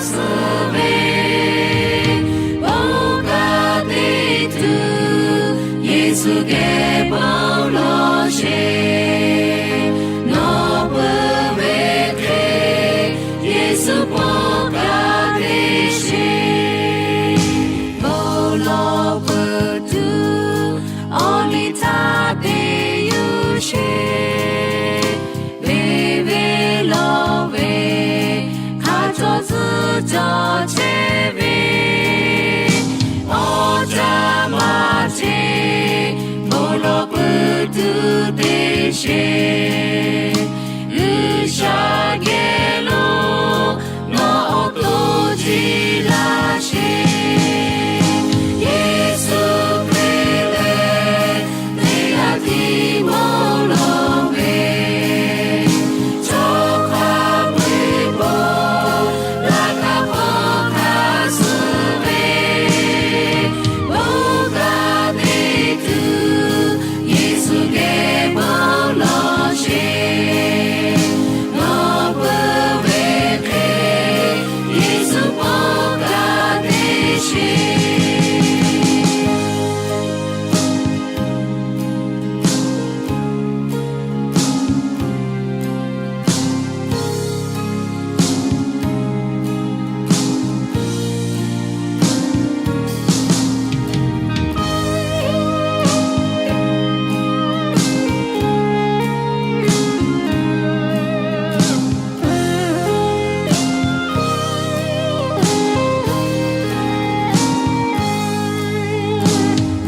suh ve, bon kaꞈ te tuˬ, Yeˍsuˆ geh bon lawˬ sheˍ. Nawˬ peuˬ ve hk'e, Yeˍsuˆ bon kaꞈ te sheˍ. Bon lawˬ peuˬ tuˬ, awˬ liˇ htaꞈ te yuˬ sheˍ. Venˇ venˇ lawˬ ve, hk'a cawˬ tcuhˉ cawˬ chehˇ ve, awˬ caˇ maˇ te, bon lawˬ peuˬ tuˬ te sheˍ. G'uiˬsha geh lo nawˬ awˬ to jiˇ laˇ sheˍ. Yeˍsuˆ Hkriꞈ lehˬ, teˇ g'aˇ tiˉ bon lawˬ ve, chaw hk'a peu-eˬ bon laꞈ ka hk'aw hk'a suh ve, bon kaꞈ te tuˬ, Yeˍsuˆ geh bon lawˬ sheˍ. Nawˬ peuˬ ve hk'e, Yeˍsuˆ bon kaꞈ te sheˍ.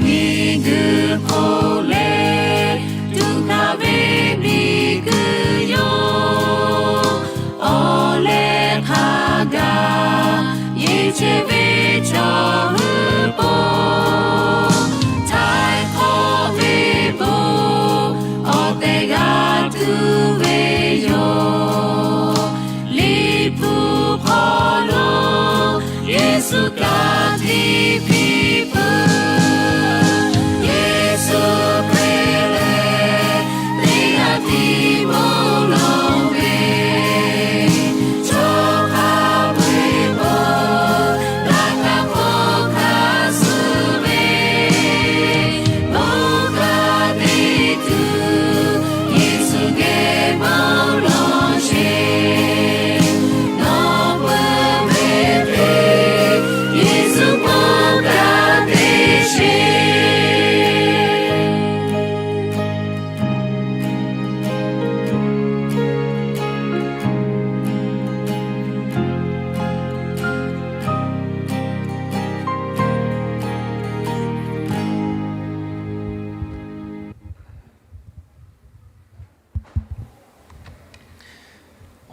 Miˬguiˬ hk'oˆ lehˬ, tuꞈ hkanˍ ve miˬguiˬ yoˬ. Awˬ leh hk'a gaˬ yeˬ chehˇ ve chaw hui po, htaiˍ hk'awꞈ ve bon awˬ tehˬ g'a tuˬ ve yoˬ. Liꞈ hpu hk'aw lo Yeˍsuˆ ka tiꞈ piˇ peuˬ. Yeˍsuˆ Hkriꞈ lehˬ, teˇ g'aˇ tiˉ bon lawˬ ve, chaw hk'a peu-eˬ bon laꞈ ka hk'aw hk'a suh ve, bon kaꞈ te tuˬ, Yeˍsuˆ geh bon lawˬ sheˍ. Nawˬ peuˬ ve hk'e, Yeˍsuˆ bon kaꞈ te sheˍ.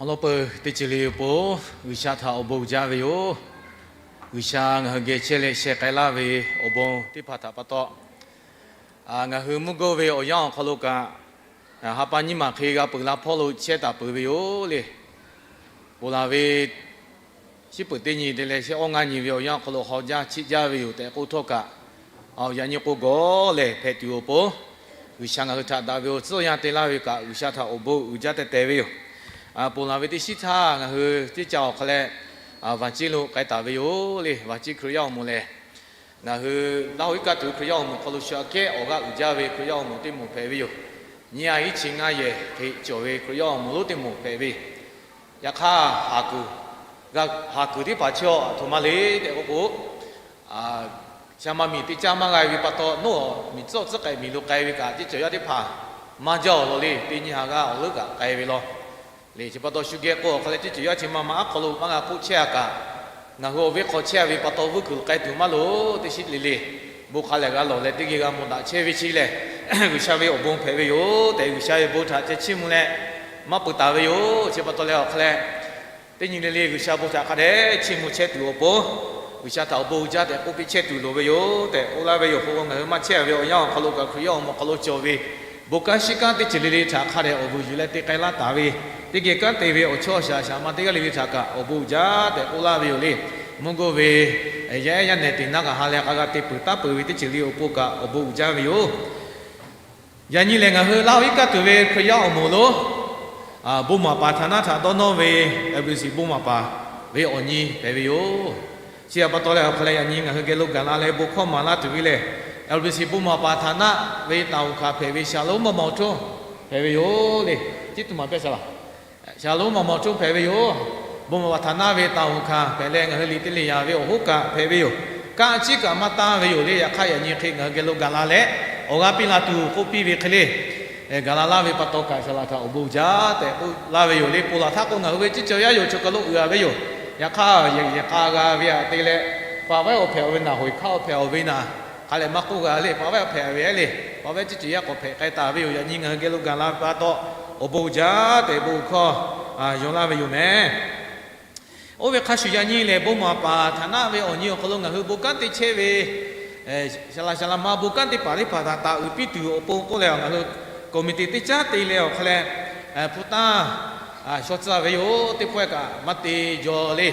Awˬ lawn peuˬ teˇ ceuˬ le awˬ pon, G'uiˬsha htaꞈ awˬ bon uiˍ jaˇ ve yoˬ. G'uiˬsha ngaˬ hui geh chehˇ leh sheh k'ai laˇ ve awˬ bon teˇ hpaˍ htaꞈ pa taw, ngaˬ hui mvuhˇ gawˇ ve awˬ yanˇ awˬ hk'aw lo kaꞈ, ha pa nyiˇ maˬ hk'e g'a peuˬ la hpawˇ lo chehˇ taˍ peuˬ ve yoˬ le. Ponˬ laˬ ve shiˉ peuˬ teˇ nyi te leh shehˆ awˇ ngaˇ nyi ve awˬ yanˇ awˬ hk'aw lo haw jaˇ chiˆ jaˇ ve yoˬ tehꞈ k'oˆ htawˇ kaꞈ, awˬ yanˇ nyi k'o gawˬ lehˬ hpehꞈ tuˬ awˬ pon, G'uiˬsha ngaˬ hui htaꞈ daꞈ ve awˬ tcuhˉ awˬ yanˇ te laˇ ve kaꞈ, G'uiˬsha htaꞈ awˬ bon uiˍ jaˇ tehˬ tehˬ ve yoˬ. Ponˬ laˬ ve teˇ shiˉ htaˇ ngaˬ hui teˇ ca awˬ hk'a leh, Vaˍ ciˇ lo k'ai taˍ ve yoˬ le. Vaˍ ciˇ Hkriꞈ yaˇ awˬ moˍ lehˬ, ngaˬ hui Laˇ huˍ iˉ kaˆ tuˬ Hkriꞈ yaˇ awˬ moˍ hk'aw lo shu aꞈ kehˉ awˬ g'aˇ uiˍ jaˇ ve Hkriꞈ yaˇ awˬ moˍ teˇ moˍ hpehꞈ ve yoˬ. Nyiˇ ha iˉ chi ngaˇ yehˬ hk'e cawˬ ve Hkriꞈ yaˇ awˬ moˍ lonˉ teˇ moˍ hpehꞈ ve. Yaꞈ hk'aˇ, haˍ kuiˬ, haˍ kuiˬ teˇ hpaˍ chi aw aˬ htoꞈ ma le tehꞈ k'oˆ k'o, shaˍ ma miˬ teˇ caˇ maˇ g'a ve pa taw, nawˬ miˬ tcuhˉ tcuhˉ k'ai miˬ lo k'ai ve kaꞈ, teˇ cawˬ yaˇ teˇ hpaˍ maˇ jaˇ awˬ lawn le. Teˇ nyi ha g'aˇ awˬ leuˉ kaꞈ k'ai ve law le. Chi pa taw shu geh k'o awˬ hk'a leh teˇ cawˬ yaˇ chi ma ma aˉ hk'aw lo maˇ g'a k'oˆ chehˇ a kaꞈ, ngaˬ hui awˬ viˉ hk'aw chehˇ ve pa taw vuiˇ kuiˬ lo k'ai tuˬ maˇ loˍ. Teˇ shiˉ le le, bon hk'a lehˬ g'a lawˬ leh teˇ geh g'a mawˬ daꞈ chehˇ ve chi lehˬ, G'uiˬsha ve awˬ bon hpehꞈ ve yoˬ tehꞈ, G'uiˬsha ve bon htaꞈ ceh chiˇ mvuh leh maˇ peuˬ taˍ ve yoˬ. Chi pa taw leh awˬ hk'a leh, teˇ nyi le le G'uiˬsha bon htaꞈ hk'a dehꞈ chiˇ mvuh chehˇ tuˬ awˬ pon, G'uiˬsha htaꞈ awˬ bon uiˍ jaˇ tehꞈ k'oˆ piˇ chehˇ tuˬ loˍ ve yoˬ tehꞈ k'oˆ laˇ ve yoˬ. Hk'o ngaˬ hui maˇ chehˇ ve awˬ yanˇ awˬ hk'aw lo kaꞈ Hkriꞈ yaˇ awˬ moˍ hk'aw lo cawˬ ve bon kanˉ shiˉ kanˉ teˇ ceuˬ le le htaꞈ hk'a dehꞈ awˬ vuiˬ yuˬ leh te k'ai laˇ taˍ ve, teˇ geh kanˉ te ve awˬ chawˇ shaˍ shaˍ ma teˇ g'aˇ le le htaꞈ kaꞈ awˬ bon uiˍ jaˇ tehꞈ k'oˆ laˇ ve yoˬ le. Mvuhˇ gawˇ ve yaˇ ehˉ yaˇ nehˬ teꞈ naˇ kaꞈ ha leh k'a g'a te peuˬ taˉ peuˬ ve teˇ ceuˬ le awˬ pon kaꞈ awˬ bon uiˍ jaˇ ve yoˬ. Yaꞈ nyi lehˬ ngaˬ hui Laˇ huˍ iˉ kaˆ tuˬ ve Hkriꞈ yaˇ awˬ moˍ lo, bon maˍ paˍ htaꞈ naˉ htaꞈ dawˇ nawˇ ve, L B C bon maˍ paˍ ve awˬ nyi hpehꞈ ve yoˬ. Chi htaꞈ pa taw leh awˬ hk'a leh yaꞈ nyi ngaˬ hui geh lo gaˬ la leh bon hkawˇ maˍ laˇ tuˬ ve lehˬ, L B C bon maˍ paˍ htaˍ naˆ ve taˍ uˍ hkanˍ hpehꞈ ve Shalom maˍ mawˬ htoˇ hpehꞈ ve yoˬ le. Ciˉ tuˬ maˍ pehˇ shaˍ laˍ. Shalom maˍ mawˬ htoˇ hpehꞈ ve yoˬ. Bon maˍ paˍ htaˍ naˆ ve taˍ uˍ hkanˍ hpehꞈ leh ngaˬ hui liꞈ teˇ le yaꞈ ve awˬ hoˉ kaꞈ hpehꞈ ve yoˬ. Kanˇ ciˉ kaꞈ maˇ tanˇ ve yoˬ le. Yaꞈ hk'aˇ yaꞈ nyi hk'e ngaˬ hui geh lo gaˬ la leh awˬ g'aˇ piˇ la tuˬ k'oˆ piˇ ve hk'e le, gaˬ la laˇ ve pa taw kaꞈ shaˍ laˍ htaꞈ awˬ bon uiˍ jaˇ tehꞈ k'oˆ laˇ ve yoˬ le. Ponˬ laˬ htaˇ k'o ngaˬ hui ve ciˉ cawˬ yaˇ yoˬ, chaw kaˬ lo uiˍ a ve yoˬ. Yaꞈ hk'aˇ yehˬ k'a g'a ve aꞈ te leh, paˍ vaiˉ awˬ hpehꞈ ve naˬ, hoꞈ hkaˆ awˬ hpehꞈ ve naˬ, hk'a lehˬ maˇ k'oˆ g'a le. Paˍ vaiˉ awˬ hpehꞈ ve le, paˍ vaiˉ ciˉ cawˬ yaˇ k'awꞈ hpehꞈ k'ai taˍ ve yoˬ. Yaꞈ nyi ngaˬ hui geh lo gaˬ la pa taw, awˬ bon uiˍ jaˇ tehꞈ bon hkawˇ yaw laˇ ve yoˬ meh. Oˇ ve hk'a shuˍ yaꞈ nyi lehˬ, bon maˍ paˍ htaˍ naˆ ve awˬ nyi awˬ hk'aw lo ngaˬ hui bon kanˉ te chehˇ ve, shaˍ laˍ shaˍ laˍ ma bon kanˉ teˇ hpaˍ teˇ hpaˍ htaꞈ taˍ uiˍ piˇ tuˬ awˬ pon k'oˆ leh, ngaˬ hui committee teˇ caˉ te leh awˬ hk'a leh, hpu tanˇ shaw tcuh ve yoˬ. Teˇ pawehˇ kaꞈ maˇ te jaw le.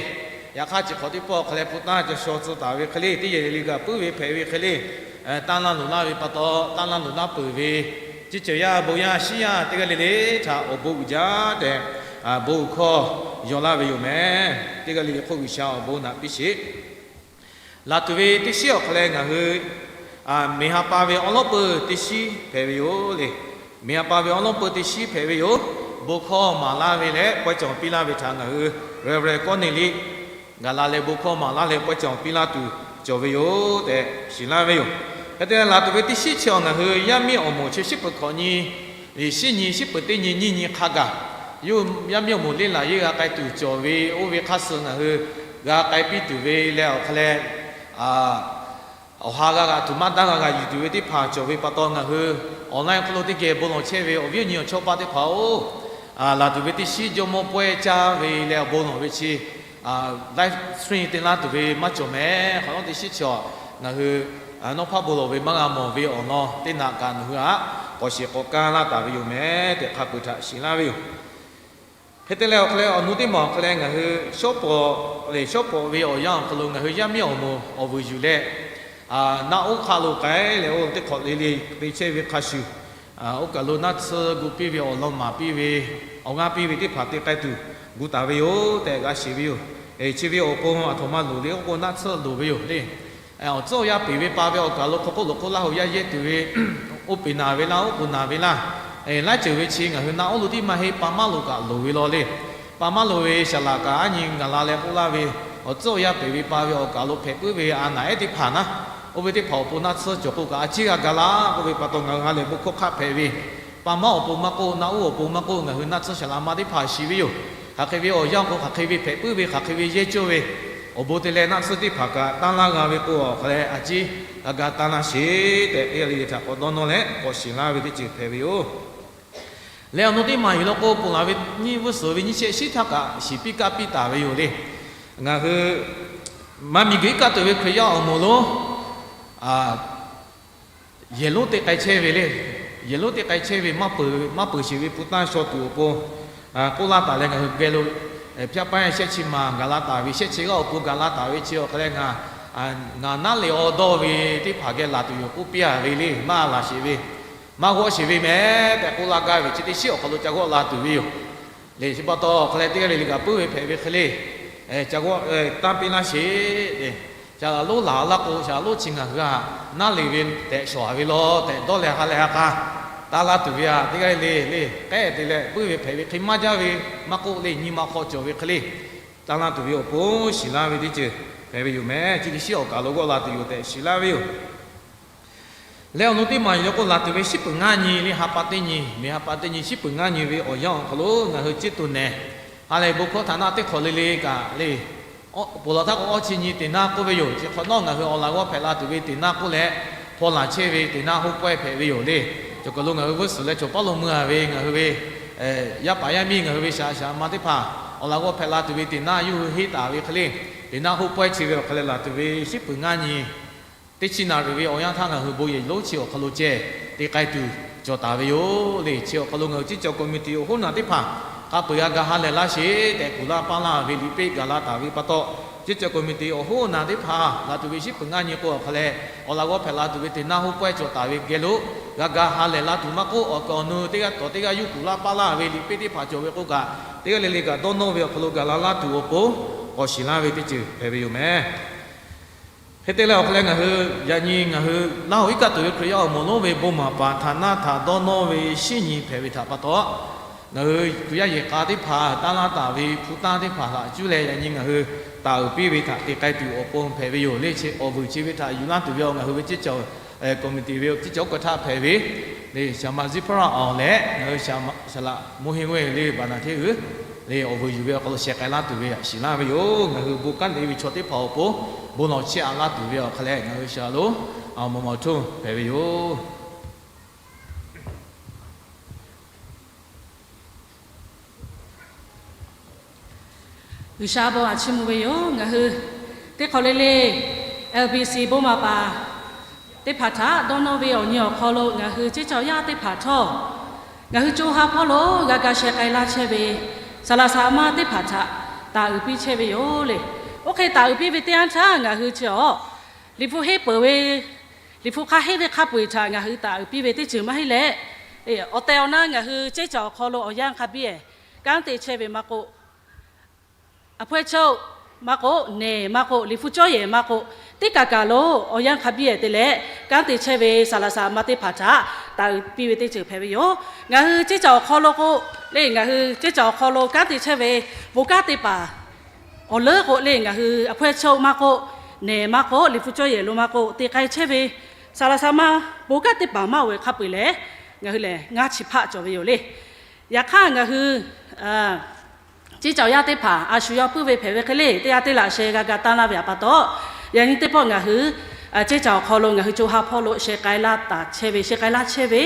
Yaꞈ hk'aˇ chi hk'awꞈ teˇ pawˆ awˬ hk'a leh hpu tanˇ ca shaw tcuh taˍ ve hk'e le, teˇ yehˬ le kaꞈ puiˉ ve hpehꞈ ve hk'e le, tanˇ laˇ loˍ laˇ ve pa taw, tanˇ laˇ loˍ laˇ peuˬ ve, ciˉ cawˬ yaˇ bon yaˇ shinˉ yaˇ teˇ g'aˇ le le htaꞈ awˬ bon uiˍ jaˇ tehꞈ, bon hkawˇ yaw laˇ ve yoˬ meh. Teˇ g'aˇ le le hk'oˆ G'uiˬsha awˬ bon naꞈ piˇ sheˍ. Laˬ tuˬ ve teˇ shinˉ awˬ hk'a leh ngaˬ hui miˬ ha pa ve awˉ lawˉ peuˇ teˇ shinˉ hpehꞈ ve yoˬ le. Miˬ ha pa ve awˉ lawˉ peuˇ teˇ shinˉ hpehꞈ ve yoˬ. Bon hkawˇ maˍ laˇ ve leh pawehˇ cawˬ piˇ laˇ ve htaꞈ ngaˬ hui Reverend Kawˇneˍliˆ gaˬ la leh bon hkawˇ maˍ laˇ leh pawehˇ cawˬ piˇ laˇ tuˬ cawˬ ve yoˬ tehꞈ shiˍ laˇ ve yoˬ. Hk'e te leh laˬ tuˬ ve teˇ shinˉ chi awˬ ngaˬ hui yaˇ miˇ awˬ moˍ chi shinˉ peuˬ hkawꞈ nyi, shinˉ nyi shinˉ peuˬ teˇ nyi nyiˇ nyi hk'a gaˬ, yaˇ miˇ awˬ moˍ leˇ laˬ yeˇ g'a k'ai tuˬ cawˬ ve, oˇ ve hk'aˇ suh ngaˬ hui g'a k'ai piˇ tuˬ ve leh awˬ hk'a leh, awˬ ha g'a g'a tuˬ maˇ daˇ g'a g'a yuˬ tuˬ ve teˇ hpaˍ cawˬ ve pa taw, ngaˬ hui online hk'aw lo teˇ geh bon lawˬ chehˇ ve awˬ viˉ awˬ nyi awˬ chawˇ paˆ teˇ hpaˍ-oˬ, laˬ tuˬ ve teˇ shinˉ jawˇmawˇ pawehˇ caˇ ve leh awˬ bon lawˬ ve chi live stream te laˇ tuˬ ve maˇ cawˬ meh. Hk'awꞈ nawˉ teˇ shinˉ chi awˬ ngaˬ hui nawˉ hpaˇ bon lawˬ ve maˇ g'a mawˬ ve awˬ lawn teˇ naꞈ kaꞈ nawˬ hui htaꞈ k'awꞈ shiˍ k'awꞈ kaˇ laˇ taˍ ve yoˬ meh tehꞈ hk'a peuˬ htaꞈ shiˍ laˇ ve yoˬ. Hk'e te leh awˬ hk'a leh awˬ nu teˇ maˬ awˬ hk'a leh ngaˬ hui shawˉ pawˍ leh shawˉ pawˍ ve awˬ yanˇ awˬ hk'aw lo ngaˬ hui yaˇ miˇ awˬ moˍ awˬ vuiˬ yuˬ leh, naˆ oˉ hk'a lo k'ai leh oˇ teˇ hk'awꞈ le le te chehˇ ve hk'a shuˍ, oˇ kaˬ lo naˆ tsuhˇ gu piˇ ve awˬ lawn maˍ piˇ ve, awˬ g'aˇ piˇ ve teˇ hpaˍ te k'ai tuˬ gu taˍ ve yoˬ tehꞈ g'a shiˍ ve yoˬ. Chi ve awˬ pon aˬ htoꞈ ma loˍ le k'oˆ k'o naˆ tsuhˇ loˍ ve yoˬ le. Awˬ tcuhˉ awˬ yanˇ peˬ ve pa ve awˬ kaˬ lo hk'aw k'oˆ loꞈ k'oˆ laˇ hoꞈ yaˇ yehˇ tuˬ ve, oˇ peˬ naˬ ve laˇ, oˉ k'oˍ naˬ ve laˇ, laiˉ ceuˬ ve chi ngaˬ hui naˆ oˉ lo tiˉ maˇ heˆ, pa maˇ lo kaꞈ loˍ ve law le. Pa maˇ lo ve shaˍ laˍ kaꞈ aˉ nyi gaˬ la leh k'oˆ laˇ ve, awˬ tcuhˉ awˬ yanˇ peˬ ve pa ve awˬ kaˬ lo hpehꞈ puiˉ ve a naˍ ehˉ teˇ hpaˍ naˉ, oˇ ve teˇ hpaˍ awˬ pon naˆ tsuhˇ cawˬ k'o kaꞈ a ciˉ g'a gaˬ la k'oˆ ve pa taw ngaˬ hui ha lehˬ bon hkawˇ hk'aˆ hpehꞈ ve, pa maˇ awˬ pon maˇ k'oˆ, naˆ oˉ awˬ pon maˇ k'oˆ, ngaˬ hui naˆ tsuhˇ shaˍ laˍ ma teˇ hpaˍ shiˍ ve yoˬ. Hk'aˬ hk'e ve awˬ yanˇ k'o hk'aˬ hk'e ve hpehꞈ puiˉ ve, hk'aˬ hk'e ve yehˇ cawˇ ve, awˬ bon te leh naˆ tsuhˇ teˇ hpaˍ kaꞈ tanˇ laˇ g'a ve k'o awˬ hk'a leh a ciˉ g'a ga tanˇ laˇ sheˍ tehꞈ teˇ g'aˇ le le htaꞈ k'awꞈ dawˇ nawˇ leh k'awꞈ shiˍ laˇ ve teˇ ceuˬ hpehꞈ ve yoˬ. Leh awˬ nu teˇ maˬ yuˬ law k'o, ponˬ laˬ ve nyiˇ vuˉ suhˍ ve nyiˇ shehˆ shinˉ htaˇ kaꞈ shiˍ piˇ kaˇ piˇ taˍ ve yoˬ le. Ngaˬ hui maˇ miˬ guiˬ iˉ kaˆ tuˬ ve Hkriꞈ yaˇ awˬ moˍ lonˉ yehˬ lonˉ te k'ai chehˇ ve le. Yehˬ lonˉ te k'ai chehˇ ve maˇ peuˬ sheˍ ve hpu tanˇ shaw tuˬ awˬ pon k'oˆ laˇ taˍ leh ngaˬ hui geh lo hpaˇ paˉ shehˆ chi maˬ gaˬ la taˍ ve, shehˆ chi g'aˇ awˬ pon gaˬ la taˍ ve chi awˬ hk'a leh ngaˬ, ngaˬ naˉ leh awˬ dawˇ ve teˇ hpaˍ geh laˬ tuˬ yoˬ k'oˆ piˇ a ve le. Maˇ laˬ sheˍ ve, maˇ g'awˆ sheˍ ve meh tehꞈ k'oˆ laˇ gaˇ ve chi teˇ shinˉ awˬ hk'aw lo ca g'awˆ la tuˬ ve yoˬ. Le chi pa taw hk'a leh teˇ g'aˇ le le kaꞈ puiˉ ve hpehꞈ ve hk'e le, ca g'awˆ tanˇ piˇ laˇ sheˍ. Shaˍ laꞈ lonˉ laˬ laˇ k'o, shaˍ laꞈ lonˉ chi ngaˬ hui htaꞈ naˉ le ve tehꞈ shawˍ a ve law tehꞈ dawˇ leh ha leh ha k'a tanˇ laˇ tuˬ ve a teˇ g'aˇ le le k'ehˉ te leh puiˉ ve hpehꞈ ve hk'e maˇ jaˇ ve maˇ k'oˆ le, nyi ma hk'aw cawˬ ve hk'e le tanˇ laˇ tuˬ ve awˬ pon shiˍ laˇ ve teˇ ceuˬ hpehꞈ ve yoˬ meh. Chi teˇ shinˉ awˬ kaˬ lo g'awˆ la tuˬ yoˬ tehꞈ shiˍ laˇ ve yoˬ. Leh awˬ nu teˇ maˬ yuˬ law k'o, laˬ tuˬ ve shinˉ peuˬ ngaˇ nyi le, ha pa teˇ nyi, miˬ ha pa teˇ nyi shinˉ peuˬ ngaˇ nyi ve awˬ yanˇ awˬ hk'aw lo ngaˬ hui ciˉ to nehˬ ha lehˬ bon hkawˇ htaꞈ naˆ teˇ hk'awꞈ le le kaꞈ le, ponˬ laˬ htaˇ k'o awˇ chi nyi teˇ naˆ k'oˆ ve yoˬ. Chi hk'awꞈ nawˉ ngaˬ hui awˬ laꞈ g'awˇ hpehꞈ la tuˬ ve teˇ naˆ k'oˆ leh, hpaw laˬ chehˇ ve teˇ naˆ hoˉ pawehˇ hpehꞈ ve yoˬ le. Cawˬ kaˬ lo ngaˬ hui vuiˇ suhˍ leh cawˬ paˉ lo mui a ve ngaˬ hui ve yaˇ paˍ yaˇ miˇ ngaˬ hui ve shaˍ shaˍ ma teˇ hpaˍ awˬ laꞈ g'awˇ hpehꞈ la tuˬ ve teˇ naˆ yawˇ hui henˇ taˍ ve hk'e le, teˇ naˆ hoˉ pawehˇ chi ve awˬ hk'a leh laˬ tuˬ ve shinˉ peuˬ ngaˇ nyi teˇ chi naˍ riˍ ve awˬ yanˇ htaˇ ngaˬ hui bon yehˬ lonˉ chi awˬ hk'aw lo ceh te k'ai tuˬ cawˬ taˍ ve yoˬ le. Chi awˬ hk'aw lo ngaˬ hui ciˉ cawˬ committee awˬ hoˉ naˬ teˇ hpaˍ k'a peu eˬ g'a ga ha lehˬ laˇ sheˍ tehꞈ kuˬ laˇ paˇ laˇ ve liꞈ peˆ gaˬ la taˍ ve pa taw, ciˉ cawˬ committee awˬ hoˉ naˬ teˇ hpaˍ laˬ tuˬ ve shinˉ peuˬ ngaˇ nyi k'o awˬ hk'a leh awˬ laꞈ g'awˇ hpehꞈ la tuˬ ve teˇ naˆ hoˉ pawehˇ cawˬ taˍ ve geh lo g'a ga ha lehˬ laˇ tuˬ maˇ k'oˆ, awˬ kaˍ awˬ nu teˇ g'aˇ tawˍ teˇ g'aˇ yuˇ kuˬ laˇ paˇ laˇ ve liꞈ peˆ teˇ hpaˍ cawˬ ve k'o kaꞈ, teˇ g'aˇ le le kaꞈ dawˇ nawˇ ve awˬ hk'aw lo gaˬ la laˇ tuˬ awˬ pon k'awꞈ shiˍ laˇ ve teˇ ceuˬ hpehꞈ ve yoˬ meh. Hk'e te leh awˬ hk'aw leh ngaˬ hui yaꞈ nyi ngaˬ hui Laˇ huˍ iˉ kaˆ tuˬ ve Hkriꞈ yaˇ awˬ moˍ lonˉ ve bon maˍ paˍ htaꞈ naˆ htaꞈ dawˇ nawˇ ve shinˉ nyi hpehꞈ ve htaꞈ pa taw, ngaˬ hui Hkriꞈ yaˇ yehˬ k'a teˇ hpaˍ tanˇ laˇ taˍ ve hpu tanˇ teˇ hpaˍ htaꞈ cuˇ leh yaꞈ nyi ngaˬ hui taˍ uiˍ piˇ ve htaꞈ te k'ai tuˬ awˬ pon hpehꞈ ve yoˬ le. Chi awˬ vuiˬ chi ve htaꞈ yuˬ laˇ tuˬ ve awˬ ngaˬ hui ve ceˇ caˬ committee ve ceˇ caˬ oˇ hk'aw htaꞈ hpehꞈ ve le, saˍ ma Ziˇ hpaˇ raˇ awˬ leh ngaˬ hui saˍ laꞈ Moˇ heˆ g'uˇ le baˬ naˬ hteˇ uiˍ le awˬ vuiˬ yuˬ ve awˬ hk'aw lo sheh k'ai laˇ tuˬ ve htaꞈ shiˍ laˇ ve yoˬ. Ngaˬ hui bon kanˉ te ve chaw teˇ hpaˍ awˬ pon bon lawˬ chiˇ aꞈ laˇ tuˬ ve awˬ hk'aw leh ngaˬ hui shaˍ laꞈ lonˉ awˬ moˍ maˬ awˬ htoˇ hpehꞈ ve yoˬ. G'uiˬsha bon aꞈ chiˇ mvuh ve yoˬ. Ngaˬ hui teˇ hk'awꞈ le le L B C bon maˍ paˍ teˇ hpaˍ htaꞈ dawˇ nawˇ ve awˬ nyi awˬ hk'aw lo ngaˬ hui ceˇ caˬ yaˇ teˇ hpaˍ htawˇ, ngaˬ hui co ha hpawˇ lo g'a ga sheh k'ai laˇ chehˇ ve saˍ laꞈ saˍ ma teˇ hpaˍ htaꞈ taˍ uiˍ piˇ chehˇ ve yoˬ le. Oˇ hk'e taˍ uiˍ piˇ ve teˇ yanˇ htaˇ ngaˬ hui chi awˬ liꞈ hpu henˇ peuˬ ve, liꞈ hpu hk'a henˇ ve hk'a peu-eˬ htaꞈ ngaˬ hui taˍ uiˍ piˇ ve teˇ ceuˬ maˇ heˆ leh, awˬ tehˬ awˬ na ngaˬ hui ceˇ caˬ awˬ hk'aw lo awˬ yanˇ hk'a biˇ ehˍ kanˉ te chehˇ ve maˇ k'oˆ, aˬ hpawehˇ chawˇ maˇ k'oˆ, nehˬ maˇ k'oˆ, liꞈ hpu cawˇ yehˬ maˇ k'oˆ, teˇ kaˬ kaˬ lo awˬ yanˇ hk'a biˇ ehˍ te leh kanˉ te chehˇ ve saˍ laꞈ saˍ ma teˇ hpaˍ htaꞈ taˍ uiˍ piˇ ve teˇ ceuˬ hpehꞈ ve yoˬ. Ngaˬ hui ceˇ caˬ awˬ hk'aw lo k'o le, ngaˬ hui ceˇ caˬ awˬ hk'aw lo kanˉ te chehˇ ve bon kanˉ te paˍ awˬ leuˉ k'o le, ngaˬ hui aˬ hpawehˇ chawˇ maˇ k'oˆ, nehˬ maˇ k'oˆ, liꞈ hpu cawˇ yehˬ lo maˇ k'oˆ, te k'ai chehˇ ve saˍ laꞈ saˍ ma bon kanˉ teˇ paˍ maˇ oˬ ve hk'a peu-eˬ lehˬ, ngaˬ hui lehˬ ngaˇ chi hpaˆ cawˬ ve yoˬ le. Yaꞈ hk'aˇ ngaˬ hui ceˇ caˬ yaˇ teˇ hpaˍ a shu yawˇ puiˉ ve hpehꞈ ve hk'e le, teˇ g'aˇ teˇ laꞈ sheh g'a ga tanˇ laˇ ve htaꞈ pa taw, yaꞈ nyi teˇ pawˆ ngaˬ hui ceˇ caˬ awˬ hk'aw lo ngaˬ hui co ha hpawˇ lo sheh k'ai laˇ taˍ chehˇ ve, sheh k'ai laˇ chehˇ ve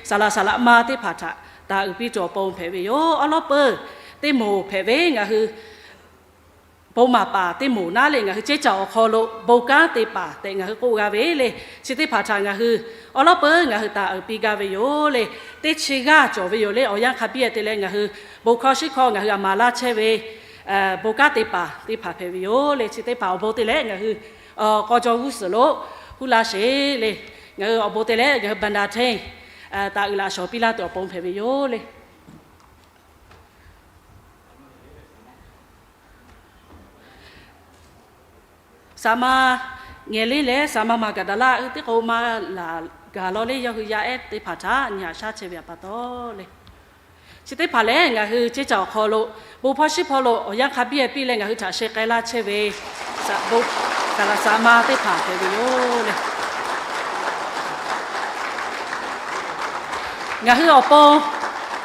saˍ laꞈ saˍ laꞈ ma teˇ hpaˍ htaꞈ taˍ uiˍ piˇ tuˬ awˬ pon hpehꞈ ve yoˬ. Awˉ lawˉ peuˬ teˇ moˍ hpehꞈ ve ngaˬ hui bon maˍ paˍ teˇ moˍ naˉ le, ngaˬ hui ceˇ caˬ awˬ hk'aw lo bon kanˉ te paˍ tehꞈ ngaˬ hui k'oˆ g'a ve le. Chi teˇ hpaˍ htaꞈ ngaˬ hui awˉ lawˉ peuˬ ngaˬ hui taˍ uiˍ piˇ gaˇ ve yoˬ le. Teˇ chi g'aˇ cawˬ ve yoˬ le. Awˬ yanˇ hk'a biˇ ehˍ te leh ngaˬ hui bon hkawˇ shiˉ hkawˇ ngaˬ hui aˬ maˍ laˇ chehˇ ve bon kanˉ te paˍ teˇ hpaˍ hpehꞈ ve yoˬ le. Chi teˇ hpaˍ awˬ bon te leh ngaˬ hui k'aw jaw g'uˇ suhˍ lo huˉ laˇ sheˍ le. Ngaˬ hui awˬ bon te leh ngaˬ hui บรรดาเทพ taˍ uiˍ laꞈ shawˍ piˇ laˇ tuˬ awˬ pon hpehꞈ ve yoˬ le. Saˍ ma Ngehˬ leˇ leh saˍ ma Maˍgaˍdaˍlaˆ teˇ k'o maˇ laˬ gaˬ law le, yawˇ hui yaˇ ehˉ teˇ hpaˍ htaꞈ nyi haꞈ shaˉ chehˇ ve htaꞈ pa taw le. Chi teˇ hpaˍ lehˬ ngaˬ hui ceˇ caˬ awˬ hk'aw lo bon hpawˇ shiˉ hpawˇ lo awˬ yanˇ hk'a biˇ ehˍ piˇ leh ngaˬ hui htaꞈ sheh k'ai laˇ chehˇ ve saˍ laꞈ saˍ ma teˇ hpaˍ hpehꞈ ve yoˬ le. Ngaˬ hui awˬ pon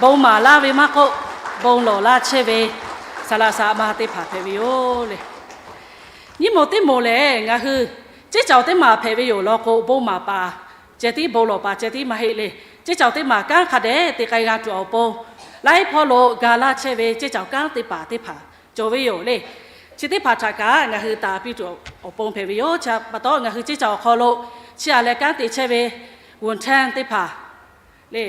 bon maˍ laˇ ve maˇ k'oˆ, bon lawˬ laˇ chehˇ ve saˍ laꞈ saˍ ma teˇ hpaˍ hpehꞈ ve yoˬ le. Nyiˇ moˍ teˇ moˍ lehˬ ngaˬ hui ceˇ caˬ teˇ maˬ hpehꞈ ve yoˬ law k'o, bon maˍ paˍ ceh tiˉ bon lawˬ paˍ ceh tiˉ maˇ heˆ le. Ceˇ caˬ teˇ maˬ kanˉ hk'a dehꞈ te k'ai g'a tuˬ awˬ pon, laiˉ hpawˇ lo ga laˇ chehˇ ve ceˇ caˬ kanˉ te paˍ teˇ hpaˍ cawˬ ve yoˬ le. Chi teˇ hpaˍ htaꞈ kaꞈ ngaˬ hui taˍ piˇ tuˬ awˬ pon hpehꞈ ve yoˬ. Chi pa taw ngaˬ hui ceˇ caˬ awˬ hk'aw lo chiˇ aꞈ leh kanˉ te chehˇ ve ဝန်ထမ်း teˇ hpaˍ le,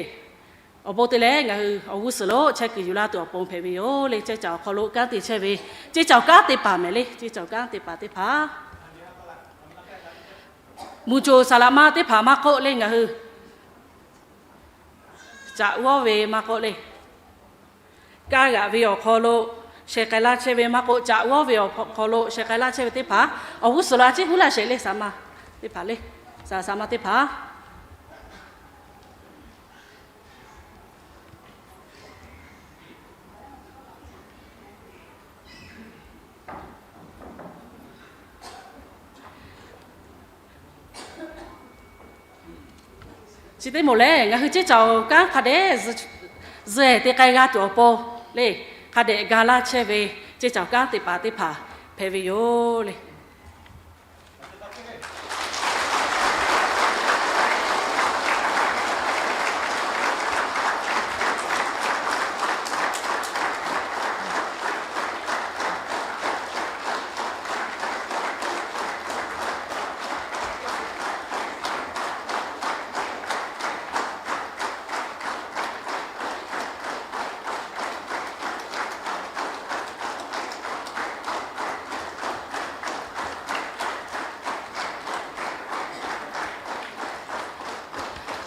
awˬ bon te leh ngaˬ hui awˬ g'uˇ suhˍ lo chehˇ kuiˬ yuˬ laˇ tuˬ awˬ pon hpehꞈ ve yoˬ le. Ceˇ caˬ awˬ hk'aw lo kanˉ te chehˇ ve ceˇ caˬ kanˉ te paˍ mehˍ le, ceˇ caˬ kanˉ te paˍ teˇ hpaˍ, mvuhˇ coˬ saˍ laꞈ ma teˇ hpaˍ maˇ k'oˆ le, ngaˬ hui caꞈ g'awˇ ve maˇ k'oˆ le, kaˇ g'aꞈ ve awˬ hk'aw lo sheh k'ai laˇ chehˇ ve maˇ k'oˆ, caꞈ g'awˇ ve awˬ hk'aw lo sheh k'ai laˇ chehˇ ve teˇ hpaˍ awˬ g'uˇ suhˍ lo a ciˉ huˉ laˇ sheˍ le. Saˍ ma teˇ hpaˍ le, saˍ laꞈ saˍ ma teˇ hpaˍ chi teˇ moˍ lehˬ ngaˬ hui ceˇ caˬ kanˉ hk'a dehꞈ zuhˬ ehˍ te k'ai g'a tuˬ awˬ pon le, hk'a dehꞈ ga laˇ chehˇ ve ceˇ caˬ kanˉ te paˍ teˇ hpaˍ hpehꞈ ve yoˬ le.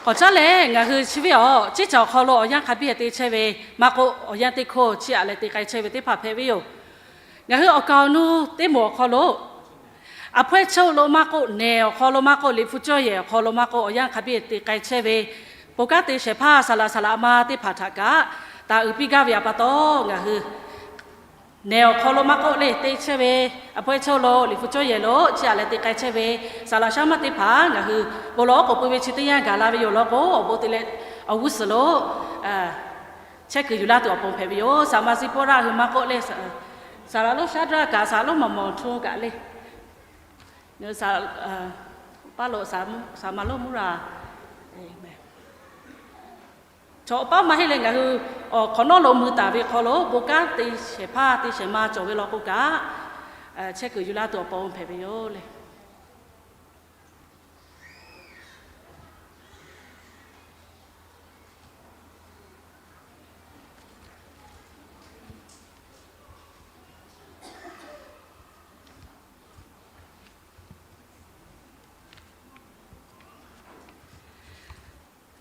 K'awꞈ caˉ leh ngaˬ hui chi ve awˬ ceˇ caˬ awˬ hk'aw lo awˬ yanˇ hk'a biˇ te chehˇ ve maˇ k'oˆ, awˬ yanˇ teˇ hkawˇ chiˇ aꞈ leh te k'ai chehˇ ve teˇ hpaˍ hpehꞈ ve yoˬ. Ngaˬ hui awˬ kaˍ awˬ nu teˇ moˍ awˬ hk'aw lo, aˬ hpawehˇ chehˇ lo maˇ k'oˆ, nehˬ awˬ hk'aw lo maˇ k'oˆ, liꞈ hpu cawˇ yehˬ awˬ hk'aw lo maˇ k'oˆ, awˬ yanˇ hk'a biˇ te k'ai chehˇ ve bon kanˉ te shehˍ hpaˇ saˍ laꞈ saˍ laꞈ ma teˇ hpaˍ htaꞈ kaꞈ taˍ uiˍ piˇ gaˇ ve awˬ pa taw, ngaˬ hui nehˬ awˬ hk'aw lo maˇ k'oˆ le, te chehˇ ve aˬ hpawehˇ chehˇ lo liꞈ hpu cawˇ yehˬ lo chiˇ aꞈ leh te k'ai chehˇ ve saˍ laꞈ shaˉ maˇ teˇ hpaˍ ngaˬ hui bon lawˬ oˉ k'oˍ pui ve chi teˇ yanˇ gaˬ la ve yoˬ law k'o, awˬ bon te leh awˬ g'uˇ suhˍ lo chehˇ kuiˬ yuˬ laˇ tuˬ awˬ pon hpehꞈ ve yoˬ. Saˍ maˍ siˍ pawˇ raˆ hui maˇ k'oˆ le, saˍ laꞈ lonˉ shaˉ draˇ kaꞈ, saˍ laꞈ lonˉ maˍ mawˬ hto kaꞈ le, paˇ lo saˍ maˍ lonˉ mvuhˇ raˍ chaw paˉ maˇ heˆ leh, ngaˬ hui awˬ hk'awꞈ nawˉ lo mui taˍ ve hk'aw lo bon kanˉ te shehˍ hpaˇ te shehˍ ma cawˬ ve law k'o kaꞈ, chehˇ kuiˬ yuˬ laˇ tuˬ awˬ pon hpehꞈ ve yoˬ le.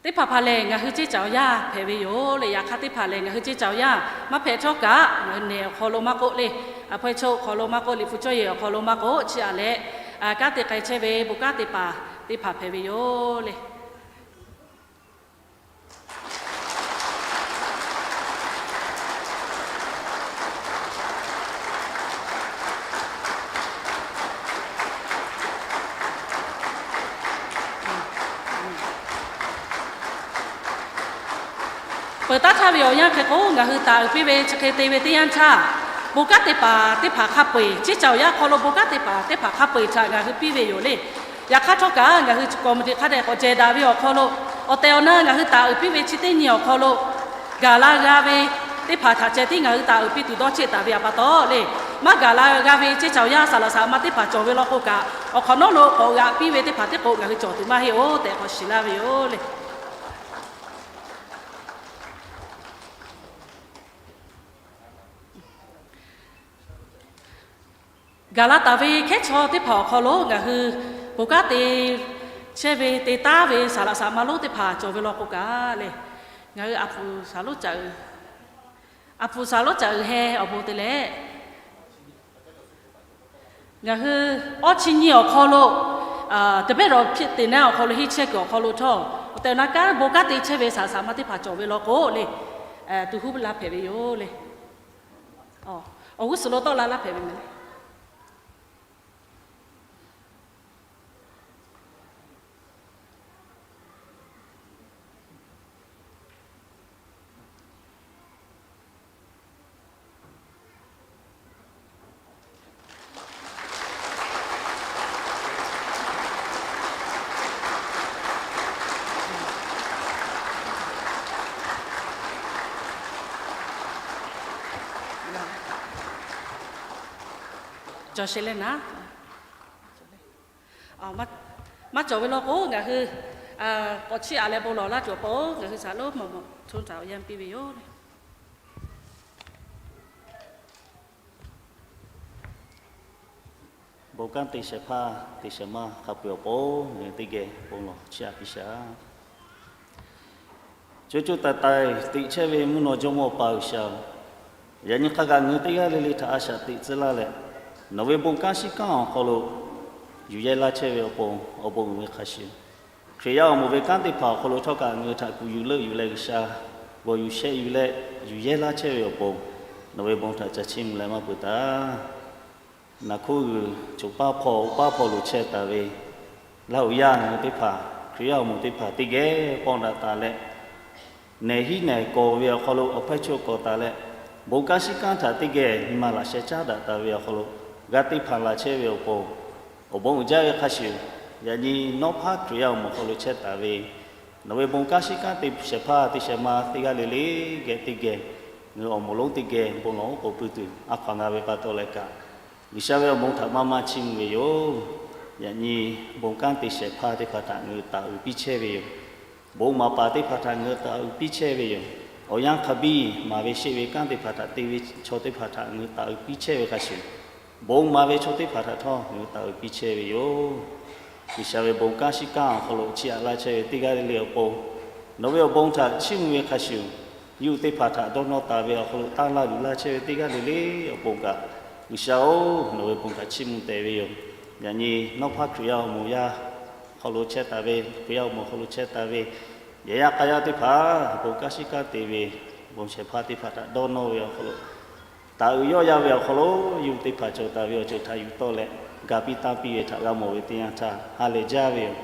Teˇ hpaˍ hpaˍ lehˬ, ngaˬ hui ceˇ caoˬ yaˇ hpehꞈ ve yoˬ le. Yaꞈ hk'aˇ, teˇ hpaˍ lehˬ ngaˬ hui ceˇ caoˬ yaˇ maˇ hpehꞈ htawˇ kaꞈ, ngaˬ hui nehˬ awˬ hk'aw lo maˇ k'oˆ le, aˬ hpawehˇ chehˇ awˬ hk'aw lo maˇ k'oˆ, liꞈ hpu cawˇ yehˬ awˬ hk'aw lo maˇ k'oˆ, chiˇ aꞈ leh kanˉ te k'ai chehˇ ve bon kanˉ te paˍ teˇ hpaˍ hpehꞈ ve yoˬ le. Peuˬ taˉ htaˇ ve awˬ yanˇ hk'e k'o, ngaˬ hui taˍ uiˍ piˇ ve chi hk'e te ve teˇ yanˇ htaˇ, bon kanˉ te paˍ teˇ hpaˍ hk'a peu-eˬ, ceˇ caoˬ yaˇ hk'aw lo bon kanˉ te paˍ teˇ hpaˍ hk'a peu-eˬ htaꞈ ngaˬ hui piˇ ve yoˬ le. Yaꞈ hk'aˇ htawˇ kaꞈ, ngaˬ hui chi committee hk'a dehꞈ k'awꞈ cehˬ daꞈ ve awˬ hk'aw lo, awˬ tehˬ awˬ na ngaˬ hui taˍ uiˍ piˇ ve chi teˇ nyi awˬ hk'aw lo, gaˬ la g'a ve teˇ hpaˍ htaꞈ ceh tiˉ ngaˬ hui taˍ uiˍ piˇ tuˬ dawˇ cheˆ taˍ ve awˬ pa taw le, maˇ gaˬ la g'a ve ceˇ caoˬ yaˇ saˍ laꞈ saˍ laꞈ ma teˇ hpaˍ cawˬ ve law k'o kaꞈ, awˬ hk'awꞈ nawˉ lo k'awꞈ g'aꞈ piˇ ve teˇ hpaˍ tiˉ k'o ngaˬ hui cawˬ tuˬ maˇ heˆ-oˬ tehꞈ k'awꞈ shiˍ laˇ ve yoˬ le. Gaˬ la taˍ ve hkehˉ chaw teˇ hpaˍ awˬ hk'aw lo ngaˬ hui bon kanˉ te chehˇ ve te taˉ ve saˍ laꞈ saˍ laꞈ ma lonˉ teˇ hpaˍ cawˬ ve law k'o kaꞈ le, ngaˬ hui aˬ hpu saˍ lonˉ caꞈ uiˍ, aˬ hpu saˍ lonˉ caꞈ uiˍ heh awˬ bon te leh, ngaˬ hui awˇ chi nyi awˬ hk'aw lo, Tibet rawˬ hpiˆ teꞈ naˉ awˬ hk'aw lo henˇ chehˇ kuiˬ awˬ hk'aw lo htawˇ, awˬ tehˬ awˬ na kanˉ bon kanˉ te chehˇ ve saˍ laꞈ saˍ laꞈ ma teˇ hpaˍ cawˬ ve law k'o le, tu huˉ la hpehꞈ ve yoˬ le. Awˬ g'uˇ suhˍ lo tawˆ la laˇ hpehꞈ ve mehˍ le. Cawˬ sheˍ leh naˉ, maˇ cawˬ ve law k'o, ngaˬ hui k'awꞈ chiˇ aꞈ leh bon lawˬ laˇ tuˬ awˬ pon ngaˬ hui saˍ lonˉ maꞈ maꞈ hto htaꞈ awˬ yanˇ piˇ ve yoˬ. Bon kanˉ te shehˍ hpaˇ te shehˍ ma hk'a peu-eˬ awˬ pon ngaˬ hui teˇ geh bon lawˬ chiˇ aꞈ piˇ shaˍ. Coˇ coˇ taiˍ taiˍ teꞈ chehˇ ve mvuhˇ naw jawˇmawˇ Awˬ pa G'uiˬsha-oˬ, yaꞈ nyi hk'a gaˬ ngaˬ hui teˇ g'aˇ le le htaꞈ a shaꞈ teꞈ tcuh laˇ leh, nawˬ ve bon kanˉ shiˉ kanˉ awˬ hk'aw lo yuˬ yehˇ laˇ chehˇ ve awˬ pon awˬ bon uiˍ ve hk'a shuˍ, Hkriꞈ yaˇ awˬ moˍ ve kanˉ teˇ hpaˍ awˬ hk'aw lo htawˇ kaꞈ ngaˬ hui htaꞈ kuˬ yuˬ leuˆ yuˬ leh G'uiˬsha g'awˬ yuˬ shehˆ yuˬ leh yuˬ yehˇ laˇ chehˇ ve awˬ pon, nawˬ ve bon htaꞈ ca chiˇ mvuh leh maˇ peuˬ taˍ. Naˬ hkuˇ g'uiˬ choˬ paˇ hpawˇ oˇ paˇ hpawˇ loˍ chehˇ taˍ ve Laˇ huˍ yaˇ ngaˬ hui teˇ hpaˍ, Hkriꞈ yaˇ awˬ moˍ teˇ hpaˍ teˇ geh pawnˇ daꞈ taˍ leh, nehˬ hiˉ nehˬ kawˬ ve awˬ hk'aw lo awˬ hpawehˇ chaw kawꞈ taˍ leh, bon kanˉ shiˉ kanˉ htaꞈ teˇ geh nyi ma laꞈ sheh caˉ daꞈ taˍ ve awˬ hk'aw lo g'a teˇ hpaˍ laˬ chehˇ ve awˬ pon, awˬ bon uiˍ jaˇ ve hk'a shuˍ, yaꞈ nyi nawˉ hpaˇ Hkriꞈ yaˇ awˬ moˍ hk'aw lo chehˇ taˍ ve nawˬ ve bon kanˉ shiˉ kanˉ te shehˍ hpaˇ te shehˍ ma teˇ g'aˇ le le geh teˇ geh, ngaˬ hui awˬ moˍ lonˉ teˇ geh bon lawˬ oˉ k'oˍ pui tuˬ a hkaw-anˬ g'a ve pa taw leh kaꞈ, G'uiˬsha ve awˬ bon htaꞈ maˇ maˇ chiˇ mvuh ve yoˬ. Yaꞈ nyi bon kanˉ te shehˍ hpaˇ teˇ hpaˍ htaꞈ ngaˬ hui taˍ uiˍ piˇ chehˇ ve yoˬ. Bon maˍ paˍ teˇ hpaˍ htaꞈ ngaˬ hui taˍ uiˍ piˇ chehˇ ve yoˬ. Awˬ yanˇ hk'a biˇ maˍ ve sheˆ ve kanˉ teˇ hpaˍ htaꞈ te ve chaw teˇ hpaˍ htaꞈ ngaˬ hui taˍ uiˍ piˇ chehˇ ve hk'a shuˍ, bon maˍ ve chaw teˇ hpaˍ htaꞈ htawˇ ngaˬ hui taˍ uiˍ piˇ chehˇ ve yoˬ. G'uiˬsha ve bon kanˉ shiˉ kanˉ awˬ hk'aw lo chiˇ aꞈ laˇ chehˇ ve teˇ g'aˇ le le awˬ pon, nawˬ ve awˬ bon htaꞈ chiˇ mvuh ve hk'a shuˍ, yawˇ hui teˇ hpaˍ htaꞈ dawˇ nawˇ taˍ ve awˬ hk'aw lo tanˇ laˇ luˬ laˇ chehˇ ve teˇ g'aˇ le le awˬ pon kaꞈ, G'uiˬsha-oˬ, nawˬ ve bon kaꞈ chiˇ mvuh tehꞈ ve yoˬ. Yaꞈ nyi nawˉ hpaˇ Hkriꞈ yaˇ awˬ moˍ yaˇ hk'aw lo chehˇ taˍ ve, Hkriꞈ yaˇ awˬ moˍ hk'aw lo chehˇ taˍ ve yehˬ yaˇ k'a yaˇ teˇ hpaˍ bon kanˉ shiˉ kanˉ te ve, bon shehˍ hpaˇ teˇ hpaˍ htaꞈ dawˇ nawˇ ve awˬ hk'aw lo, taˍ uiˍ yawˆ yaˇ ve awˬ hk'aw lo yuˬ teˇ hpaˍ cawˬ taˍ ve awˬ ceuˬ htaꞈ yuˬ tawˆ leh, ga piˇ tanˇ piˇ ve htaꞈ g'a mawˬ ve teˇ yanˇ htaˇ ha lehˬ jaˇ ve yoˬ.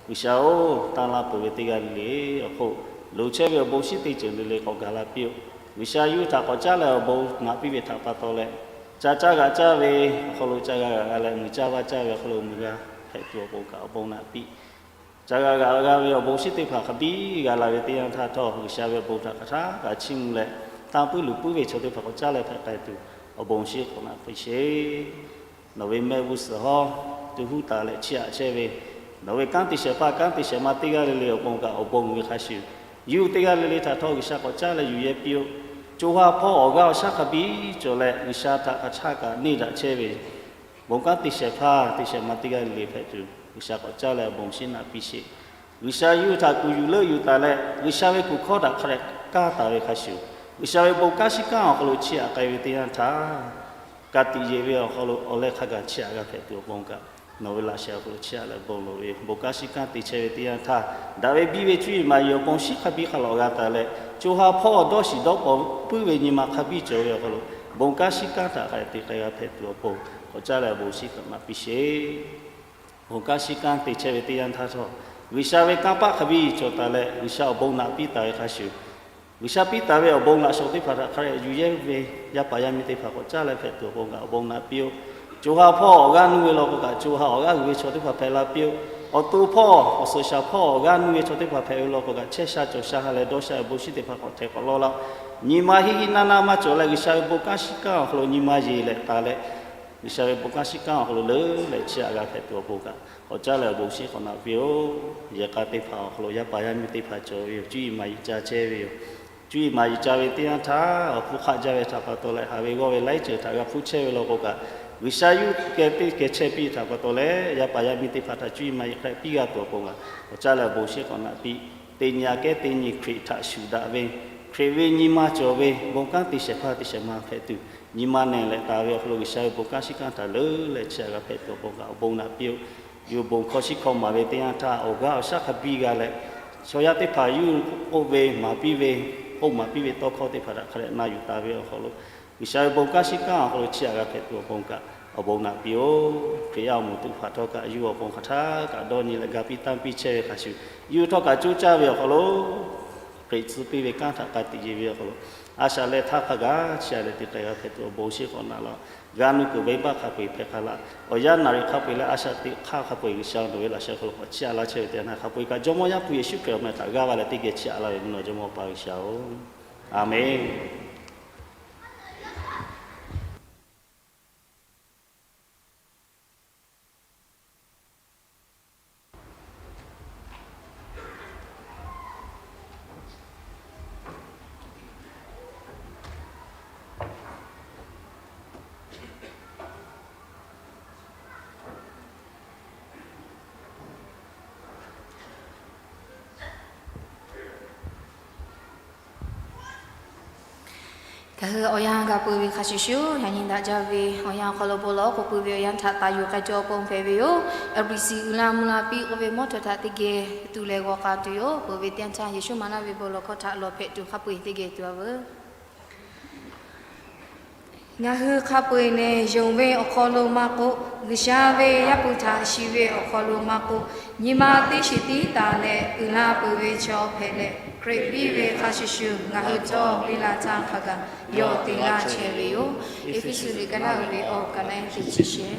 G'uiˬsha-oˬ, tanˇ laˇ peuˬ ve teˇ g'aˇ le le awˬ hk'oˆ, loˍ chehˇ ve awˬ bon shinˉ teˇ ceuˬ le le k'awꞈ gaˬ la piˇ-oˆ. G'uiˬsha yuˬ htaꞈ k'awꞈ caˉ leh awˬ bon naꞈ piˇ ve htaꞈ pa taw leh, ca caˇ g'aꞈ caˇ ve awˬ hk'aw lo ca g'a g'aꞈ g'a leh, muiˬ caˇ vaˇ caˇ ve awˬ hk'aw lo muiˬ g'a hpehꞈ tuˬ awˬ pon kaꞈ awˬ bon naꞈ piˇ. Ca g'a g'aꞈ g'a ve awˬ bon shinˉ teˇ hpaˍ hk'a biˇ g'a la ve teˇ yanˇ htaˇ htawˇ, G'uiˬsha ve awˬ bon htaꞈ hk'aˬ htaˇ kaꞈ chiˇ mvuh leh, tanˇ puiˉ luˬ puiˉ ve chaw teˇ hpaˍ k'awꞈ caˉ leh hpehꞈ k'ai tuˬ awˬ bon shinˉ k'awꞈ naꞈ piˇ sheˍ. Nawˬ ve mehˆ g'uˇ suhˍ hawˉ tu huˉ taˍ leh chiˇ aꞈ chehˇ ve, nawˬ ve kanˉ te shehˍ hpaˇ kanˉ te shehˍ ma teˇ g'aˇ le le awˬ pon kaꞈ awˬ bon uiˍ ve hk'a shuˍ, yuˬ teˇ g'aˇ le le htaꞈ htawˇ G'uiˬsha k'awꞈ caˉ leh yuˬ yehˇ piˇ-oˆ. Co ha hpawˇ awˬ g'aˇ awˬ shaˉ hk'a biˇ cawˬ leh, G'uiˬsha htaꞈ hk'aˬ htaˇ kaꞈ neˇ daꞈ chehˇ ve, bon kanˉ te shehˍ hpaˇ te shehˍ ma teˇ g'aˇ le le hpehꞈ tuˬ, G'uiˬsha k'awꞈ caˉ leh awˬ bon shinˉ naꞈ piˇ sheˍ. G'uiˬsha yuˬ htaꞈ kuˬ yuˬ leuˆ yuˬ taˍ leh, G'uiˬsha ve kuˬ hkawˇ htaꞈ hk'a dehꞈ kaˇ taˍ ve hk'a shuˍ, G'uiˬsha ve bon kanˉ shiˉ kanˉ awˬ hk'aw lo chiˇ aꞈ k'ai ve teˇ yanˇ htaˇ, ka tiꞈ yeˬ ve awˬ hk'aw lo awˬ leh hk'a gaˬ chiˇ aꞈ g'a hpehꞈ tuˬ awˬ pon kaꞈ, nawˬ ve laꞈ sheh awˬ hk'aw lo chiˇ aꞈ leh bon lawˬ ve yoˬ. Bon kanˉ shiˉ kanˉ te chehˇ ve teˇ yanˇ htaˇ, daꞈ ve biˇ ve cuˇ yiˍ maˍ yiˍ awˬ pon shinˉ hk'a biˇ hk'a lawꞈ g'a taˍ leh, co ha hpawˇ dawˇ shiˍ dawˇ paw puiˉ ve nyi ma hk'a biˇ cawˬ ve awˬ hk'aw lo, bon kanˉ shiˉ kanˉ htaꞈ hk'a dehꞈ te k'ai g'a hpehꞈ tuˬ awˬ pon, k'awꞈ caˉ leh awˬ bon shinˉ hk'a naꞈ piˇ sheˍ. Bon kanˉ shiˉ kanˉ te chehˇ ve teˇ yanˇ htaˇ htawˇ, G'uiˬsha ve kanˇ paˆ hk'a biˇ cawˬ taˍ leh, G'uiˬsha awˬ bon naꞈ piˇ taˍ ve hk'a shuˍ, G'uiˬsha piˇ taˍ ve awˬ bon laꞈ shawˍ teˇ hpaˍ htaꞈ hk'a dehꞈ yuˬ yehˇ ve yaˇ paˍ yaˇ miˇ teˇ hpaˍ k'awꞈ caˉ leh hpehꞈ tuˬ awˬ pon kaꞈ awˬ bon naꞈ piˇ-oˆ. Co ha hpawˇ awˬ g'aˇ nuˇ ve law k'o kaꞈ, co ha awˬ g'aˇ g'uiˬ ve chaw teˇ hpaˍ hpehꞈ la piˇ-oˆ. Awˬ to hpawˇ awˬ suhˍ shaˍ hpawˇ awˬ g'aˇ nuˇ ve chaw teˇ hpaˍ hpehꞈ ve law k'o kaꞈ, chehˇ sha cawˬ sha ha leh dawˇ sha ve bon shinˉ teˇ hpaˍ k'awꞈ htehꞈ k'awꞈ lawˇ laˇ. Nyi ma hiˆ hiˆ naˇ naˇ maˇ cawˬ leh, G'uiˬsha ve bon kanˉ shiˉ kanˉ awˬ hk'aw lo nyi ma yeˬ leh taˍ leh, G'uiˬsha ve bon kanˉ shiˉ kanˉ awˬ hk'aw lo leuˉ leh chiˇ aꞈ g'a hpehꞈ tuˬ awˬ pon kaꞈ, k'awꞈ caˉ leh awˬ bon shinˉ k'awꞈ naꞈ piˇ-oˆ. Yehˬ k'a teˇ hpaˍ awˬ hk'aw lo yaˇ paˍ yaˇ miˇ teˇ hpaˍ cawˬ ve yoˬ. Cuˇ yiˍ maˍ yiˍ ca chehˇ ve yoˬ. Cuˇ yiˍ maˍ yiˍ ca ve teˇ yanˇ htaˇ, awˬ hpfuhˇ hk'aˆ jaˇ ve htaꞈ pa taw leh, haꞈ ve g'awˇ ve laiˉ ceuˬ htaꞈ g'a hpuˇ chehˇ ve law k'o kaꞈ, G'uiˬsha yuˬ geh teˇ geh chehˇ piˇ htaꞈ pa taw leh, yaˇ paˍ yaˇ miˇ teˇ hpaˍ htaꞈ cuˇ yiˍ maˍ yiˍ hk'a dehꞈ piˇ g'a tuˬ awˬ pon kaꞈ, k'awꞈ caˉ leh awˬ bon shinˉ k'awꞈ naꞈ piˇ. Teˇ nyi aꞈ kehˉ teˇ nyi Hkriꞈ htaꞈ shuˍ daꞈ ve, Hkriꞈ ve nyi ma cawˬ ve, bon kanˉ te shehˍ hpaˇ te shehˍ ma hpehꞈ tuˬ, nyi ma nehˬ leh taˍ ve awˬ hk'aw lo G'uiˬsha ve bon kanˉ shiˉ kanˉ htaꞈ leuˉ leh chiˇ aꞈ g'a hpehꞈ tuˬ awˬ pon kaꞈ awˬ bon naꞈ piˇ-oˆ. Yuˬ bon hkawˇ shiˉ hkawˇ maˍ ve teˇ yanˇ htaˇ, awˬ g'aˇ awˬ shaˉ hk'a biˇ g'a leh, chaw yaˇ teˇ hpaˍ yuˬ k'oˆ ve maˍ piˇ ve, k'oˆ maˍ piˇ ve tawˇ hkawˇ teˇ hpaˍ htaꞈ hk'a dehꞈ na yuˬ taˍ ve awˬ hk'aw lo, G'uiˬsha ve bon kanˉ shiˉ kanˉ awˬ hk'aw lo chiˇ aꞈ g'a hpehꞈ tuˬ awˬ pon kaꞈ awˬ bon naꞈ piˇ-oˆ. Hkriꞈ yaˇ awˬ moˍ teˇ hpaˍ htawˇ kaꞈ yuˬ awˬ pon hk'aˬ htaˇ kaꞈ dawˇ nyi leh ga piˇ tanˇ piˇ chehˇ ve hk'a shuˍ, yuˬ htawˇ kaꞈ coˇ caˇ ve awˬ hk'aw lo, Hkriꞈ tcuh piˇ ve kanˉ htaꞈ k'a tiꞈ yeˬ ve awˬ hk'aw lo, a shaꞈ leh htaˇ hk'a gaˬ chiˇ aꞈ leh te k'ai g'a hpehꞈ tuˬ awˬ bon shinˉ k'awꞈ naꞈ laˇ-oˆ. G'a nuˇ kuiˬ venˇbaˆ hk'a peu-eˬ hpehꞈ hk'a laˇ. Awˬ yanˇ naˍ riˍ hk'a peu-eˬ leh a shaꞈ teꞈ hk'aˇ hk'a peu-eˬ G'uiˬsha nawˬ ve laꞈ sheh hk'aw lo k'awꞈ chiˇ aꞈ laˇ chehˇ ve teˇ yanˇ htaˇ, hk'a peu-eˬ kaꞈ Jawˇmawˇ Yaˇ hpu Yeˍsuˆ Hkriꞈ awˬ meh htaꞈ g'aˇ va leh teˇ geh chiˇ aꞈ laˇ ve mvuhˇ naw Jawˇmawˇ Awˬ pa G'uiˬsha-oˬ, Aˍmenˍ. Ngaˬ hui awˬ yanˇ g'a peuˬ ve hk'a shuˍ shuˍ, yaꞈ nyi daꞈ jaˇ ve awˬ yanˇ awˬ hk'aw lo bon lawˬ k'oˆ peuˬ ve awˬ yanˇ htaꞈ taˍ yuˬ k'ai tuˬ awˬ pon hpehꞈ ve yoˬ. Eˍ bli si uiˍ la mvuh la piˇ k'oˆ ve mawˇ htawˇ htaꞈ teˇ geh tuˬ leh g'aw k'a tuˬ yoˬ. Peuˬ ve teˇ yanˇ htaˇ Yeˍsuˆ maˍ laˇ ve bon lawˬ hkawˇ htaꞈ lawˬ hpehꞈ tuˬ hk'a peu-eˬ teˇ geh tuˬ a veuˬ. Ngaˬ hui hk'a peu-eˬ nehˬ yonˍ ve awˬ hk'aw lo maˇ k'oˆ, G'uiˬsha ve Yaˇ hpu htaꞈ shiˍ ve awˬ hk'aw lo maˇ k'oˆ, nyi ma teˇ shiˍ tiˉ taˍ leh uiˍ la peuˬ ve chaw hpehꞈ leh, Hkriꞈ piˇ ve hk'a shuˍ shuˍ ngaˬ hui htawˇ piˇ la htaˇ hk'a gaˬ yawˇ te laˇ chehˇ ve yoˬ. Eˇfeˇsuꞈ liꞈ ka naˆ uiˍ ve awˬ ka naˆ eˉ teˇ chi shehˍ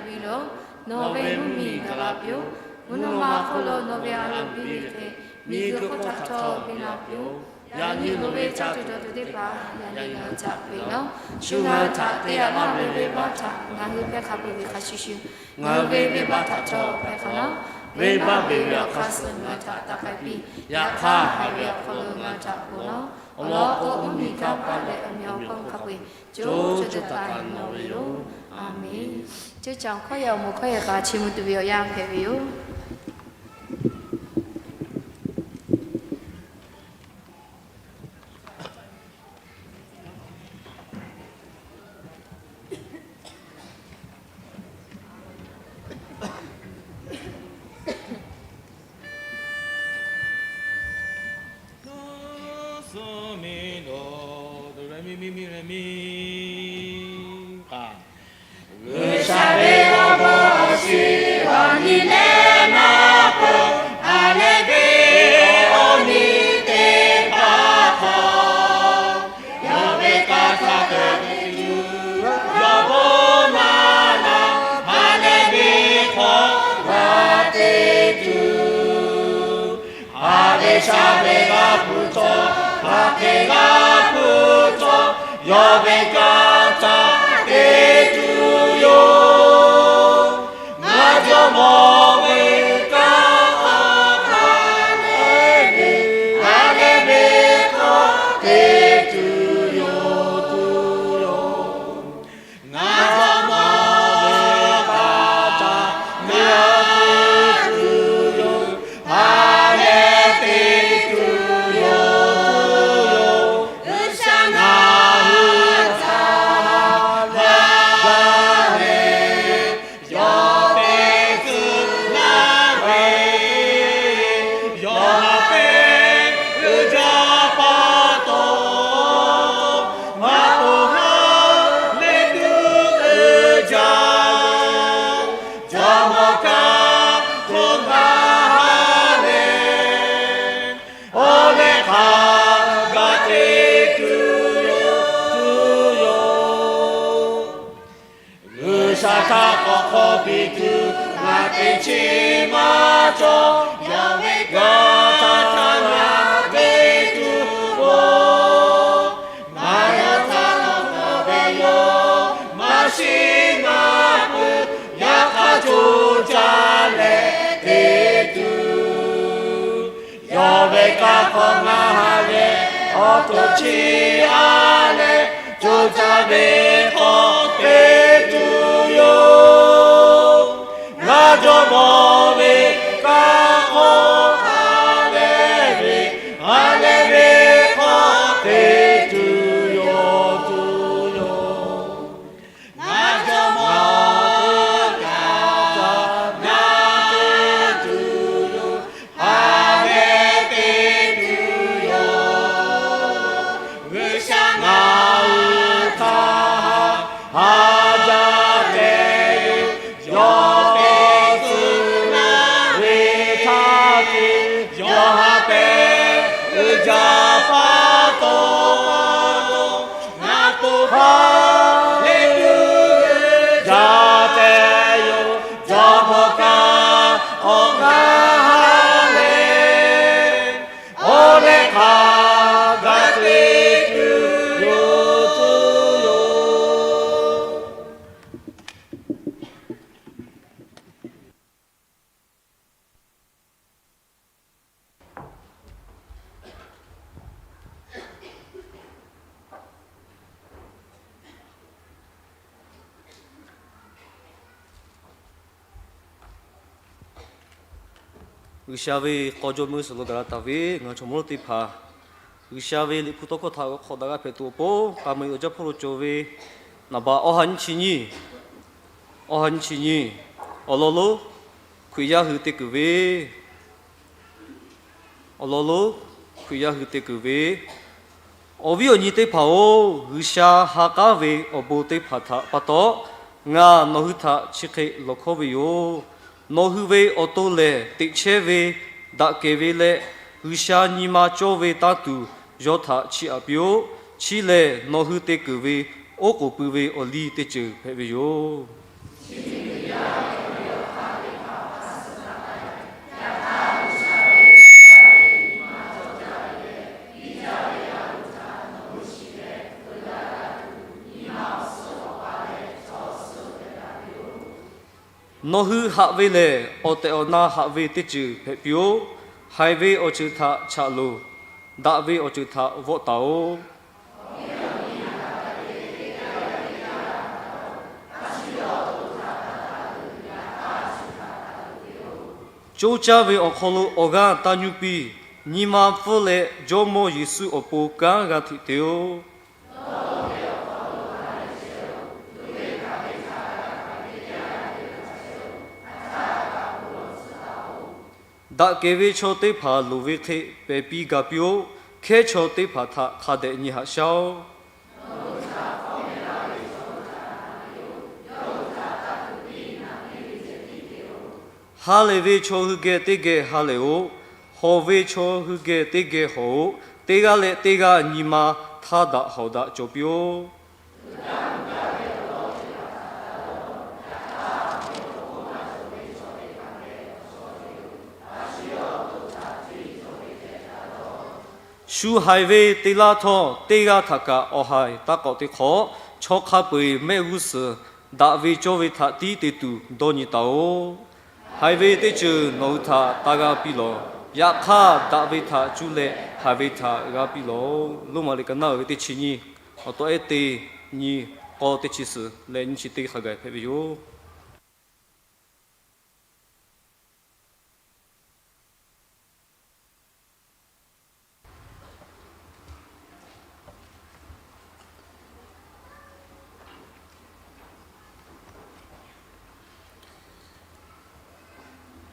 ve yoˬ. Nawˬ ve mvuhˇ miˬ gaˬ la piˇ-oˆ. Mvuhˇ naw ma hk'oˆ lo nawˬ ve a loˍ biˇ ve hk'e, miˬguiˬ hk'oˆ htaꞈ htawˇ biˇ la piˇ-oˆ. Yaꞈ nyi nawˬ ve caˇ tuˬ dawˬ tuˬ teˇ hpaˍ yaꞈ nyi nawˬ caˇ piˇ-oˆ. Shu ngaˬ hui htaꞈ te yaꞈ laˇ ve venˇbaˆ htaꞈ ngaˬ hui hpehˇ hk'a peuˬ ve hk'a shuˍ shuˍ, ngaˬ hui ve venˇbaˆ htaꞈ htawˇ hpehˇ hk'a laˇ. Venˇbaˆ beˬ ve awˬ hk'aˇ suh ngaˬ hui htaꞈ taˇ k'ai piˇ. Yaꞈ hk'aˇ, haˍ ve awˬ hk'aw lo ngaˬ hui htaꞈ ponˬ laˇ. Awˬ lawn k'o, mvuhˇ miˬ kanˇ paˆ leh awˬ meꞈ awˬ hponˇ hk'a peu-eˬ co co taiˍ taiˍ nawˬ ve yoˬ. A menˬ. Ceuˇ caˬ hkawˇ yaˇ awˬ moˍ hkawˇ yaˇ kaꞈ chi mvuh tuˬ ve awˬ yanˇ hpehꞈ ve yoˬ. G'uiˬsha ve awˬ bon awˬ shiˍ awˬ nyi leh maˇ peuˬ, ha lehˬ ve awˬ nyi teˇ hpaˍ hk'aw, yawˇ ve kaꞈ htaˇ kaꞈ teˇ tuˬ, yawˇ bon maˇ na, ha lehˬ ve hk'aw g'a teˇ tuˬ. Haˍ ve shaˍ ve g'a hpu htawˇ, haˍ hk'e g'a hpu htawˇ, yawˇ ve kaꞈ htaˇ teˇ tuˬ yoˬ. Ngaˬ jawˇmawˇ ve kaꞈ hk'aˇ hk'a lehˬ ve, ha lehˬ ve hk'aw teˇ tuˬ yoˬ, tuˬ yoˬ. Ngaˬ jawˇmawˇ ve kaꞈ htaˇ ngaˬ teˇ tuˬ yoˬ, ha lehˬ teˇ tuˬ yoˬ, tuˬ yoˬ. G'uiˬsha ngaˬ hui htaꞈ ha lehˬ leh, yawˇ teˇ tcuh laˇ ve, yawˇ ha pehˇ uiˍ jaˇ pa taw, ngaˬ to ha lehˬ tuˬ uiˍ jaˇ. Jawˇmawˇ kaꞈ hto gaˇ ha lehˬ, awˬ leh hk'a gaˬ teˇ tuˬ yoˬ, tuˬ yoˬ. G'uiˬsha htaꞈ k'awꞈ hk'aw piˇ tuˬ ngaˬ teꞈ chiˉ maˇ cawˬ. Yawˇ ve kaꞈ htaˇ ngaˬ teˇ tuˬ yoˬ. Ngaˬ yawˇ htaꞈ nawˬ hk'aw ve yoˬ. Maˇ shiˍ maˇ peuˬ, yaꞈ hk'aˇ co caˇ leh teˇ tuˬ. Yawˇ ve kaꞈ hk'aw ngaˬ ha lehˬ, awˬ to chi a leh, co caˇ ve hk'aw teˇ tuˬ yoˬ. Ngaˬ jawˇmawˇ ve kaꞈ hk'aw ha lehˬ ve, ha lehˬ ve hk'aw teˇ tuˬ yoˬ, tuˬ yoˬ. Ngaˬ jawˇmawˇ kaꞈ htaˇ ngaˬ teˇ tuˬ yoˬ, ha lehˬ teˇ tuˬ yoˬ. G'uiˬsha ngaˬ hui htaꞈ ha jaˇ te yoˬ. Yawˇ teˇ tcuh laˇ ve htaˇ te, yawˇ ha pehˇ uiˍ jaˇ pa taw, ngaˬ to ha lehˬ tuˬ jaˇ te yoˬ. Jawˇmawˇ kaꞈ awˬ g'aˇ ha lehˬ, awˬ leh hk'a gaˬ teˇ tuˬ yoˬ, tuˬ yoˬ. G'uiˬsha ve k'aw jawˇmawˇ suhˍ lo gaˬ la taˍ ve ngaˬ hui chaw mawˇ teˇ hpaˍ, G'uiˬsha ve Liꞈ hpu tawˇ hkawˇ htaꞈ k'awꞈ daꞈ g'a hpehꞈ tuˬ awˬ pon, k'a mui awˬ jaˇ hpawˇ lo cawˬ ve naˍ baꞈ awˬ ha nyiˇ chi nyiˇ, awˬ ha nyiˇ chi nyiˇ, awˬ lawn lonˉ Hkriꞈ yaˇ hui te kuiˬ ve, awˬ lawn lonˉ Hkriꞈ yaˇ hui te kuiˬ ve, awˬ viˉ awˬ nyi teˇ hpaˍ-oˬ, G'uiˬsha ha k'aˉ ve awˬ bon teˇ hpaˍ htaꞈ pa taw, ngaˬ nawˬ hui htaꞈ chi hk'e lawˬ hkawˇ ve yoˬ. Nawˬ hui ve awˬ to lehˬ, teꞈ chehˇ ve, daꞈ kehˬ ve leh G'uiˬsha nyi ma cawˇ ve tanˇ tuˬ yawˇ htaꞈ chiˇ aꞈ piˇ-oˆ. Chi lehˬ, nawˬ hui te kuiˬ ve oˉ k'oˍ pui ve awˬ liˇ teˇ ceuˬ hpehꞈ ve yoˬ. Nawˬ hui haꞈ ve lehˬ, awˬ tehˬ awˬ na haꞈ ve teˇ ceuˬ hpehꞈ piˇ-oˆ. Haiˬ ve awˬ ceuˬ htaꞈ chaꞈ loˬ. Daꞈ ve awˬ ceuˬ htaꞈ vawˆ taˍ-oꞈ. Coˇ caˇ ve awˬ hk'aw lo awˬ g'aˇ taˇ nyuˇ piˇ. Nyi ma pfuhˇ leh Jawˇmawˇ Yeˍsuˆ awˬ pon kanˉ g'a hteꞈ te-oˆ. Daꞈ kehˬ ve chaw teˇ hpaˍ loˍ ve hk'e pehˬ piˇ ga piˇ-oˆ. Hkehˉ chaw teˇ hpaˍ htaꞈ hk'a dehꞈ nyi haꞈ shaˉ-oˆ. Ha lehˬ ve chaw hui geh teˇ geh ha lehˬ-oꞈ. Hawˬ ve chaw hui geh teˇ geh hawˬ-oꞈ. Teˇ g'aˇ leh teˇ g'aˇ nyi ma htaˇ daꞈ hawˍ daꞈ cawˬ piˇ-oˆ. Shu haiˬ ve te laˇ htawˇ, teˇ g'aˇ htaꞈ kaꞈ awˬ haiˬ taˇ k'awꞈ te hk'awꞈ. Chaw hk'a peu-eˬ mehˆ g'uˇ suhˍ daꞈ ve cawˇ ve htaꞈ tiˉ te tuˬ dawˇ nyi taˍ-oꞈ. Haiˬ ve teˇ ceuˬ nawˬ hui htaꞈ taˇ g'aˇ piˇ lawˬ. Yaꞈ hk'aˇ, daꞈ ve htaꞈ cuˇ leh haiˬ ve htaꞈ g'aˇ piˇ lawˬ. Loˉ maˍ liꞈ ka naˉ uiˍ ve teˇ chi nyiˇ, awˬ taw ehˉ teˇ nyi, k'awˇ teˇ chi suhˍ leh nyiˇ chi teˇ hk'a gaˬ hpehꞈ ve yoˬ.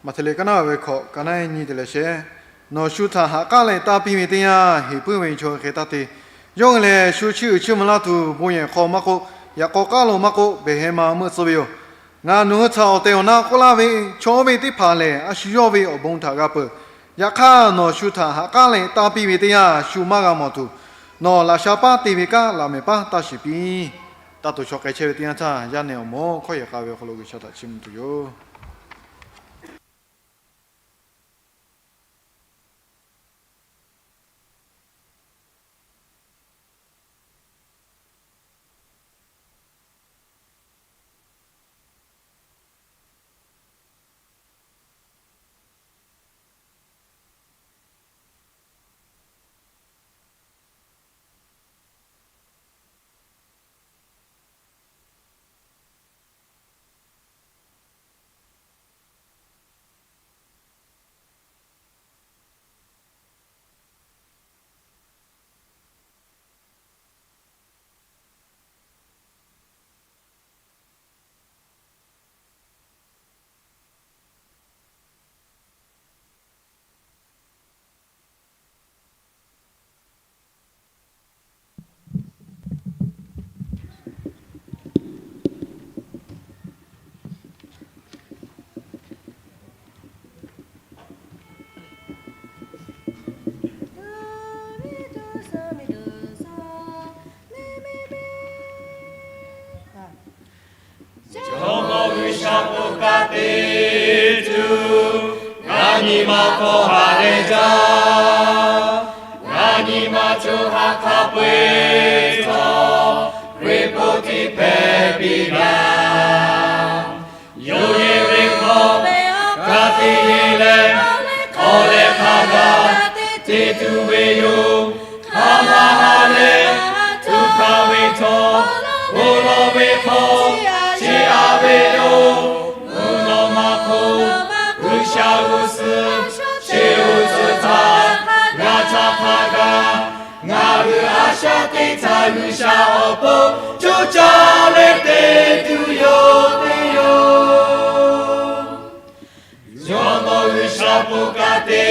Maꞈhtehˍ liꞈ ka naˉ uiˍ ve hkawꞈ, ka naˉ nyi te leh shehˍ. Nawˬ shu htaꞈ ha k'aˉ leh tanˇ piˇ ve teˇ yanˇ, heˍ puiˉ ve chaw hk'e taˇ te. Yawˇ hui lehˬ, shu chiˇ uiˍ chiˇ mvuh laˇ tuˬ bon yehˬ hk'aw maˇ k'oˆ, yaꞈ k'aw k'aˉ lo maˇ k'oˆ, behˬ heh ma meuˆ tcuh ve yoˬ. Ngaˬ nawˬ hui htaꞈ awˬ tehˬ awˬ na k'oˆ laˇ ve, chaw oˇ ve teˇ hpaˍ lehˬ, a shu yawˇ ve awˬ bon htaꞈ g'a peuˬ. Yaꞈ hk'aˇ, nawˬ shu htaꞈ ha k'aˉ leh tanˇ piˇ ve teˇ yanˇ, shu maˇ g'a mawˬ tuˬ, nawˬ laꞈ sha paˉ te ve kaꞈ laꞈ mehˍ paˉ taˇ shiˍ piˇ. Taˇ to shaw k'ai chehˇ ve teˇ yanˇ htaˇ, yaˇ nehˬ awˬ moˍ hkawˇ yehˬ k'a ve awˬ hk'aw lo G'uiˬsha htaꞈ chiˇ mvuh tuˬ yoˬ. Jawˇmawˇ G'uiˬsha bon ka te tuˬ, ngaˬ nyi ma hk'aw haꞈ leh jaˇ. Ngaˬ nyi ma co ha hk'a peu-eˬ htawˇ, Hkriꞈ po tiˇ hpehꞈ piˇ gaˇ. Yawˇ yehˬ ve hk'aw ka tiꞈ yeˬ leh, awˬ leh hk'a gaˬ te tuˬ ve yoˬ. Hk'a maˇ ha leh tuꞈ hkanˍ ve htawˇ, bon lawˬ ve hk'aw chiˇ aꞈ ve yoˬ. Mvuhˇ naw ma hk'oˆ G'uiˬsha g'uˇ suhˍ chi uiˍ tcuhˍ htaꞈ g'a htaꞈ hk'a gaˬ, ngaˬ hui a shaꞈ teꞈ htaˇ G'uiˬsha awˬ pon coˇ caˇ leh te tuˬ yoˬ teˇ yoˬ. Jawˇmawˇ G'uiˬsha bon ka te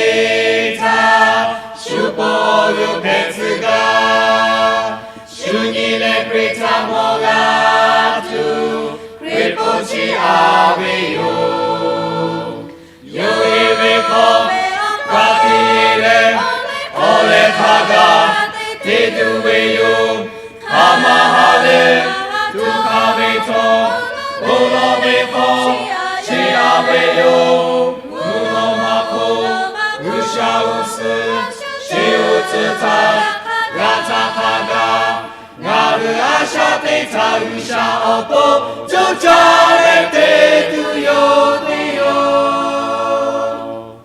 htaˇ, shu pon awˬ g'euˆ hpehꞈ tcuh gaˇ. Shu nyi leh Hkriꞈ htaꞈ mawˬ g'a tuˬ, Hkriꞈ po chiˇ aꞈ ve yoˬ. Yawˇ yehˬ ve hk'aw ka tiꞈ yeˬ leh, awˬ leh hk'a gaˬ te tuˬ ve yoˬ. Hk'a maˇ ha leh tuꞈ hkanˍ ve htawˇ, bon lawˬ ve hk'aw chiˇ aꞈ ve yoˬ. Mvuhˇ naw ma hk'oˆ G'uiˬsha g'uˇ suhˍ chi uiˍ tcuhˍ htaꞈ g'a htaꞈ hk'a gaˬ, ngaˬ hui a A shaꞈ teˇ htaˇ G'uiˬsha awˬ pon co caˇ leh te tuˬ yoˬ teˇ yoˬ.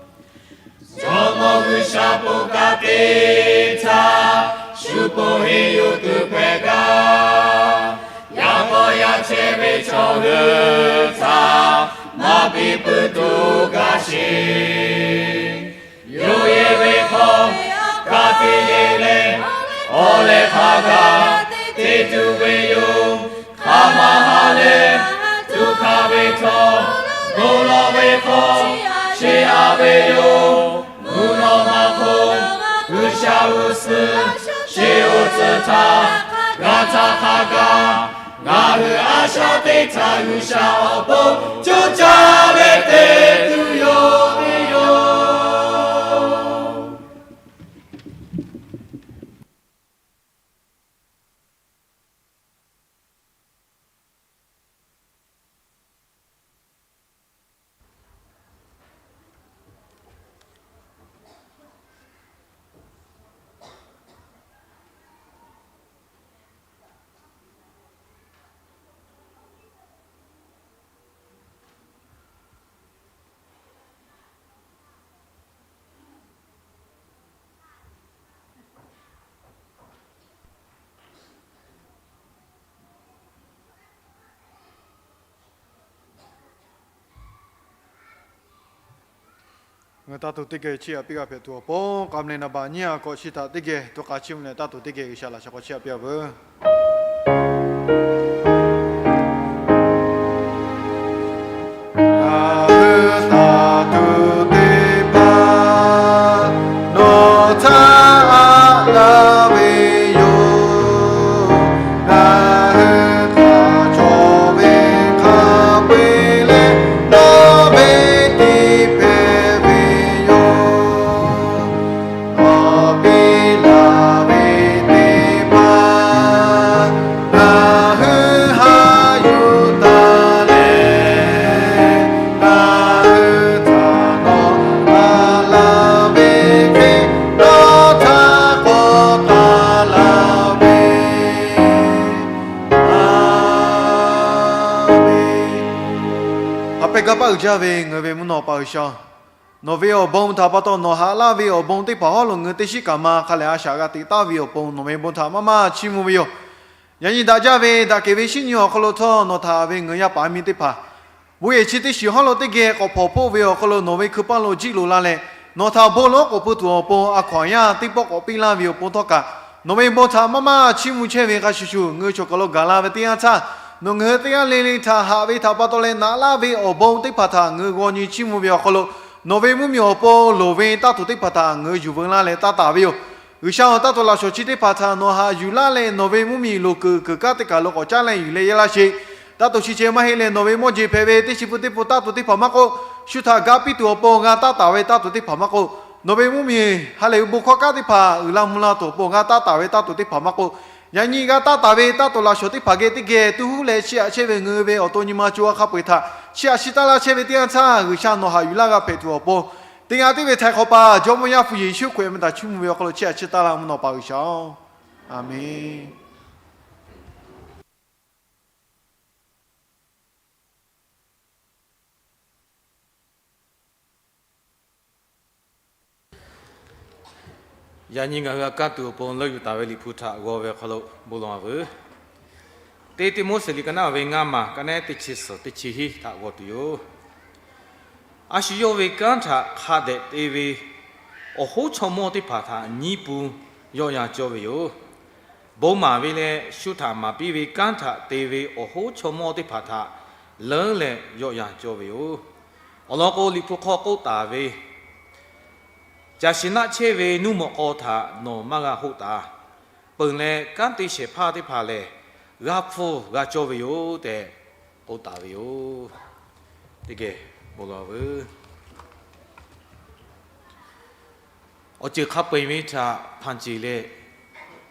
Jawˇmawˇ G'uiˬsha bon kanˉ teˇ htaˇ shu ponˬ heˆ yuˬ tuˬ hpehꞈ gaˇ. Yaꞈ k'aw yaꞈ chehˇ ve chaw hui htaꞈ maˇ biˇ puiˉ tuˬ gaˇ sheˍ. Yonˍ yehˬ ve hk'aw ka tiꞈ yeˬ leh, awˬ lehˬ hk'a gaˬ te tuˬ ve yoˬ. Hk'aˬ ma ha lehˬ, tuꞈ hkanˍ ve htawˇ, bon lawˬ ve hk'aw, sheˍ a ve yoˬ. Mvuhˇ naw ma hk'oˆ G'uiˬsha g'uˇ suhˍ, sheˍ oˇ tcuhˍ htaꞈ g'a htaꞈ hk'a gaˬ, ngaˬ hui a shaꞈ teˇ htaˇ G'uiˬsha awˬ pon co caˇ leh te tuˬ yoˬ teˇ yoˬ. Ngaˬ hui taˇ tuˬ teˇ geh chiˇ aꞈ piˇ g'a hpehꞈ tuˬ awˬ pon, k'aˍ meh naˍ baꞈ nyiˇ a k'awꞈ chi htaꞈ teˇ geh to k'a chiˇ mvuh leh, taˇ tuˬ teˇ geh G'uiˬsha laꞈ shaw k'awꞈ chiˇ aꞈ piˇ a veuˬ. Ngaˬ hui taˇ tuˬ teˇ hpaˍ nawˬ htaꞈ aꞈ laˇ ve yoˬ. Ngaˬ hui htaꞈ cawˬ ve hk'a peu-eˬ leh nawˬ ve tiˇ hpehꞈ ve yoˬ. Nawˬ piˇ laˬ ve teˇ hpaˍ ngaˬ hui haꞈ yuˬ taˍ leh, ngaˬ hui htaꞈ nawˬ aꞈ laˇ ve hk'e, nawˬ htaꞈ k'awꞈ taˍ laˇ ve Aˍmenˍ. Haꞈ pehnˇ gaˇ paˆ uiˍ jaˇ ve ngaˬ hui ve mvuhˇ naw pa G'uiˬsha-oˬ, nawˬ ve awˬ bon htaꞈ pa taw nawˬ haꞈ laˇ ve awˬ bon teˇ hpaˍ hawˉ lo ngaˬ hui teˇ shiˉ kaꞈ ma hk'a lehˬ a shaꞈ g'a teꞈ taˍ ve awˬ pon nawˬ ve bon htaꞈ maˇ maˇ chiˇ mvuh ve yoˬ. Yaꞈ nyi daꞈ jaˇ ve daꞈ kehˬ ve shinˉ nyi awˬ hk'aw lo htawˇ nawˬ htaꞈ ve ngaˬ hui yaˇ paˍ miˇ teˇ hpaˍ bon yehˬ chi teˇ shiˍ hawˉ lo teˇ geh k'awꞈ hpawnˬ hpoˆ ve awˬ hk'aw lo nawˬ ve hkui paˇ lo jiˆ loꞈ la leh, nawˬ htaꞈ bon lawˉ k'oˍ pui tuˬ awˬ pon a hkaw anˬ yaˇ teˇ pawˆ k'awꞈ piˇ laˇ ve awˬ pon htawˇ kaꞈ, nawˬ ve bon htaꞈ maˇ maˇ chiˇ mvuh chehˇ ve hk'a shuˍ shuˍ ngaˬ hui chaw kaˬ lo gaˬ la ve teˇ yanˇ htaˇ, nawˬ ngaˬ hui teˇ g'aˇ le le htaꞈ haꞈ ve htaꞈ pa taw leh naꞈ laˇ ve awˬ bon teˇ hpaˍ htaꞈ ngaˬ hui g'aw nyi chiˇ mvuh ve awˬ hk'aw lo, nawˬ ve mvuhˇmiˬ awˬ pon loˍ ve taˇ tuˬ teˇ hpaˍ htaꞈ ngaˬ hui yuˬ veu laˇ leh taˇ taˍ ve yoˬ. G'uiˬsha-oˬ, taˇ tuˬ laꞈ shawnˍ chi teˇ hpaˍ htaꞈ nawˬ haꞈ yuˬ laˇ leh nawˬ ve mvuhˇmiˬ loˍ kuiˬ kuiˬ kanˉ teˇ kaˬ lo k'awꞈ caˉ leh yuˬ leh yehˇ laˇ sheˍ. Taˇ tuˬ chi ceh maˇ heˆ leh nawˬ ve mawˇ jeˬ hpehꞈ ve teˇ chi pun teˇ pun taˇ tuˬ teˇ hpaˍ maˇ k'oˆ, shu htaꞈ ga piˇ tuˬ awˬ pon g'a taˇ taˍ ve taˇ tuˬ teˇ hpaˍ maˇ k'oˆ, nawˬ ve mvuhˇmiˬ ha lehˬ ve bon hkawˇ kanˉ teˇ hpaˍ uiˍ la mvuh la tuˬ awˬ pon g'a taˇ taˍ ve taˇ tuˬ teˇ hpaˍ maˇ k'oˆ, yaꞈ nyi g'a taˇ taˍ ve taˇ tuˬ laꞈ shawnˍ teˇ hpaˍ geh teˇ geh tuˇ huˉ leh chiˇ aꞈ chehˇ ve ngaˬ hui ve awˬ to nyi ma co a hk'a peu-eˬ htaꞈ chiˇ aꞈ shiˍ taˍ laˇ chehˇ ve teˇ yanˇ htaˇ, G'uiˬsha nawˬ haꞈ yuˬ laˇ g'a hpehꞈ tuˬ awˬ pon, teˇ g'aˇ tiˉ ve htaiˍ hk'awꞈ pa Jawˇmawˇ Yaˇ hpu Yeˍsuˆ Hkriꞈ meh htaꞈ chiˇ mvuh ve awˬ hk'aw lo chiˇ aꞈ chiˇ taˍ laˇ mvuhˇ naw pa G'uiˬsha-oˬ, Aˍmenˍ. Yaꞈ nyi ngaˬ hui a kanˉ tuˬ awˬ pon leuˆ yuˬ taˍ ve Liꞈ hpu htaꞈ g'aw ve awˬ hk'aw lo bon lawˬ a veuˬ. Teˇ Tiˆmoˉseˍ liꞈ ka naˉ ve ngaˇ maˬ ka naˉ teˇ chi suhˍ teˇ chi hiˉ htaꞈ g'aw tuˬ yoˬ. A shu yawˇ ve kanˉ htaꞈ hk'a dehꞈ te ve awˬ hoˉ chaw mawˇ teˇ hpaˍ htaꞈ nyiˉ pun yawˆ yan cawˇ ve yoˬ. Bon maˍ ve leh shu htaꞈ maˍ piˇ ve kanˉ htaꞈ te ve awˬ hoˉ chaw mawˇ teˇ hpaˍ htaꞈ leuˉ leh yawˆ yan cawˇ ve yoˬ. Awˬ lawn k'o, Liꞈ hpu hk'aw k'oˆ taˍ ve, Caˬ shiˍ naˆ chehˇ ve nuˇ mawꞈ k'aw htaꞈ nawˬ maˇ g'a hoˆ taˍ. Peuˬ leh kanˉ te shehˍ hpaˇ teˇ hpaˍ lehˬ, g'a hpfuhˇ g'a cawˇ ve yoˬ tehꞈ k'oˆ taˍ ve yoˬ. Teˇ geh bon lawˬ veuˬ. Awˬ ceuˬ hk'a peu-eˬ ve htaꞈ hpanˍ ceˬ leh,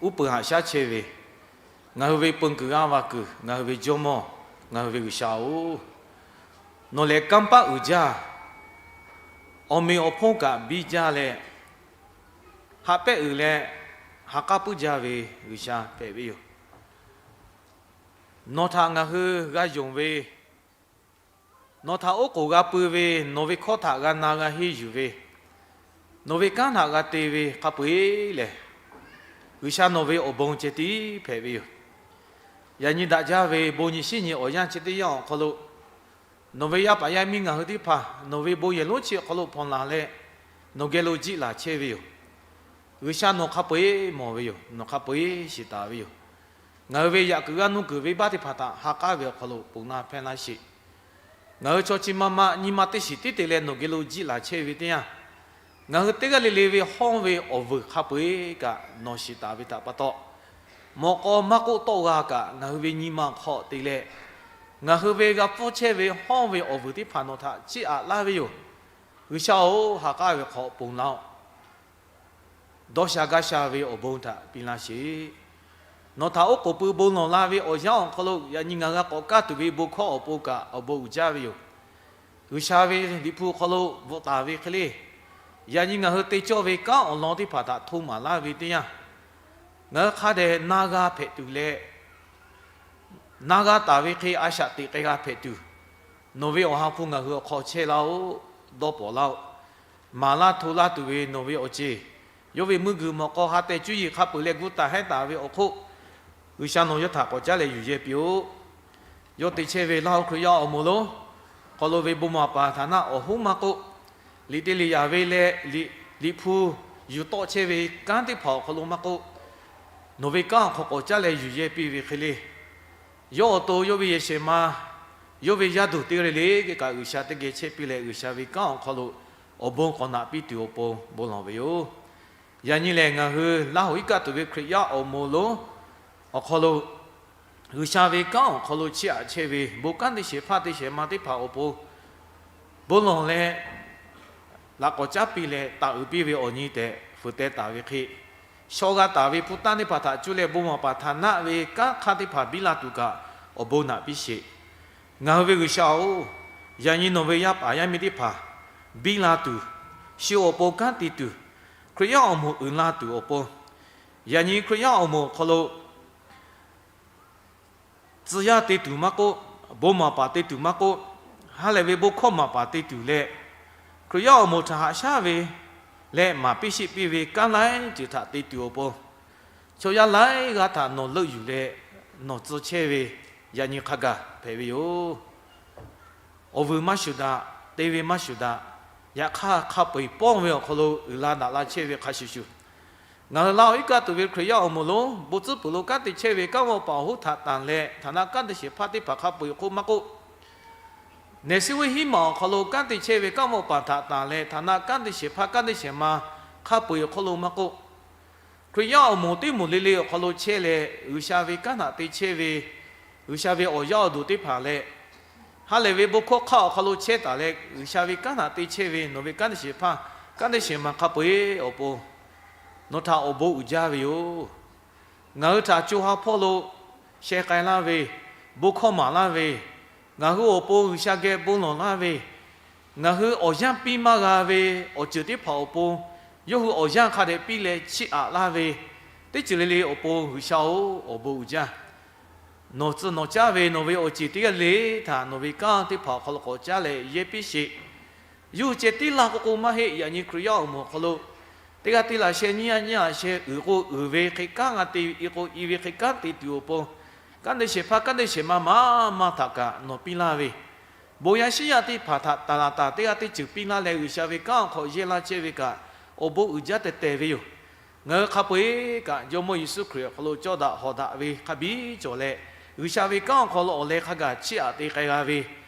uˉ peunˍ haꞈ shaˉ chehˇ ve, ngaˬ hui ve peu kuiˬ g'aˇ va kuiˬ, ngaˬ hui ve Jawˇmawˇ, ngaˬ hui ve G'uiˬsha-oˬ, nawˬ lehˬ kanˇ paˆ uiˍ jaˇ, awˬ meꞈ awˬ hponˇ kaꞈ biˇ jaˇ leh, haꞈ pehˆ uiˍ leh ha k'aˉ puiˉ jaˇ ve G'uiˬsha hpehꞈ ve yoˬ. Nawˬ htaꞈ ngaˬ hui g'a yonˍ ve, nawˬ htaꞈ oˉ k'oˍ g'a pui ve, nawˬ ve hkawˇ htaꞈ g'a na g'a henˇ yuˬ ve, nawˬ ve kanˉ htaꞈ g'a te ve hk'a peu-eˬ lehˬ, G'uiˬsha nawˬ ve awˬ bon ceh tiˉ hpehꞈ ve yoˬ. Yaꞈ nyi daꞈ jaˇ ve bon nyi shinˉ nyi awˬ yanˇ chi teˇ yanˇ awˬ hk'aw lo, nawˬ ve yaˇ paˍ yaˇ miˇ ngaˬ hui teˇ hpaˍ nawˬ ve bon yehˬ lonˉ chi awˬ hk'aw lo hpawnˬ laˬ leh, nawˬ geh lo jiˆ laˬ chehˇ ve yoˬ. G'uiˬsha nawˬ hk'a peu-eˬ mawˬ ve yoˬ. Nawˬ hk'a peu-eˬ shiˍ taˍ ve yoˬ. Ngaˬ hui ve yaꞈ kuiˬ g'aˇ nuˇ kuiˬ venˇbaˆ teˇ hpaˍ htaꞈ ha k'aˉ ve awˬ hk'aw lo ponˬ laˇ hpehˇ laˇ sheˍ. Ngaˬ hui chaw chi ma ma nyi ma teˇ shiˍ tiˉ te leh nawˬ geh lo jiˆ laˬ chehˇ ve teˇ yanˇ, ngaˬ hui teˇ g'aˇ le le ve hawˇ ve awˬ vuiˬ hk'a peu-eˬ kaꞈ nawˬ shiˍ taˍ ve htaꞈ pa taw, mawꞈ k'aw maˇ k'oˆ tawˆ g'a kaꞈ ngaˬ hui ve nyi ma hk'aw te leh, ngaˬ hui ve g'a pfuhˇ chehˇ ve hawˇ ve awˬ vuiˬ teˇ hpaˍ nawˬ htaꞈ chiˇ aꞈ laˇ ve yoˬ. G'uiˬsha-oˬ, ha k'aˉ ve hk'aw ponˬ laˇ-oˆ. Dawˇ sha gaˇ sha ve awˬ bon htaꞈ piˇ laˇ sheˍ. Nawˬ htaꞈ oˉ k'oˍ pui bon lawˬ la ve awˬ yanˇ awˬ hk'aw lo, yaꞈ nyi ngaˬ hui g'a k'awꞈ kaˇ tuˬ ve bon hkawˇ awˬ pon kaꞈ awˬ bon uiˍ jaˇ ve yoˬ. G'uiˬsha ve Liꞈ hpu awˬ hk'aw lo bvuhꞈ taˍ ve hk'e le, yaꞈ nyi ngaˬ hui te cawˇ ve kanˉ awˬ lawn teˇ hpaˍ htaꞈ hto maˍ laˇ ve teˇ yanˇ, ngaˬ hui hk'a dehꞈ na g'a hpehꞈ tuˬ leh, na g'a taˍ ve hk'e a shaꞈ teꞈ k'ai g'a hpehꞈ tuˬ, nawˬ ve awˬ ha hpu ngaˬ hui awˬ hk'aw chehˇ laˇ-oˆ. Dawˇ pawnˍ laˇ-oˆ. Maˍ laˇ hto laˇ tuˬ ve nawˬ ve awˬ ceˬ, yawˇ ve meuˇ g'uiˬ mawꞈ k'aw ha tehˬ cuˇ yiˍ hk'a peu-eˬ leh gu taˍ hehnˇ taˍ ve awˬ hk'oˆ, G'uiˬsha nawˬ yawˇ htaꞈ k'awꞈ caˉ leh yuˬ yehˇ piˇ-oˆ. Yawˇ te chehˇ ve Laˇ huˍ Hkriꞈ yaˇ awˬ moˍ lonˉ hk'aw lo ve bon maˍ paˍ htaꞈ naˆ awˬ hoˉ maˇ k'oˆ, liꞈ te liꞈ yaˍ ve leh liꞈ hpu yuˬ tawˆ chehˇ ve kanˉ teˇ hpaˍ awˬ hk'aw lo maˇ k'oˆ, nawˬ ve kanˉ awˬ hk'aw k'awꞈ caˉ leh yuˬ yehˇ piˇ ve hk'e le, yawˇ awˬ to yawˇ ve yehˬ shehˍ ma, yawˇ ve yaˇ duˬ teˇ g'aˇ le le kaꞈ G'uiˬsha teˇ geh chehˇ piˇ leh, G'uiˬsha ve kanˉ awˬ hk'aw lo awˬ bon k'awꞈ naꞈ piˇ tuˬ awˬ pon bon lawˬ ve yoˬ. Yaꞈ nyi lehˬ, ngaˬ hui Laˇ huˍ iˉ kaˆ tuˬ ve Hkriꞈ yaˇ awˬ moˍ lonˉ awˬ hk'aw lo G'uiˬsha ve kanˉ awˬ hk'aw lo chiˇ aꞈ chehˇ ve bon kanˉ teˇ shehˍ hpaˇ teˇ shehˍ ma teˇ hpaˍ awˬ pon bon lawˬ leh, laꞈ k'awꞈ caˉ piˇ leh taˍ uiˍ piˇ ve awˬ nyi tehꞈ fuiˍ teh taˍ ve hk'e, shaw g'a taˍ ve hpu tanˇ teˇ hpaˍ htaꞈ cuˇ leh bon maˍ paˍ htaꞈ naˆ ve kanˉ hk'aˇ teˇ hpaˍ biˇ la tuˬ kaꞈ awˬ bon naꞈ piˇ sheˍ. Ngaˬ hui ve G'uiˬsha-oˬ, yaꞈ nyi nawˬ ve yaˇ paˍ yaˇ miˇ teˇ hpaˍ biˇ la tuˬ, shu awˬ pon kanˉ te tuˬ, Hkriꞈ yaˇ awˬ moˍ uiˍ la tuˬ awˬ pon, yaꞈ nyi Hkriꞈ yaˇ awˬ moˍ awˬ hk'aw lo tcuh yaˇ te tuˬ maˇ k'oˆ, bon maˍ paˍ te tuˬ maˇ k'oˆ, ha lehˬ ve bon hkawˇ maˍ paˍ te tuˬ leh, Hkriꞈ yaˇ awˬ moˍ htaꞈ haꞈ shaˉ ve leh maˍ piˇ sheˆ piˇ ve kanˉ laiˉ ceuˬ htaꞈ te tuˬ awˬ pon, chaw yaˇ laiˉ g'aˇ htaꞈ nawˬ leuˆ yuˬ leh nawˬ tcuh chehˇ ve, yaꞈ nyi hk'a gaˬ hpehꞈ ve yoˬ. Awˬ vuiˬ maˇ shuˍ daꞈ, te ve maˇ shuˍ daꞈ, yaꞈ hk'aˇ hk'a peu-eˬ pawˇ ve awˬ hk'aw lo uiˍ la daꞈ la chehˇ ve hk'a shuˍ shuˍ, ngaˬ hui Laˇ huˍ iˉ kaˆ tuˬ ve Hkriꞈ yaˇ awˬ moˍ lonˉ bon tcuhˉ peuˬ lo kanˉ te chehˇ ve kanˉ vawˆ paˍ awˬ hoˉ htaꞈ tanˬ leh htaꞈ naˆ kanˉ te shehˍ hpaˇ teˇ hpaˍ hk'a peu-eˬ awˬ hk'oˆ maˇ k'oˆ, nehˬ suˉ venˇ hiˉ maˬ awˬ hk'aw lo kanˉ te chehˇ ve kanˉ vawˆ paˍ htaꞈ tanˬ leh htaꞈ naˆ kanˉ te shehˍ hpaˇ kanˉ te shehˍ ma hk'a peu-eˬ awˬ hk'oˆ lo maˇ k'oˆ, Hkriꞈ yaˇ awˬ moˍ teˇ moˍ le le awˬ hk'aw lo chehˇ leh G'uiˬsha ve kanˉ htaꞈ te chehˇ ve, G'uiˬsha ve awˬ yaˇ awˬ duˬ teˇ hpaˍ leh, ha lehˬ ve bon hkawˇ hk'aˇ awˬ hk'aw lo chehˇ taˍ leh G'uiˬsha ve kanˉ htaꞈ te chehˇ ve nawˬ ve kanˉ te shehˍ hpaˇ kanˉ te shehˍ ma hk'a peu-eˬ awˬ pon nawˬ htaꞈ awˬ bon uiˍ jaˇ ve yoˬ. Ngaˬ hui htaꞈ co ha hpawˇ lo sheh k'ai laˇ ve, bon hkawˇ maˍ laˇ ve, ngaˬ hui awˬ pon G'uiˬsha geh bon lawˬ laˇ ve, ngaˬ hui awˬ yanˇ piˇ maˇ g'a ve awˬ ceuˬ teˇ hpaˍ awˬ pon yawˇ hui awˬ yanˇ hk'a dehꞈ piˇ leh chiˇ aꞈ laˇ ve, teˇ ceuˬ le le awˬ pon G'uiˬsha-oˬ, awˬ bon uiˍ jaˇ. Nawˬ tcuh nawˬ caˉ ve nawˬ ve awˬ ceˬ teˇ g'aˇ le le htaꞈ nawˬ ve kanˉ teˇ hpaˍ awˬ hk'aw lo k'awꞈ caˉ leh yehˇ piˇ sheˍ. Yawˇ hui ceh tiˉ laˇ k'oˆ k'o maˇ heˆ, yaꞈ nyi Hkriꞈ yaˇ awˬ moˍ awˬ hk'aw lo teˇ g'aˇ teˇ laꞈ sheh nyiˇ g'aˇ nyiˇ g'aˇ sheh uiˍ k'o uiˍ ve hk'e kanˉ g'a te, i k'o i ve hk'e kanˉ te tuˬ awˬ pon, kanˉ te shehˍ hpaˇ kanˉ te shehˍ ma maˇ maˇ htaꞈ kaꞈ nawˬ piˇ laˇ ve, bon yaˇ shinˉ yaˇ teˇ hpaˍ htaꞈ taˍ laˬ taˍ teˇ g'aˇ teˇ ceuˬ piˇ laˇ leh G'uiˬsha ve kanˉ awˬ hk'aw yehˇ laˇ chehˇ ve kaꞈ, awˬ bon uiˍ jaˇ tehˬ tehˬ ve yoˬ. Ngaˬ hui hk'a peu-eˬ kaꞈ Jawˇmawˇ Yeˍsuˆ Hkriꞈ awˬ hk'aw lo cawˇ daꞈ hawˍ daꞈ ve hk'a biˇ cawˬ leh, G'uiˬsha ve kanˉ awˬ hk'aw lo awˬ leh hk'a gaˬ chiˇ aꞈ te k'ai g'a ve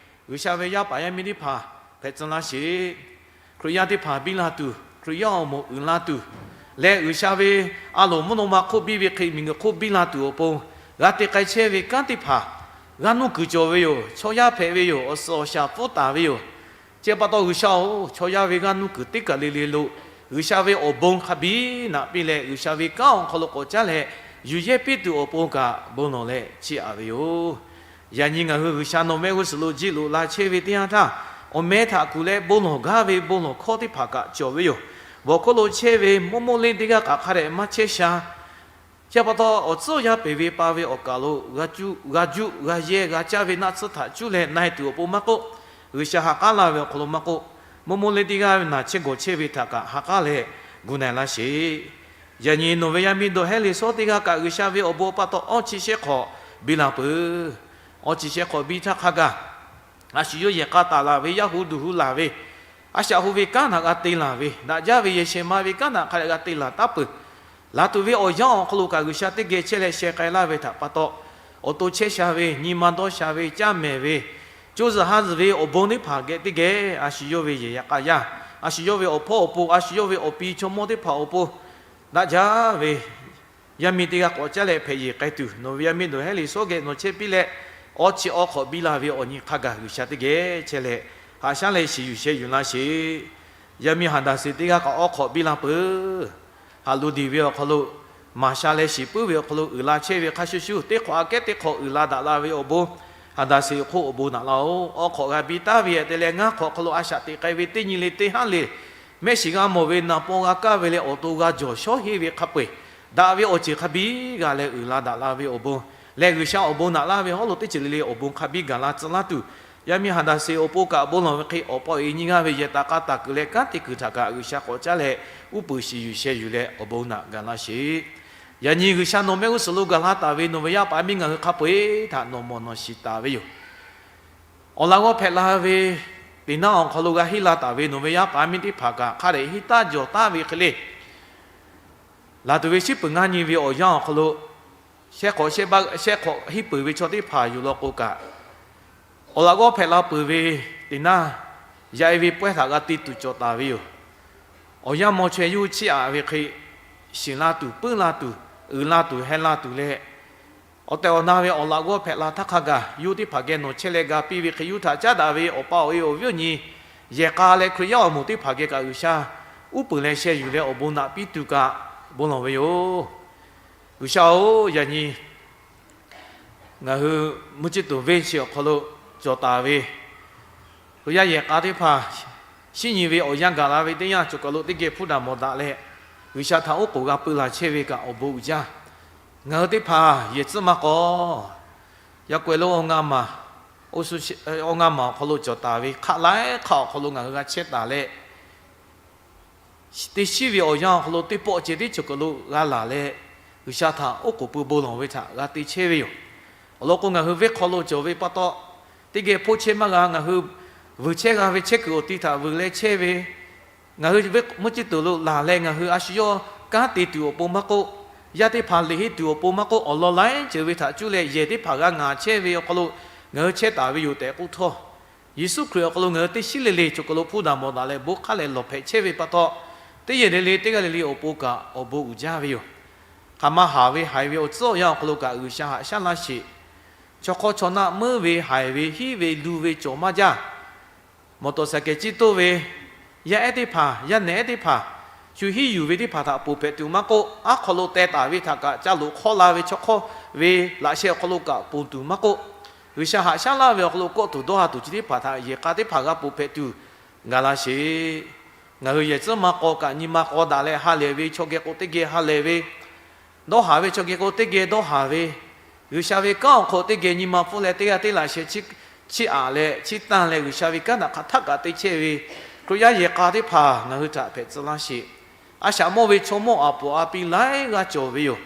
G'uiˬsha ve yaˇ paˍ yaˇ miˇ teˇ hpaˍ hpehꞈ tcuh laˇ sheˍ. Hkriꞈ yaˇ teˇ hpaˍ biˇ la tuˬ, Hkriꞈ yaˇ awˬ moˍ uiˍ la tuˬ leh, G'uiˬsha ve a loˍ mvuhˇ naw ma hk'oˆ biˇ ve hk'e miˬguiˬ hk'oˆ biˇ la tuˬ awˬ pon g'a te k'ai chehˇ ve kanˉ teˇ hpaˍ g'aˇ nuˇ kuiˬ cawˬ ve yoˬ. Chaw yaˇ hpehꞈ ve yoˬ. Awˬ suhˍ awˬ shaˍ pfuhˇ taˍ ve yoˬ. Chi pa taw G'uiˬsha-oˬ, chaw yaˇ ve g'aˇ nuˇ kuiˬ teˇ kaˬ le le lo G'uiˬsha ve awˬ bon hk'a biˇ naꞈ piˇ leh, G'uiˬsha ve kanˉ awˬ hk'aw lo k'awꞈ caˉ leh yuˬ yehˇ piˇ tuˬ awˬ pon kaꞈ bon lawˬ leh chiˇ aꞈ ve yoˬ. Yaꞈ nyi ngaˬ hui G'uiˬsha nawˬ mehˆ g'uˇ suhˍ lo jiˆ loꞈ la chehˇ ve teˇ yanˇ htaˇ, awˬ meh htaꞈ kuˬ leh bon lawˬ gaˇ ve bon lawˬ hkawˇ teˇ hpaˍ kaꞈ cawˬ ve yoˬ. Bawˬ hkawˇ lo chehˇ ve mawˇ mawˇ leˇ teˇ g'aˇ kaꞈ hk'a dehꞈ maˇ chehˇ sha. Chi pa taw, awˬ tcuhˉ awˬ yanˇ peˬ ve pa ve awˬ kaˍ lo g'a juˆ g'a yehˇ g'a caˇ ve naˆ tsuhˇ htaꞈ cuˇ leh na e tuˬ awˬ pon maˇ k'oˆ, G'uiˬsha ha k'aˉ laˇ ve awˬ hk'aw lo maˇ k'oˆ, maˇ maˇ leh teˇ g'aˇ ve naˬ chehˇ gawˬ chehˇ ve htaꞈ kaꞈ ha k'aˉ leh gu na e laˇ sheˍ. Yaꞈ nyi nawˬ ve yaˇ miˇ dawˬ hehˉ le suhˉ teˇ g'aˇ kaꞈ G'uiˬsha ve awˬ bon pa taw awˇ chi shehˆ hk'awꞈ biˇ la peuˬ. Awˇ chi shehˆ hk'awꞈ biˇ htaˇ hk'a gaˬ, a shu yawˇ yehˬ k'a taˍ laˬ ve, yaˇ hu duˬ hu laˬ ve, a shaꞈ hu ve kanˉ htaꞈ g'a te laˬ ve, daꞈ jaˇ ve yehˬ shehˍ ma ve kanˉ htaꞈ hk'a dehꞈ g'a te laˬ taˉ peuˬ. Laˬ tuˬ ve awˬ yanˇ awˬ hk'aw lo kaꞈ G'uiˬsha teˇ geh chehˇ leh sheh k'ai laˇ ve htaꞈ pa taw, awˬ to chehˇ sha ve, nyi ma dawˇ sha ve, caˇ mehˍ ve, co zuhˬ ha zuhˬ ve awˬ bon teˇ hpaˍ geh teˇ geh a shu yawˇ ve yehˬ yaꞈ k'a yaˇ, a shu yawˇ ve awˬ hpawˇ awˬ pon, a shu yawˇ ve awˬ pi chaw mawˇ teˇ hpaˍ awˬ pon daꞈ jaˇ ve yaˇ miˇ teˇ g'aˇ k'awꞈ caˉ leh hpehꞈ yeˬ k'ai tuˬ, nawˬ ve yaˇ miˇ dawˬ hehˉ le suhˉ geh nawˬ chehˇ piˇ leh, awˇ chi awˇ hk'awꞈ biˇ la ve awˬ nyi hk'a gaˬ G'uiˬsha teˇ geh chehˇ leh, haꞈ shaˉ leh shiˍ yuˬ sheh yuˬ laˇ sheˍ. Yaˇ miˇ Haˍdaˍseˍ teˇ g'aˇ kaꞈ awˇ hk'awꞈ biˇ la peuˬ. Haˍluˍdiˍ ve awˬ hk'aw lo maˍ sha leh shiˍ puiˉ ve awˬ hk'aw lo uiˍ la chehˇ ve hk'a shuˍ shuˍ, teˇ hk'awꞈ aꞈ kehˉ teˇ hk'awꞈ uiˍ la daꞈ la ve awˬ bon, Haˍdaˍseˍ awˬ hk'oˆ awˬ bon naꞈ laˇ-oˬ. Awˇ hk'awꞈ g'a biˇ taˍ ve htaꞈ te leh ngaˇ hk'awꞈ hk'aw lo a shaꞈ teꞈ k'ai ve teˇ nyi le teˇ haˉ le, mehˆ shiˍ g'a mawˬ ve naˍ paw g'a kaˇ ve leh awˬ to g'a jawˬ shawˉ henˇ ve hk'a peu-eˬ, daꞈ ve awˬ ceuˬ hk'a biˇ g'a leh uiˍ la daꞈ la ve awˬ bon leh G'uiˬsha awˬ bon naꞈ laˇ ve hawˉ lo teˇ ceuˬ le le awˬ bon hk'a biˇ gaˬ la tcuh laˇ tuˬ, yaˇ miˇ Haˍdaˍseˍ awˬ pon kaꞈ bon lawˬ ve hk'e awˬ pa awˬ e nyi g'aˇ ve yehˬ taˍ k'a taˍ kuiˬ leh kanˉ te kuiˬ htaꞈ kaꞈ G'uiˬsha k'awꞈ caˉ leh uˉ peunˍ shiˍ yuˬ sheh yuˬ leh awˬ bon naꞈ gaˬ laˇ sheˍ. Yaꞈ nyi G'uiˬsha nawˬ mehˆ g'uˇ suhˍ lo gaˬ la taˍ ve nawˬ ve yaˇ paˍ miˇ ngaˬ hui hk'a peu-eˬ htaꞈ nawˬ mawˬ nawˬ shiˍ taˍ ve yoˬ. Awˬ laꞈ g'awˇ hpehꞈ la ve teˇ naˉ awˬ hk'aw lo g'a henˇ la taˍ ve nawˬ ve yaˇ paˍ miˇ teˇ hpaˍ kaꞈ hk'a dehꞈ henˇ taˇ jawˬ taˍ ve hk'e le, laˬ tuˬ ve shiˉ peuˬ ngaˇ nyi ve awˬ yanˇ awˬ hk'aw lo shehˆ hk'awꞈ shehˆ hpaˇ shehˆ hk'awꞈ henˇ peuˬ ve chaw teˇ hpaˍ yoˬ law k'o kaꞈ, awˬ laꞈ g'awˇ hpehꞈ la peuˬ ve teˇ naˉ yaꞈ e ve pawehˇ htaꞈ g'a te tuˬ cawˬ taˍ ve yoˬ. Awˬ yanˇ maw chaweh yuˇ chiˇ aꞈ ve hk'e, shiˍ la tuˬ, puiˉ la tuˬ, uiˍ la tuˬ, heh la tuˬ leh, awˬ tehˬ awˬ na ve awˬ laꞈ g'awˇ hpehꞈ la htaˇ hk'a gaˬ, yawˇ teˇ hpaˍ geh nawˬ chehˇ leh ga piˇ ve hk'e, yawˇ htaꞈ caˉ daꞈ ve awˬ pa awˬ e awˬ viˉ awˬ nyi, yehˬ k'a leh Hkriꞈ yaˇ awˬ moˍ teˇ hpaˍ geh kaꞈ G'uiˬsha uˉ peunˍ leh sheh yuˬ leh awˬ bon naꞈ piˇ tuˬ kaꞈ bon lawˬ ve yoˬ. G'uiˬsha-oˬ, yaꞈ nyi ngaˬ hui mvuhˇ ciˇ tuˬ venˇ chi awˬ hk'aw lo cawˬ taˍ ve Hkriꞈ yaˇ yehˬ k'a teˇ hpaˍ, shinˉ nyi ve awˬ yanˇ gaˬ la ve teˇ yanˇ, cawˬ kaˬ lo teˇ geh hpuˇ daꞈ mawˬ daꞈ leh, G'uiˬsha htaꞈ oˉ k'oˍ g'a peu laˬ chehˇ ve kaꞈ awˬ bon uiˍ jaˇ. Ngaˬ hui teˇ hpaˍ yehˬ tcuhˉ maˇ k'aw, yaꞈ k'aw lo awˬ ngaˇ maˬ awˬ hk'aw lo cawˬ taˍ ve hk'aˆ laiˉ hk'aˆ awˬ hk'aw lo ngaˬ hui g'a chehˇ taˍ leh, teˇ shiˉ ve awˬ yanˇ awˬ hk'aw lo teˇ pawˆ ceh tiˉ cawˬ kaˬ lo g'a laˬ leh, G'uiˬsha htaꞈ oˉ k'oˍ pui bon lawˬ ve htaꞈ g'a te chehˇ ve yoˬ. Awˬ lawn k'o, ngaˬ hui venˇ hk'aw lo cawˬ ve pa taw, teˇ geh hpoˆ chehˇ maˇ g'a. Ngaˬ hui vuiˬ chehˇ g'a ve chehˇ kuiˬ awˬ ti htaꞈ vuiˬ leh chehˇ ve, ngaˬ hui mvuhˇ ciˇ tuˬ lo laˬ leh ngaˬ hui a shu yawˇ kanˉ te tuˬ awˬ pon maˇ k'oˆ, yaˇ teˇ hpaˍ liꞈ henˇ tuˬ awˬ pon maˇ k'oˆ, awˬ lawn laiˉ ceuˬ ve htaꞈ cuˇ leh yehˬ teˇ hpaˍ g'a ngaˍ chehˇ ve awˬ hk'aw lo ngaˬ hui chehˇ taˍ ve yoˬ tehꞈ k'oˆ htawˇ, Yeˍsuˆ Hkriꞈ awˬ hk'aw lo ngaˬ hui teˇ shiˉ le le cawˬ kaˬ lo hpuˇ daꞈ mawˬ daꞈ leh bon hk'aˇ leh lawˬ hpehꞈ chehˇ ve pa taw, teˇ yehˬ le le teˇ g'aˇ le le awˬ pon kaꞈ awˬ bon uiˍ jaˇ ve yoˬ. Hk'aˬ ma haˍ ve haiˬ ve awˬ tcuhˉ awˬ yanˇ awˬ hk'aw lo kaꞈ G'uiˬsha haꞈ shaˉ laˇ sheˍ. Chaw hk'awˇ chaw naˆ meuˉ ve haiˬ ve hiˉ ve lu ve cawˬ maˇ jaˇ. Mawˬ tawˍ saˍ kehˬ ciˇ toˇ ve yaˇ ehˉ teˇ hpaˍ, yaˇ nehˬ ehˉ teˇ hpaˍ, shu hiˉ yuˬ ve teˇ hpaˍ htaꞈ ponˬ hpehꞈ tuˬ maˇ k'oˆ, aˉ hk'aw lo teh taˍ ve htaꞈ kaꞈ ca loꞈ hk'awˇ la ve chaw hk'awˇ ve laꞈ sheh awˬ hk'aw lo kaꞈ ponˬ tuˬ maˇ k'oˆ, G'uiˬsha haꞈ shaˉ laˇ ve awˬ hk'aw lo kawˆ tuˬ dawˇ ha tuˬ chi teˇ hpaˍ htaꞈ yehˬ k'a teˇ hpaˍ g'a ponˬ hpehꞈ tuˬ gaˬ la sheˍ. Ngaˬ hui yehˬ tcuhˉ ma k'aw kaꞈ nyi ma k'aw daꞈ leh ha lehˬ ve, chaw geh k'o teˇ geh ha lehˬ ve, dawˇ haˍ ve chaw geh k'o teˇ geh dawˇ haˍ ve, G'uiˬsha ve kanˉ awˬ hk'aw teˇ geh nyi ma pfuhˇ leh teˇ g'aˇ teˇ laꞈ sheh chiˇ aꞈ leh chiˇ tanˇ leh G'uiˬsha ve kanˉ htaꞈ hk'aˬ htaˆ kaꞈ te chehˇ ve Hkriꞈ yaˇ yehˬ k'a teˇ hpaˍ ngaˬ hui htaꞈ hpehꞈ tcuh laˇ sheˍ. A shaꞈ mawˇ ve chaw mawˇ aˬ poˍ a pi laiˉ g'aˇ cawˬ ve yoˬ.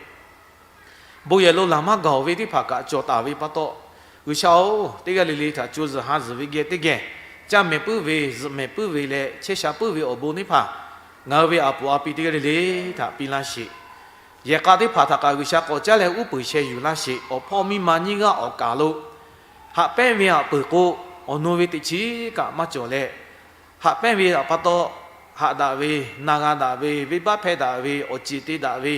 Bon yehˬ lo laˬ maˇ gaˬ-oˬ ve teˇ hpaˍ kaꞈ cawˬ taˍ ve pa taw, G'uiˬsha-oˬ, teˇ g'aˇ le le htaꞈ co zuhˬ ha zuhˬ ve geh teˇ geh caˇ mehˍ puiˉ ve, zuhꞈ mehˍ puiˉ ve leh chehˇ sha puiˉ ve awˬ bon teˇ hpaˍ ngaˬ hui ve aˬ poˍ a pi teˇ g'aˇ le le htaꞈ piˇ laˇ sheˍ. Yehˬ k'a teˇ hpaˍ htaꞈ kaꞈ G'uiˬsha k'awꞈ caˉ leh uˉ peunˍ sheh yuˬ laˇ sheˍ. Awˬ hpawˇ miˇ ma nyiˇ g'aˇ awˬ kaˍ lo haꞈ pehnˇ ve aꞈ peuˬ k'o, awˬ nu ve teꞈ chiˉ kaꞈ maˇ cawˬ leh, haꞈ pehnˇ ve aꞈ pa taw, haꞈ daꞈ ve, na g'a daꞈ ve, venˇbaˆ hpehˇ daꞈ ve, awˬ ceˬ te daꞈ ve,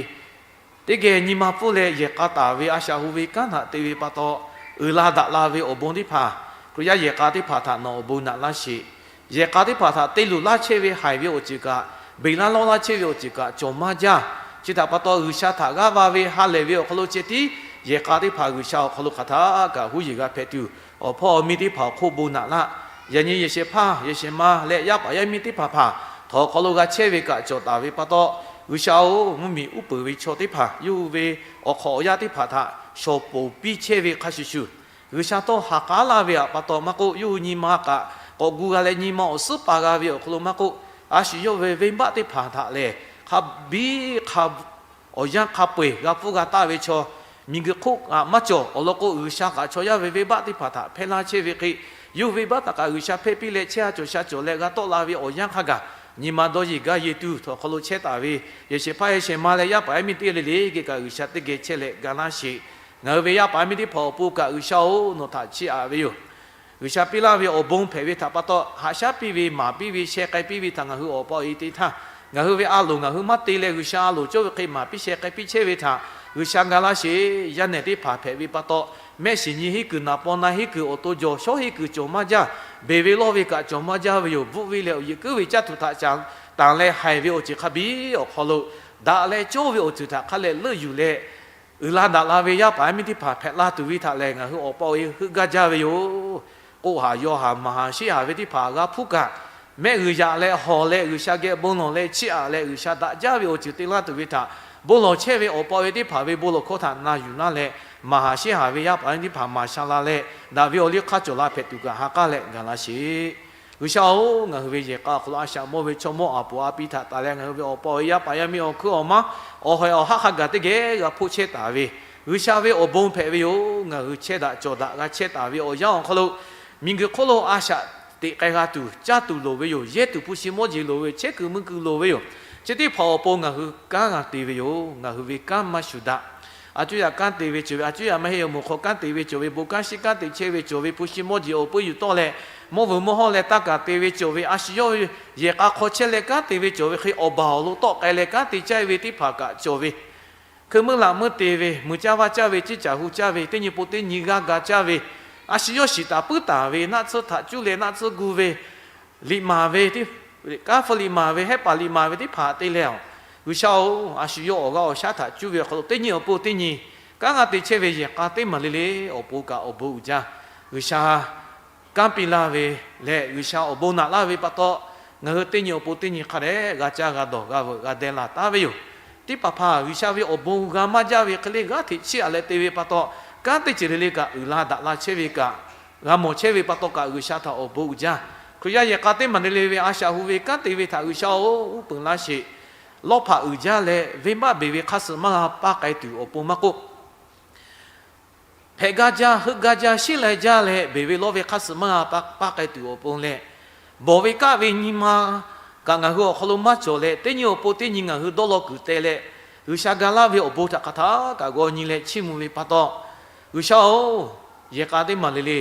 teˇ geh nyi ma pfuhˇ leh yehˬ k'a taˍ ve a shaꞈ hu ve kanˉ htaꞈ te ve pa taw, uiˍ la daꞈ la ve awˬ bon teˇ hpaˍ, Hkriꞈ yaˇ yehˬ k'a teˇ hpaˍ htaꞈ nawˬ awˬ bon naꞈ laˇ sheˍ. Yehˬ k'a teˇ hpaˍ htaꞈ te luˬ laˇ chehˇ ve haiˬ ve awˬ ceuˬ kaꞈ, beˬ laˇ lawˇ laˇ chehˇ ve awˬ ceuˬ kaꞈ cawˬ maˇ jaˇ. Chi htaꞈ pa taw, G'uiˬsha htaꞈ g'aˇ va ve ha lehˬ ve awˬ hk'aw lo ceh tiˉ yehˬ k'a teˇ hpaˍ G'uiˬsha awˬ hk'aw lo hk'aˬ htaˆ kaꞈ huˉ yeˬ g'a hpehꞈ tuˬ, awˬ hpawˇ awˬ miˇ teˇ hpaˍ awˬ hk'oˆ bon naꞈ laˇ. Yaꞈ nyi yehˬ shehˍ hpaˇ yehˬ shehˍ ma leh yaˇ paˍ yaˇ miˇ teˇ hpaˍ hpaˍ htawnˍ awˬ hk'aw lo g'a chehˇ ve kaꞈ cawˬ taˍ ve pa taw, G'uiˬsha-oˬ, mvuhˇmiˬ uˉ peunˍ ve chaw teˇ hpaˍ yawˇ hui ve awˬ hk'awꞈ awˬ yanˇ teˇ hpaˍ htaꞈ shawˍ ponˍ piˇ chehˇ ve hk'a shuˍ shuˍ, G'uiˬsha tawˇ ha k'aˉ laˇ ve htaꞈ pa taw maˇ k'oˆ, yawˇ hui nyi ma kaꞈ k'awꞈ gu g'a leh, nyi ma awˬ suhˉ pa g'a ve awˬ hk'aw lo maˇ k'oˆ, a shu yawˇ ve venˇbaˆ teˇ hpaˍ htaꞈ lehˬ, hk'a biˉ hk'a awˬ yanˇ hk'a peu-eˬ g'a hpfuhˇ g'a taˆ ve chaw, miˬguiˬ hk'oˆ kaꞈ maˇ cawˬ. Awˬ lawn k'o, G'uiˬsha kaꞈ chaw yaˇ ve venˇbaˆ teˇ hpaˍ htaꞈ hpehˇ laˇ chehˇ ve hk'e, yawˇ hui venˇbaˆ htaꞈ kaꞈ G'uiˬsha hpehˇ piˇ leh, chehˇ ha cawˬ sha cawˬ leh g'a tawˆ la ve awˬ yanˇ hk'a gaˬ, nyi ma dawˇ yeˬ gaˇ yeˬ tuˬ htaꞈ awˬ hk'aw lo chehˇ taˍ ve, yehˬ shehˍ hpaˇ yehˬ shehˍ ma leh yaˇ paˍ yaˇ miˇ teˇ g'aˇ le le geh kaꞈ G'uiˬsha teˇ geh chehˇ leh ga laˇ sheˍ. Ngaˬ hui ve yaˇ paˍ yaˇ miˇ teˇ hpaˍ awˬ pon kaꞈ G'uiˬsha-oˬ, nawˬ htaꞈ chiˇ aꞈ ve yoˬ. G'uiˬsha piˇ laˇ ve awˬ bon hpehꞈ ve htaꞈ pa taw, haꞈ shaˉ piˇ ve, maˍ piˇ ve, sheh k'ai piˇ ve htaꞈ ngaˬ hui awˬ pa awˬ e te htaˇ, ngaˬ hui ve a loˍ ngaˬ hui maˇ te leh G'uiˬsha a loˍ cawˇ ve hk'e maˍ piˇ sheh k'ai piˇ chehˇ ve htaꞈ G'uiˬsha ga laˇ sheˍ. Yaˇ nehˬ teˇ hpaˍ hpehꞈ ve pa taw, mehˆ shiˍ nyi henˉ kuiˬ naˍ paw na henˉ kuiˬ awˬ to jawˬ shawˉ henˉ kuiˬ cawˬ maˇ jaˇ. Beˬ ve lawˇ ve kaꞈ cawˬ maˇ jaˇ ve yoˬ. Bvuhˆ ve leh awˬ yeˬ kuiˉ ve caˇ tuˬ htaꞈ caˍ tanˍ leh haiˬ ve awˬ ceuˬ hk'a biˉ awˬ hk'aw lo daꞈ leh cawˇ ve awˬ ceuˬ htaꞈ hk'a leh leuˆ yuˬ leh, uiˍ la daꞈ la ve yaˇ paˍ yaˇ miˇ teˇ hpaˍ hpehꞈ la tuˬ ve htaꞈ lehˬ, ngaˬ hui awˬ pa awˬ e heuˆ gaˇ jaˇ ve yoˬ. K'oˆ haˍ yaw haˍ maˍ haˍ sheˆ haˍ ve teˇ hpaˍ g'a hpuˇ kaꞈ, mehˆ g'uiˬ yaꞈ leh hawˬ leh G'uiˬsha geh bon lawˬ leh chiˇ aꞈ leh G'uiˬsha daꞈ jaˇ ve awˬ ceuˬ te laˇ tuˬ ve htaꞈ bon lawˬ chehˇ ve awˬ pa awˬ e teˇ hpaˍ ve bon lawˬ hkawˇ htaꞈ na yuˬ laˇ leh, maˍ haˍ sheˆ haˍ ve yaˇ paˍ yaˇ miˇ teˇ hpaˍ maˍ sha la leh, daꞈ ve awˬ liˇ hk'aˇ cawˬ la hpehꞈ tuˬ kaꞈ ha k'aˉ leh ga laˇ sheˍ. G'uiˬsha-oˬ, ngaˬ hui ve yehˬ k'a awˬ hk'aw lo a shaꞈ mawˇ ve chaw mawˇ aˍ poˍ a pi htaꞈ tanˍ leh, ngaˬ hui ve awˬ pa awˬ e yaˇ paˍ yaˇ miˇ awˬ hkuiˉ awˬ maˇ, awˬ hawehˬ awˬ haˆ hk'a gaˬ teˇ geh g'a hpoˆ chehˇ taˍ ve, G'uiˬsha ve awˬ bon hpehꞈ ve yoˬ. Ngaˬ hui chehˇ daꞈ cawˬ daꞈ g'a chehˇ taˍ ve awˬ yanˇ awˬ hk'aw lo, miˬguiˬ hk'oˆ lo a shaꞈ teꞈ k'ai g'a tuˬ, caˇ tuˬ loˍ ve yoˬ. Yehˇ tuˬ hpu shi mawˇ jeˬ loˍ ve yoˬ. Chehˇ kuiˬ mui kuiˬ loˍ ve yoˬ. Chi teˇ hpaˍ awˬ pon ngaˬ hui kanˉ g'a te ve yoˬ. Ngaˬ hui ve kanˉ maˇ shuˍ daꞈ. A cuˇ yaꞈ kanˉ te ve cawˬ ve, a cuˇ yaꞈ maˇ heˆ, awˬ moˍ hk'aw kanˉ te ve cawˬ ve, bon kanˉ shiˉ kanˉ te chehˇ ve cawˬ ve, hpu shi mawˇ jeˬ awˬ pui yuˬ tawˆ leh, mawˇ vuiˬ mawˇ hawˇ leh taˇ kaˍ te ve cawˬ ve, a shu yawˇ ve yehˬ k'a hk'aw chehˇ leh kanˉ te ve cawˬ ve hk'e, awˬ baˬ awˬ lo tawˆ k'ai leh kanˉ te caˇ ve teˇ hpaˍ kaꞈ cawˬ ve, hkui meuˇ laꞈ meuˇ te ve, muiˬ caˇ vaˇ caˇ ve, ciˇ caˬ hu caˇ ve, teˇ nyi po teˇ nyi g'aˇ ga caˇ ve, a shu yawˇ shiˍ taˍ puiˉ taˍ ve, naˆ tsuhˇ htaꞈ cuˇ leh naˆ tsuhˇ gu ve, liꞈ maˍ ve, kanˉ hpu liꞈ maˍ ve, hehˉ paˍ liꞈ maˍ ve teˇ hpaˍ te leh, G'uiˬsha-oˬ, a shu yawˇ awˬ g'aˇ awˬ shaˉ htaꞈ cuˇ ve awˬ hk'aw lo teˇ nyi awˬ pon teˇ nyi kanˉ g'a te chehˇ ve yehˬ k'a teˇ maˬ le le awˬ pon kaꞈ awˬ bon uiˍ jaˇ. G'uiˬsha kanˉ piˇ laˇ ve leh G'uiˬsha awˬ bon naꞈ laˇ ve pa taw, ngaˬ hui teˇ nyi awˬ pon teˇ nyi hk'a dehꞈ g'a caˇ g'a dawˬ g'a veuꞈ g'a deh laˬ taˉ ve yoˬ. Teˇ hpaˍ hpaˍ G'uiˬsha ve awˬ bon g'a maˇ jaˇ ve hk'e le g'aˇ hteꞈ chiˇ aꞈ leh te ve pa taw, kanˉ teˇ ceuˬ le le kaꞈ uiˍ la daꞈ la chehˇ ve kaꞈ, g'a mawˬ chehˇ ve pa taw kaꞈ G'uiˬsha htaꞈ awˬ bon uiˍ jaˇ. Hkriꞈ yaˇ yehˬ k'a teˇ maˬ le le ve a shaꞈ hu ve kanˉ te ve htaꞈ G'uiˬsha-oˬ, uˉ peunˍ laˇ sheˍ. Lawˇ hpaꞈ uiˍ jaˇ leh venˇbaˆ beˬ ve hk'aˇ suh maˇ g'a paˇ k'ai tuˬ awˬ pon maˇ k'oˆ, hpehꞈ gaˇ jaˇ, heuˆ gaˇ jaˇ, sheˉ lai jaˇ leh beˬ ve lawˇ ve hk'aˇ suh maˇ g'a paˇ k'ai tuˬ awˬ pon leh, bawˬ ve kaˆ ve nyi ma kaꞈ ngaˬ hui awˬ hk'aw lo maˇ cawˬ leh, teˇ nyi awˬ pon teˇ nyi ngaˬ hui dawˇ law kuiˬ teh leh, G'uiˬsha ga laˇ ve awˬ bon htaꞈ hk'aˬ htaˇ kaꞈ g'aw nyi leh chiˇ mvuh ve pa taw, G'uiˬsha-oˬ, yehˬ k'a teˇ maˬ le le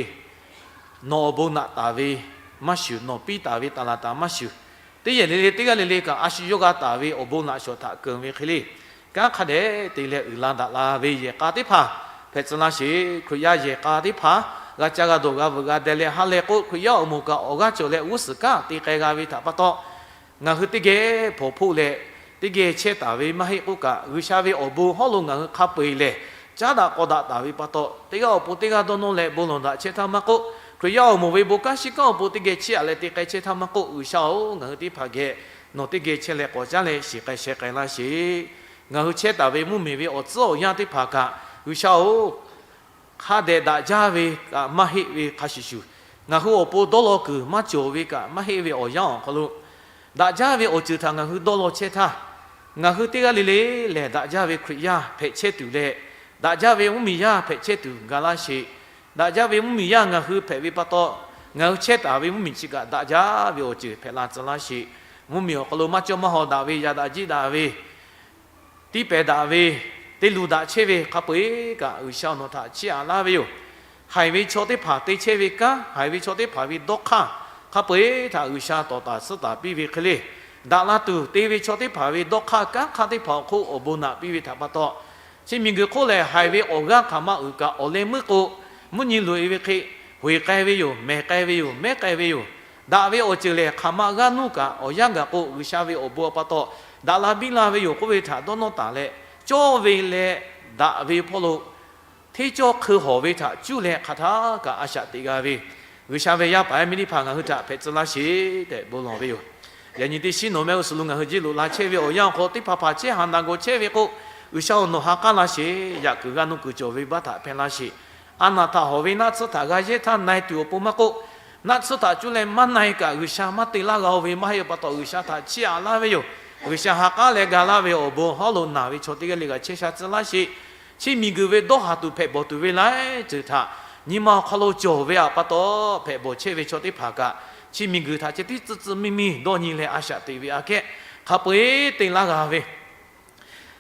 nawˬ awˬ bon naꞈ taˍ ve maˇ shuˍ, nawˬ piˇ taˍ ve taˍ laˍ taˍ maˇ shuˍ, teˇ yehˬ le le teˇ g'aˇ le le kaꞈ a shu yawˇ g'a taˍ ve awˬ bon naꞈ shawˍ htaꞈ keunˍ ve hk'e le, kanˉ hk'a dehꞈ te leh uiˍ la daꞈ la ve yehˬ k'a teˇ hpaˍ hpehꞈ tcuh laˇ sheˍ. Hkriꞈ yaˇ yehˬ k'a teˇ hpaˍ g'a caˇ g'a dawˬ g'a veuꞈ g'a deh leh ha lehˬ k'o, Hkriꞈ yaˇ awˬ moˍ kaꞈ awˬ g'aˇ cawˬ leh g'uˇ suhˍ kanˉ te k'ai g'a ve htaꞈ pa taw, ngaˬ hui teˇ geh hpawnˬ hpoˆ leh teˇ geh chehˇ taˍ ve maˇ heˆ k'oˆ kaꞈ, G'uiˬsha ve awˬ bon hawˉ lo ngaˬ hui hk'a peu-eˬ lehˬ caˉ daꞈ k'aw daꞈ taˍ ve pa taw, teˇ g'aˇ awˬ pon teˇ g'aˇ dawˇ nawˇ leh bon lawˬ daꞈ chehˇ htaˇ maˇ k'oˆ, Hkriꞈ yaˇ awˬ moˍ ve bon kanˉ shiˉ kanˉ awˬ pon teˇ geh chiˇ aꞈ leh te k'ai chehˇ htaˇ maˇ k'oˆ, G'uiˬsha-oˬ, ngaˬ hui teˇ hpaˍ geh nawˬ teˇ geh chehˇ leh k'awꞈ caˉ leh shiˍ k'ai sheh k'ai laˇ sheˍ. Ngaˬ hui chehˇ taˍ ve mvuhˇmiˬ ve awˬ tcuhˉ awˬ yanˇ teˇ hpaˍ kaꞈ, G'uiˬsha-oˬ, hk'a dehꞈ daꞈ jaˇ ve kaꞈ maˇ heˆ ve hk'a shuˍ shuˍ, ngaˬ hui awˬ pon dawˇ law kuiˬ maˇ cawˬ ve kaꞈ maˇ heˆ ve awˬ yanˇ awˬ hk'aw lo, daꞈ jaˇ ve awˬ ceuˬ htaꞈ ngaˬ hui dawˇ law chehˇ htaˇ, ngaˬ hui teˇ g'aˇ le le lehˬ daꞈ jaˇ ve Hkriꞈ yaˇ hpehꞈ chehˇ tuˬ leh, daꞈ jaˇ ve mvuhˇmiˬ yaˇ hpehꞈ chehˇ tuˬ ga laˇ sheˍ. Daꞈ jaˇ ve mvuhˇmiˬ yaˇ ngaˬ hui hpehꞈ ve pa taw, ngaˬ hui chehˇ taˍ ve mvuhˇmiˬ chi kaꞈ daꞈ jaˇ ve awˬ ceuˬ hpehꞈ la tcuh laˇ sheˍ. Mvuhˇmiˬ awˬ hk'aw lo maˇ cawˇ maˇ hawˍ daꞈ ve, yaꞈ daꞈ jiˆ daꞈ ve, tiˇ pehˍ daꞈ ve, teˇ luˬ daꞈ chehˇ ve hk'a peu-eˬ kaꞈ G'uiˬsha nawˬ htaꞈ chiˇ aꞈ laˇ ve yoˬ. Haiˬ ve chaw teˇ hpaˍ te chehˇ ve kanˉ, haiˬ ve chaw teˇ hpaˍ ve dawˇ hk'aˇ hk'a peu-eˬ htaꞈ G'uiˬsha tawˍ taˍ suhˉ taˍ piˇ ve hk'e le, daꞈ la tuˬ te ve chaw teˇ hpaˍ ve dawˇ hk'aˇ kanˉ hk'aˇ teˇ hpaˍ awˬ hk'oˆ awˬ bon naꞈ piˇ ve htaꞈ pa taw, chi miˬguiˬ hk'oˆ lehˬ haiˬ ve awˬ g'aˇ hk'aˬ ma uiˍ kaꞈ awˬ leh meuˇ k'o, mvuhˇ nyi loꞈ-e ve hk'e, hoꞈ k'ai ve yoˬ, mehˬ k'ai ve yoˬ, mehˉ k'ai ve yoˬ. Daꞈ ve awˬ ceuˬ lehˬ hk'aˬ ma g'aˇ nuˇ kaꞈ awˬ yanˇ gaˬ k'o G'uiˬsha ve awˬ bon a pa taw daꞈ la biˇ la ve yoˬ k'oˆ ve htaꞈ dawˇ nawˇ taˍ leh, cawˇ ve leh daꞈ ve hpawˇ lo hteˇ cawˇ hk'eun hawˬ ve htaꞈ cuˇ leh hk'aˬ htaˇ kaꞈ a shaꞈ teꞈ g'a ve, G'uiˬsha ve yaˇ paˍ yaˇ miˇ teˇ hpaˍ ngaˬ hui htaꞈ hpehꞈ tcuh laˇ sheˍ tehꞈ bon lawˬ ve yoˬ. Yaꞈ nyi teˇ shiˉ nawˬ mehˆ g'uˇ suhˍ lo ngaˬ hui jiˇ loꞈ la chehˇ ve awˬ yanˇ awˬ hk'aw teˇ hpaˍ hpaˍ chehˇ haˍ naˬ gawˬ chehˇ ve k'o, G'uiˬsha-oˬ, nawˬ ha k'aˉ laˇ sheˍ. Yaꞈ kuiˬ g'a nuˇ kuiˬ cawˬ ve baˆ htaꞈ hpehˇ laˇ sheˍ. A naˬ htaꞈ hawˬ ve naˆ tsuhˇ htaꞈ g'a yehˇ htaˇ na-e tuˬ awˬ pon maˇ k'oˆ, naˆ tsuhˇ htaꞈ cuˇ leh maˇ na-e kaꞈ G'uiˬsha maˇ te laˇ g'a-o ve maˇ heˆ-o pa taw, G'uiˬsha htaꞈ chiˇ aꞈ laˇ ve yoˬ. G'uiˬsha ha k'aˉ leh ga laˇ ve awˬ bon hawˉ lo naˬ ve chaw teˇ g'aˇ le g'a chehˇ sha tcuh laˇ sheˍ. Chi miˬguiˬ ve dawˇ haˍ tuˬ hpehꞈ bawˬ tuˬ ve laiˉ ceuˬ htaꞈ nyi ma awˬ hk'aw lo cawˬ ve aꞈ pa taw, hpehꞈ bawˬ chehˇ ve chaw teˇ hpaˍ kaꞈ, chi miˬguiˬ htaꞈ ceh tiˉ tcuh tcuh miˇ miˇ dawˇ nyi leh a shaꞈ teꞈ ve aꞈ kehˉ hk'a peu-eˬ te laˇ g'a ve,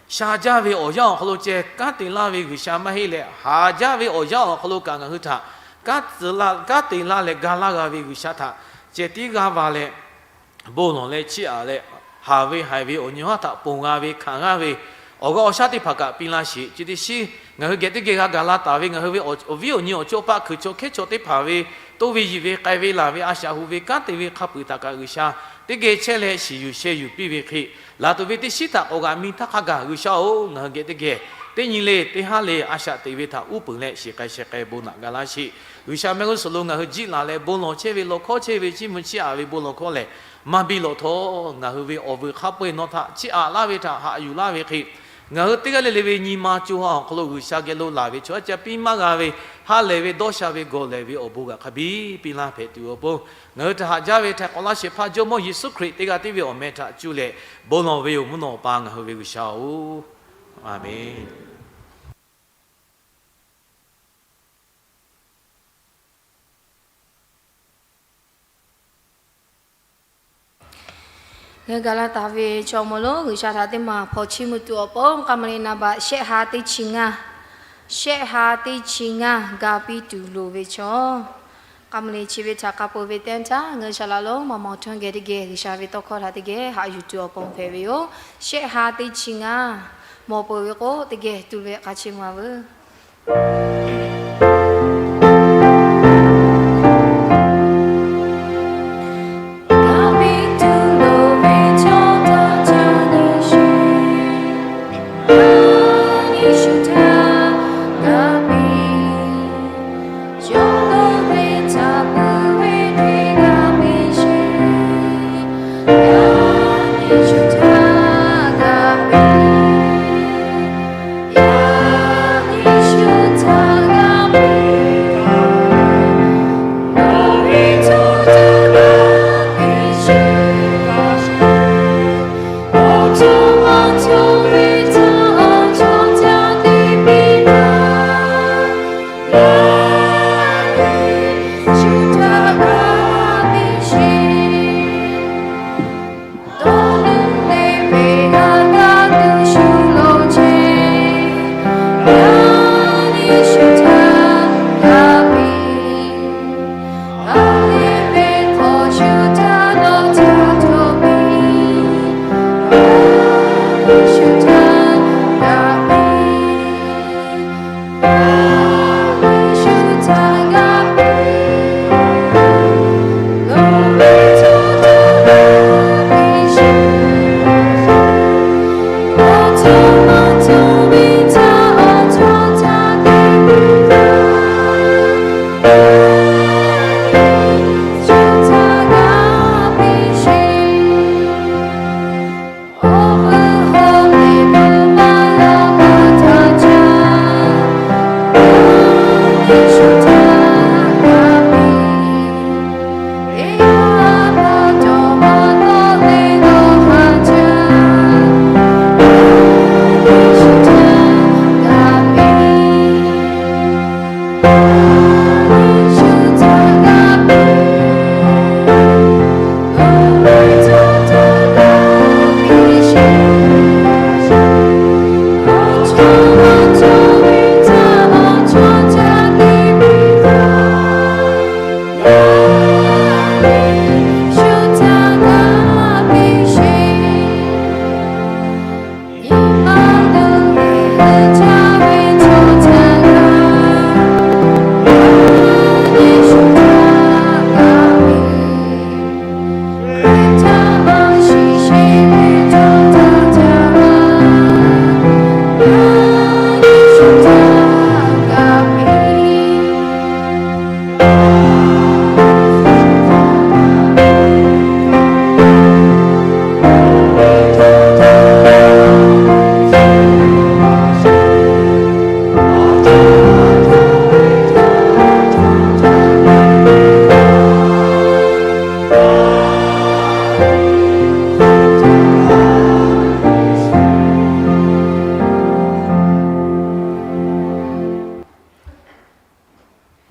sha jaˇ ve awˬ yanˇ awˬ hk'aw lo ceh kanˉ te laˇ ve G'uiˬsha maˇ heˆ leh, haˍ jaˇ ve awˬ yanˇ awˬ hk'aw lo kaꞈ ngaˬ hui htaꞈ kanˉ te laˇ leh ga laˇ g'a ve G'uiˬsha htaꞈ ceh tiˉ g'aˇ va leh, bon lawˬ leh chiˇ aꞈ leh, haˍ ve haiˬ ve awˬ nyi haˉ htaꞈ ponˬ g'a ve hkanˍ g'aˇ ve awˬ g'aˇ awˬ shaˉ teˇ hpaˍ kaꞈ piˇ laˇ sheˍ. Chi teˇ shiˉ ngaˬ hui geh teˇ geh g'a gaˬ la taˍ ve ngaˬ hui ve awˬ viˉ awˬ nyi awˬ chawˇ paˆ hkuiˬ chaw hkehˉ chaw teˇ hpaˍ ve toˇ ve yiˬ ve k'ai ve laˬ ve a shaꞈ hoꞈ ve kanˉ te ve hk'a peu-eˬ htaꞈ kaꞈ G'uiˬsha teˇ geh chehˇ leh shiˍ yuˬ sheh yuˬ piˇ ve hk'e, laˬ tuˬ ve teˇ shiˉ htaꞈ k'awꞈ g'aꞈ mi htaˇ hk'a gaˬ G'uiˬsha-oˬ, ngaˬ hui geh teˇ geh teˇ nyi le teˇ haˉ le a shaꞈ teꞈ ve htaꞈ uˉ peunˍ leh shiˍ k'ai sheh k'ai bon naꞈ ga laˇ sheˍ. G'uiˬsha mehˆ g'uˇ suhˍ lo ngaˬ hui jiˆ laˬ leh bon lawˬ chehˇ ve law hkawˉ chehˇ ve chiˇ mvuh chiˇ aꞈ ve bon lawˬ hkawˉ lehˬ, maˇ biˇ lawˬ htawˇ, ngaˬ hui ve awˬ vuiˬ hk'a peu-eˬ nawˬ htaꞈ chiˇ aꞈ laˇ ve htaꞈ haꞈ yuˬ laˇ ve hk'e, ngaˬ hui teˇ g'aˇ le le ve nyi ma co ha awˬ hk'aw lo G'uiˬsha geh lo laˬ ve chaw aˉ ca piˇ maˇ g'a ve, ha lehˬ ve dawˇ sha ve gawˬ lehˬ ve awˬ bon g'aꞈ hk'a biˇ piˇ laˇ hpehꞈ tuˬ awˬ pon, ngaˬ hui htaꞈ haꞈ jaˇ ve htaiˍ k'awꞈ laˇ shehˍ hpaˇ Jawˇmawˇ Yeˍsuˆ Hkriꞈ teˇ g'aˇ tiˉ ve awˬ meh htaꞈ cuˇ leh bon lawˬ ve yoˬ. Mvuhˇ naw pa ngaˬ hui ve G'uiˬsha-oˬ, Aˍmenˍ. Ngaˬ hui gaˬ la taˍ ve chaw mawˬ lonˉ G'uiˬsha htaꞈ teˇ maˬ hpaw chiˇ mvuh tuˬ awˬ pon, k'a ma le naˍ baꞈ shehˆ ha teˇ chi ngaˇ, shehˆ ha teˇ chi ngaˇ ga piˇ tuˬ loˍ ve chaw, k'a ma le chi ve htaꞈ k'a peuˬ ve teˇ yanˇ htaˇ ngaˬ hui shaˍ laꞈ lonˉ maˬ maw htawˇ geh teˇ geh G'uiˬsha ve tawˇ hkawˇ htaꞈ teˇ geh haꞈ yuˬ tuˬ awˬ pon hpehꞈ ve yoˬ. Shehˆ ha teˇ chi ngaˇ mawˬ peuˬ ve k'o, teˇ geh tu leh k'a chiˇ mvuh-a veuˬ.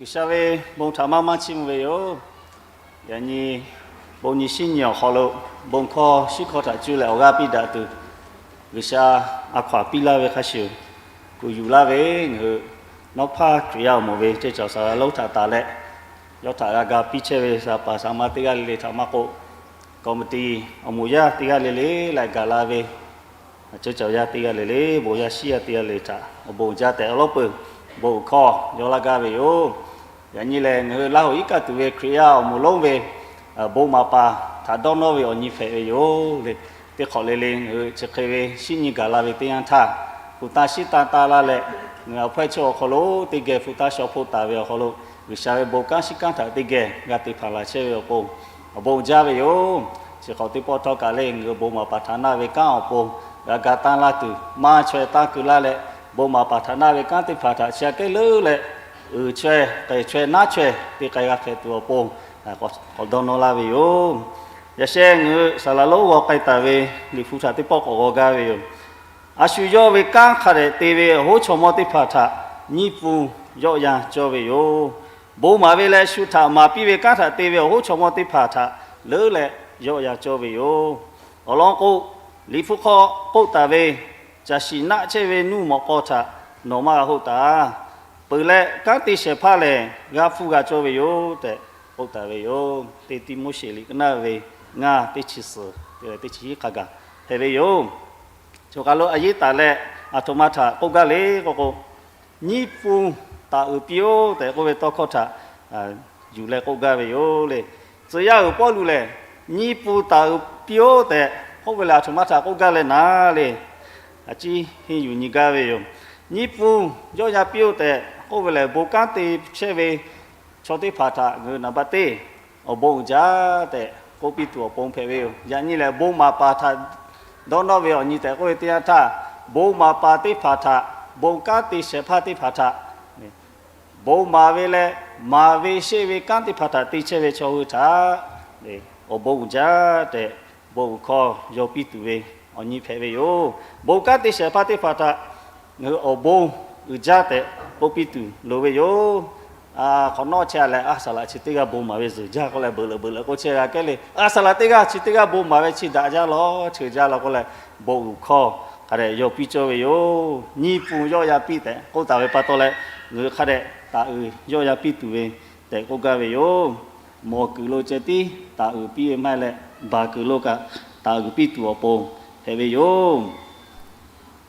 G'uiˬsha ve bon htaꞈ maˇ maˇ chiˇ mvuh ve yoˬ. Yaꞈ nyi bon nyi shiˉ nyi awˬ hk'aw lo, bon hkawˇ shiˉ hkawˇ htaꞈ cuˇ leh awˬ g'aˇ piˇ daꞈ tuˬ, G'uiˬsha a hkaw aˬ piˇ laˇ ve hk'a shuˍ, kuˬ yuˬ laˇ ve ngaˬ hui nawˉ hpaˇ Hkriꞈ yaˇ awˬ moˍ ve ceˇ cawˬ saˍ laꞈ lonˉ htaꞈ taˍ leh, yawˇ htaꞈ g'a ga piˇ chehˇ ve saˍ paˍ saˍ ma teˇ g'aˇ le le htaꞈ maˇ k'oˆ, committee awˬ moˍ yaˇ teˇ g'aˇ le le leh gaˬ la ve, ceˇ cawˬ yaˇ teˇ g'aˇ le le, bon yaˇ shiˉ yaˇ teˇ g'aˇ le le htaꞈ awˬ bon uiˍ jaˇ tehꞈ awˬ lawˉ peuˬ bon uiˍ hkawˇ yaw laˇ gaˇ ve yoˬ. Yaꞈ nyi lehˬ, ngaˬ hui Laˇ huˍ iˉ kaˆ tuˬ ve Hkriꞈ yaˇ awˬ moˍ lonˉ ve bon maˍ paˍ htaꞈ dawˇ nawˇ ve awˬ nyi hpehꞈ ve yoˬ le. Teˇ hk'awꞈ le le ngaˬ hui chi hk'e ve shiˉ nyi gaˬ la ve teˇ yanˇ htaˇ, hpu taˇ shiˉ taˇ taˇ laˇ leh, ngaˬ hui awˬ hpawehˇ chaw awˬ hk'aw lo teˇ geh hpu taˇ shaw hpoˆ taˍ ve awˬ hk'aw lo, G'uiˬsha ve bon kanˉ shiˉ kanˉ htaꞈ teˇ geh g'a te hpanˍ laˬ chehˇ ve awˬ pon, awˬ bon uiˍ jaˇ ve yoˬ. Chi hk'awꞈ teˇ pawˆ htawˇ kaꞈ le, ngaˬ hui bon maˍ paˍ htaꞈ naˇ ve kanˉ awˬ pon g'a ga tanˇ laˇ tuˬ, maˇ chaweh tanˇ keu laˇ leh, bon maˍ paˍ htaꞈ naˇ ve kanˉ teˇ hpaˍ htaꞈ chi aꞈ kehˉ leuˉ leh, uiˍ chaweh k'ehˬ chaweh naˉ chaweh te k'ai g'a hpehꞈ tuˬ awˬ pon, k'awꞈ dawˇ nawˇ laˇ ve yoˬ. Yaꞈ sheh ngaˬ hui saˍ laꞈ lonˉ g'aw k'ai taˍ ve Liꞈ hpu htaꞈ teˇ pawˆ k'awꞈ g'aw gaˇ ve yoˬ. A shu yawˇ ve kanˉ hk'a dehꞈ te ve awˬ hoˉ chaw mawˇ teˇ hpaˍ htaꞈ nyiˇ pun yawˆ yan cawˇ ve yoˬ. Bon maˍ ve leh shu htaꞈ maˍ piˇ ve kanˉ htaꞈ te ve awˬ hoˉ chaw mawˇ teˇ hpaˍ htaꞈ leuˉ leh yawˆ yan cawˇ ve yoˬ. Awˬ lawn k'o, Liꞈ hpu hk'aw k'oˆ taˍ ve, Caˬ shiˍ naˆ chehˇ ve nuˇ mawꞈ k'aw htaꞈ nawˬ maˇ g'a hoˆ taˍ. Peuˬ leh kanˉ te shehˍ hpaˇ lehˬ, g'a hpuˇ g'a cawˇ ve yoˬ tehꞈ k'oˆ taˍ ve yoˬ. Teˇ Tiˆmoˉseˍ liꞈ ka naˇ ve ngaˇ teˇ chi suhˍ teˇ chi hiˉ hk'a gaˬ hpehꞈ ve yoˬ. Choˬ kaˬ lo a yehˉ taˍ leh, aˬ htoꞈ ma htaꞈ k'oˆ gaˇ le k'oˆ k'o, nyiˇ pun taˍ uiˍ piˇ-oˆ tehꞈ k'oˆ ve tawˇ hkawˇ htaꞈ yuˬ leh k'oˆ gaˇ ve yoˬ le. Tcuh yaˇ uiˍ Pawˇluꞈ lehˬ, nyiˇ pun taˍ uiˍ piˇ-oˆ tehꞈ k'oˆ ve lehˬ, aˬ htoꞈ ma htaꞈ k'oˆ gaˇ leh naˍ le, a ciˉ henˇ yuˬ nyi gaˇ ve yoˬ. Nyiˇ pun yawˆ yan piˇ-oˆ tehꞈ k'oˆ ve lehˬ, bon kanˉ te chehˇ ve chaw teˇ hpaˍ htaꞈ ngaˬ hui naˍ baˆ teˇ awˬ bon uiˍ jaˇ tehꞈ k'oˆ piˇ tuˬ awˬ pon hpehꞈ ve yoˬ. Yaꞈ nyi lehˬ, bon maˍ paˍ htaꞈ dawˇ nawˇ ve awˬ nyi tehꞈ k'oˆ ve teˇ yanˇ htaˇ, bon maˍ paˍ teˇ hpaˍ htaꞈ, bon kanˉ te shehˍ hpaˇ teˇ hpaˍ htaꞈ, bon maˍ ve leh maˍ ve sheˆ ve kanˉ teˇ hpaˍ htaꞈ te chehˇ ve chaw hui htaꞈ awˬ bon uiˍ jaˇ tehꞈ bon uiˍ hkawˇ yaw piˇ tuˬ ve awˬ nyi hpehꞈ ve yoˬ. Bon kanˉ te shehˍ hpaˇ teˇ hpaˍ htaꞈ ngaˬ hui awˬ bon uiˍ jaˇ tehꞈ k'oˆ piˇ tuˬ loˍ ve yoˬ. Hk'awꞈ nawˉ chehˇ leh, a saˍ laꞈ chi teˇ g'aˇ bon maˍ ve zuhˬ jaˇ k'oˆ leh, beuꞈ leuꞈ beuꞈ leuꞈ k'oˆ chehˇ g'a kehˉ le. A saˍ laꞈ teˇ g'aˇ chi teˇ g'aˇ bon maˍ ve chi daꞈ jaˇ lawˬ, cheuˬ jaˇ lawˬ k'oˆ leh, bon uiˍ hkawˇ hk'a dehꞈ yaw piˇ cawˇ ve yoˬ. Nyiˇ pun yawˆ yan piˇ tehꞈ k'oˆ taˍ ve pa taw leh, ngaˬ hui hk'a dehꞈ taˍ uiˍ yawˆ yan piˇ tuˬ ve tehꞈ k'oˆ gaˇ ve yoˬ. Mawˬ kuiˬ lo ceh tiˉ taˍ uiˍ piˇ ve maˇ heˆ leh, baˬ kuiˬ lo kaꞈ taˍ uiˍ piˇ tuˬ awˬ pon hpehꞈ ve yoˬ.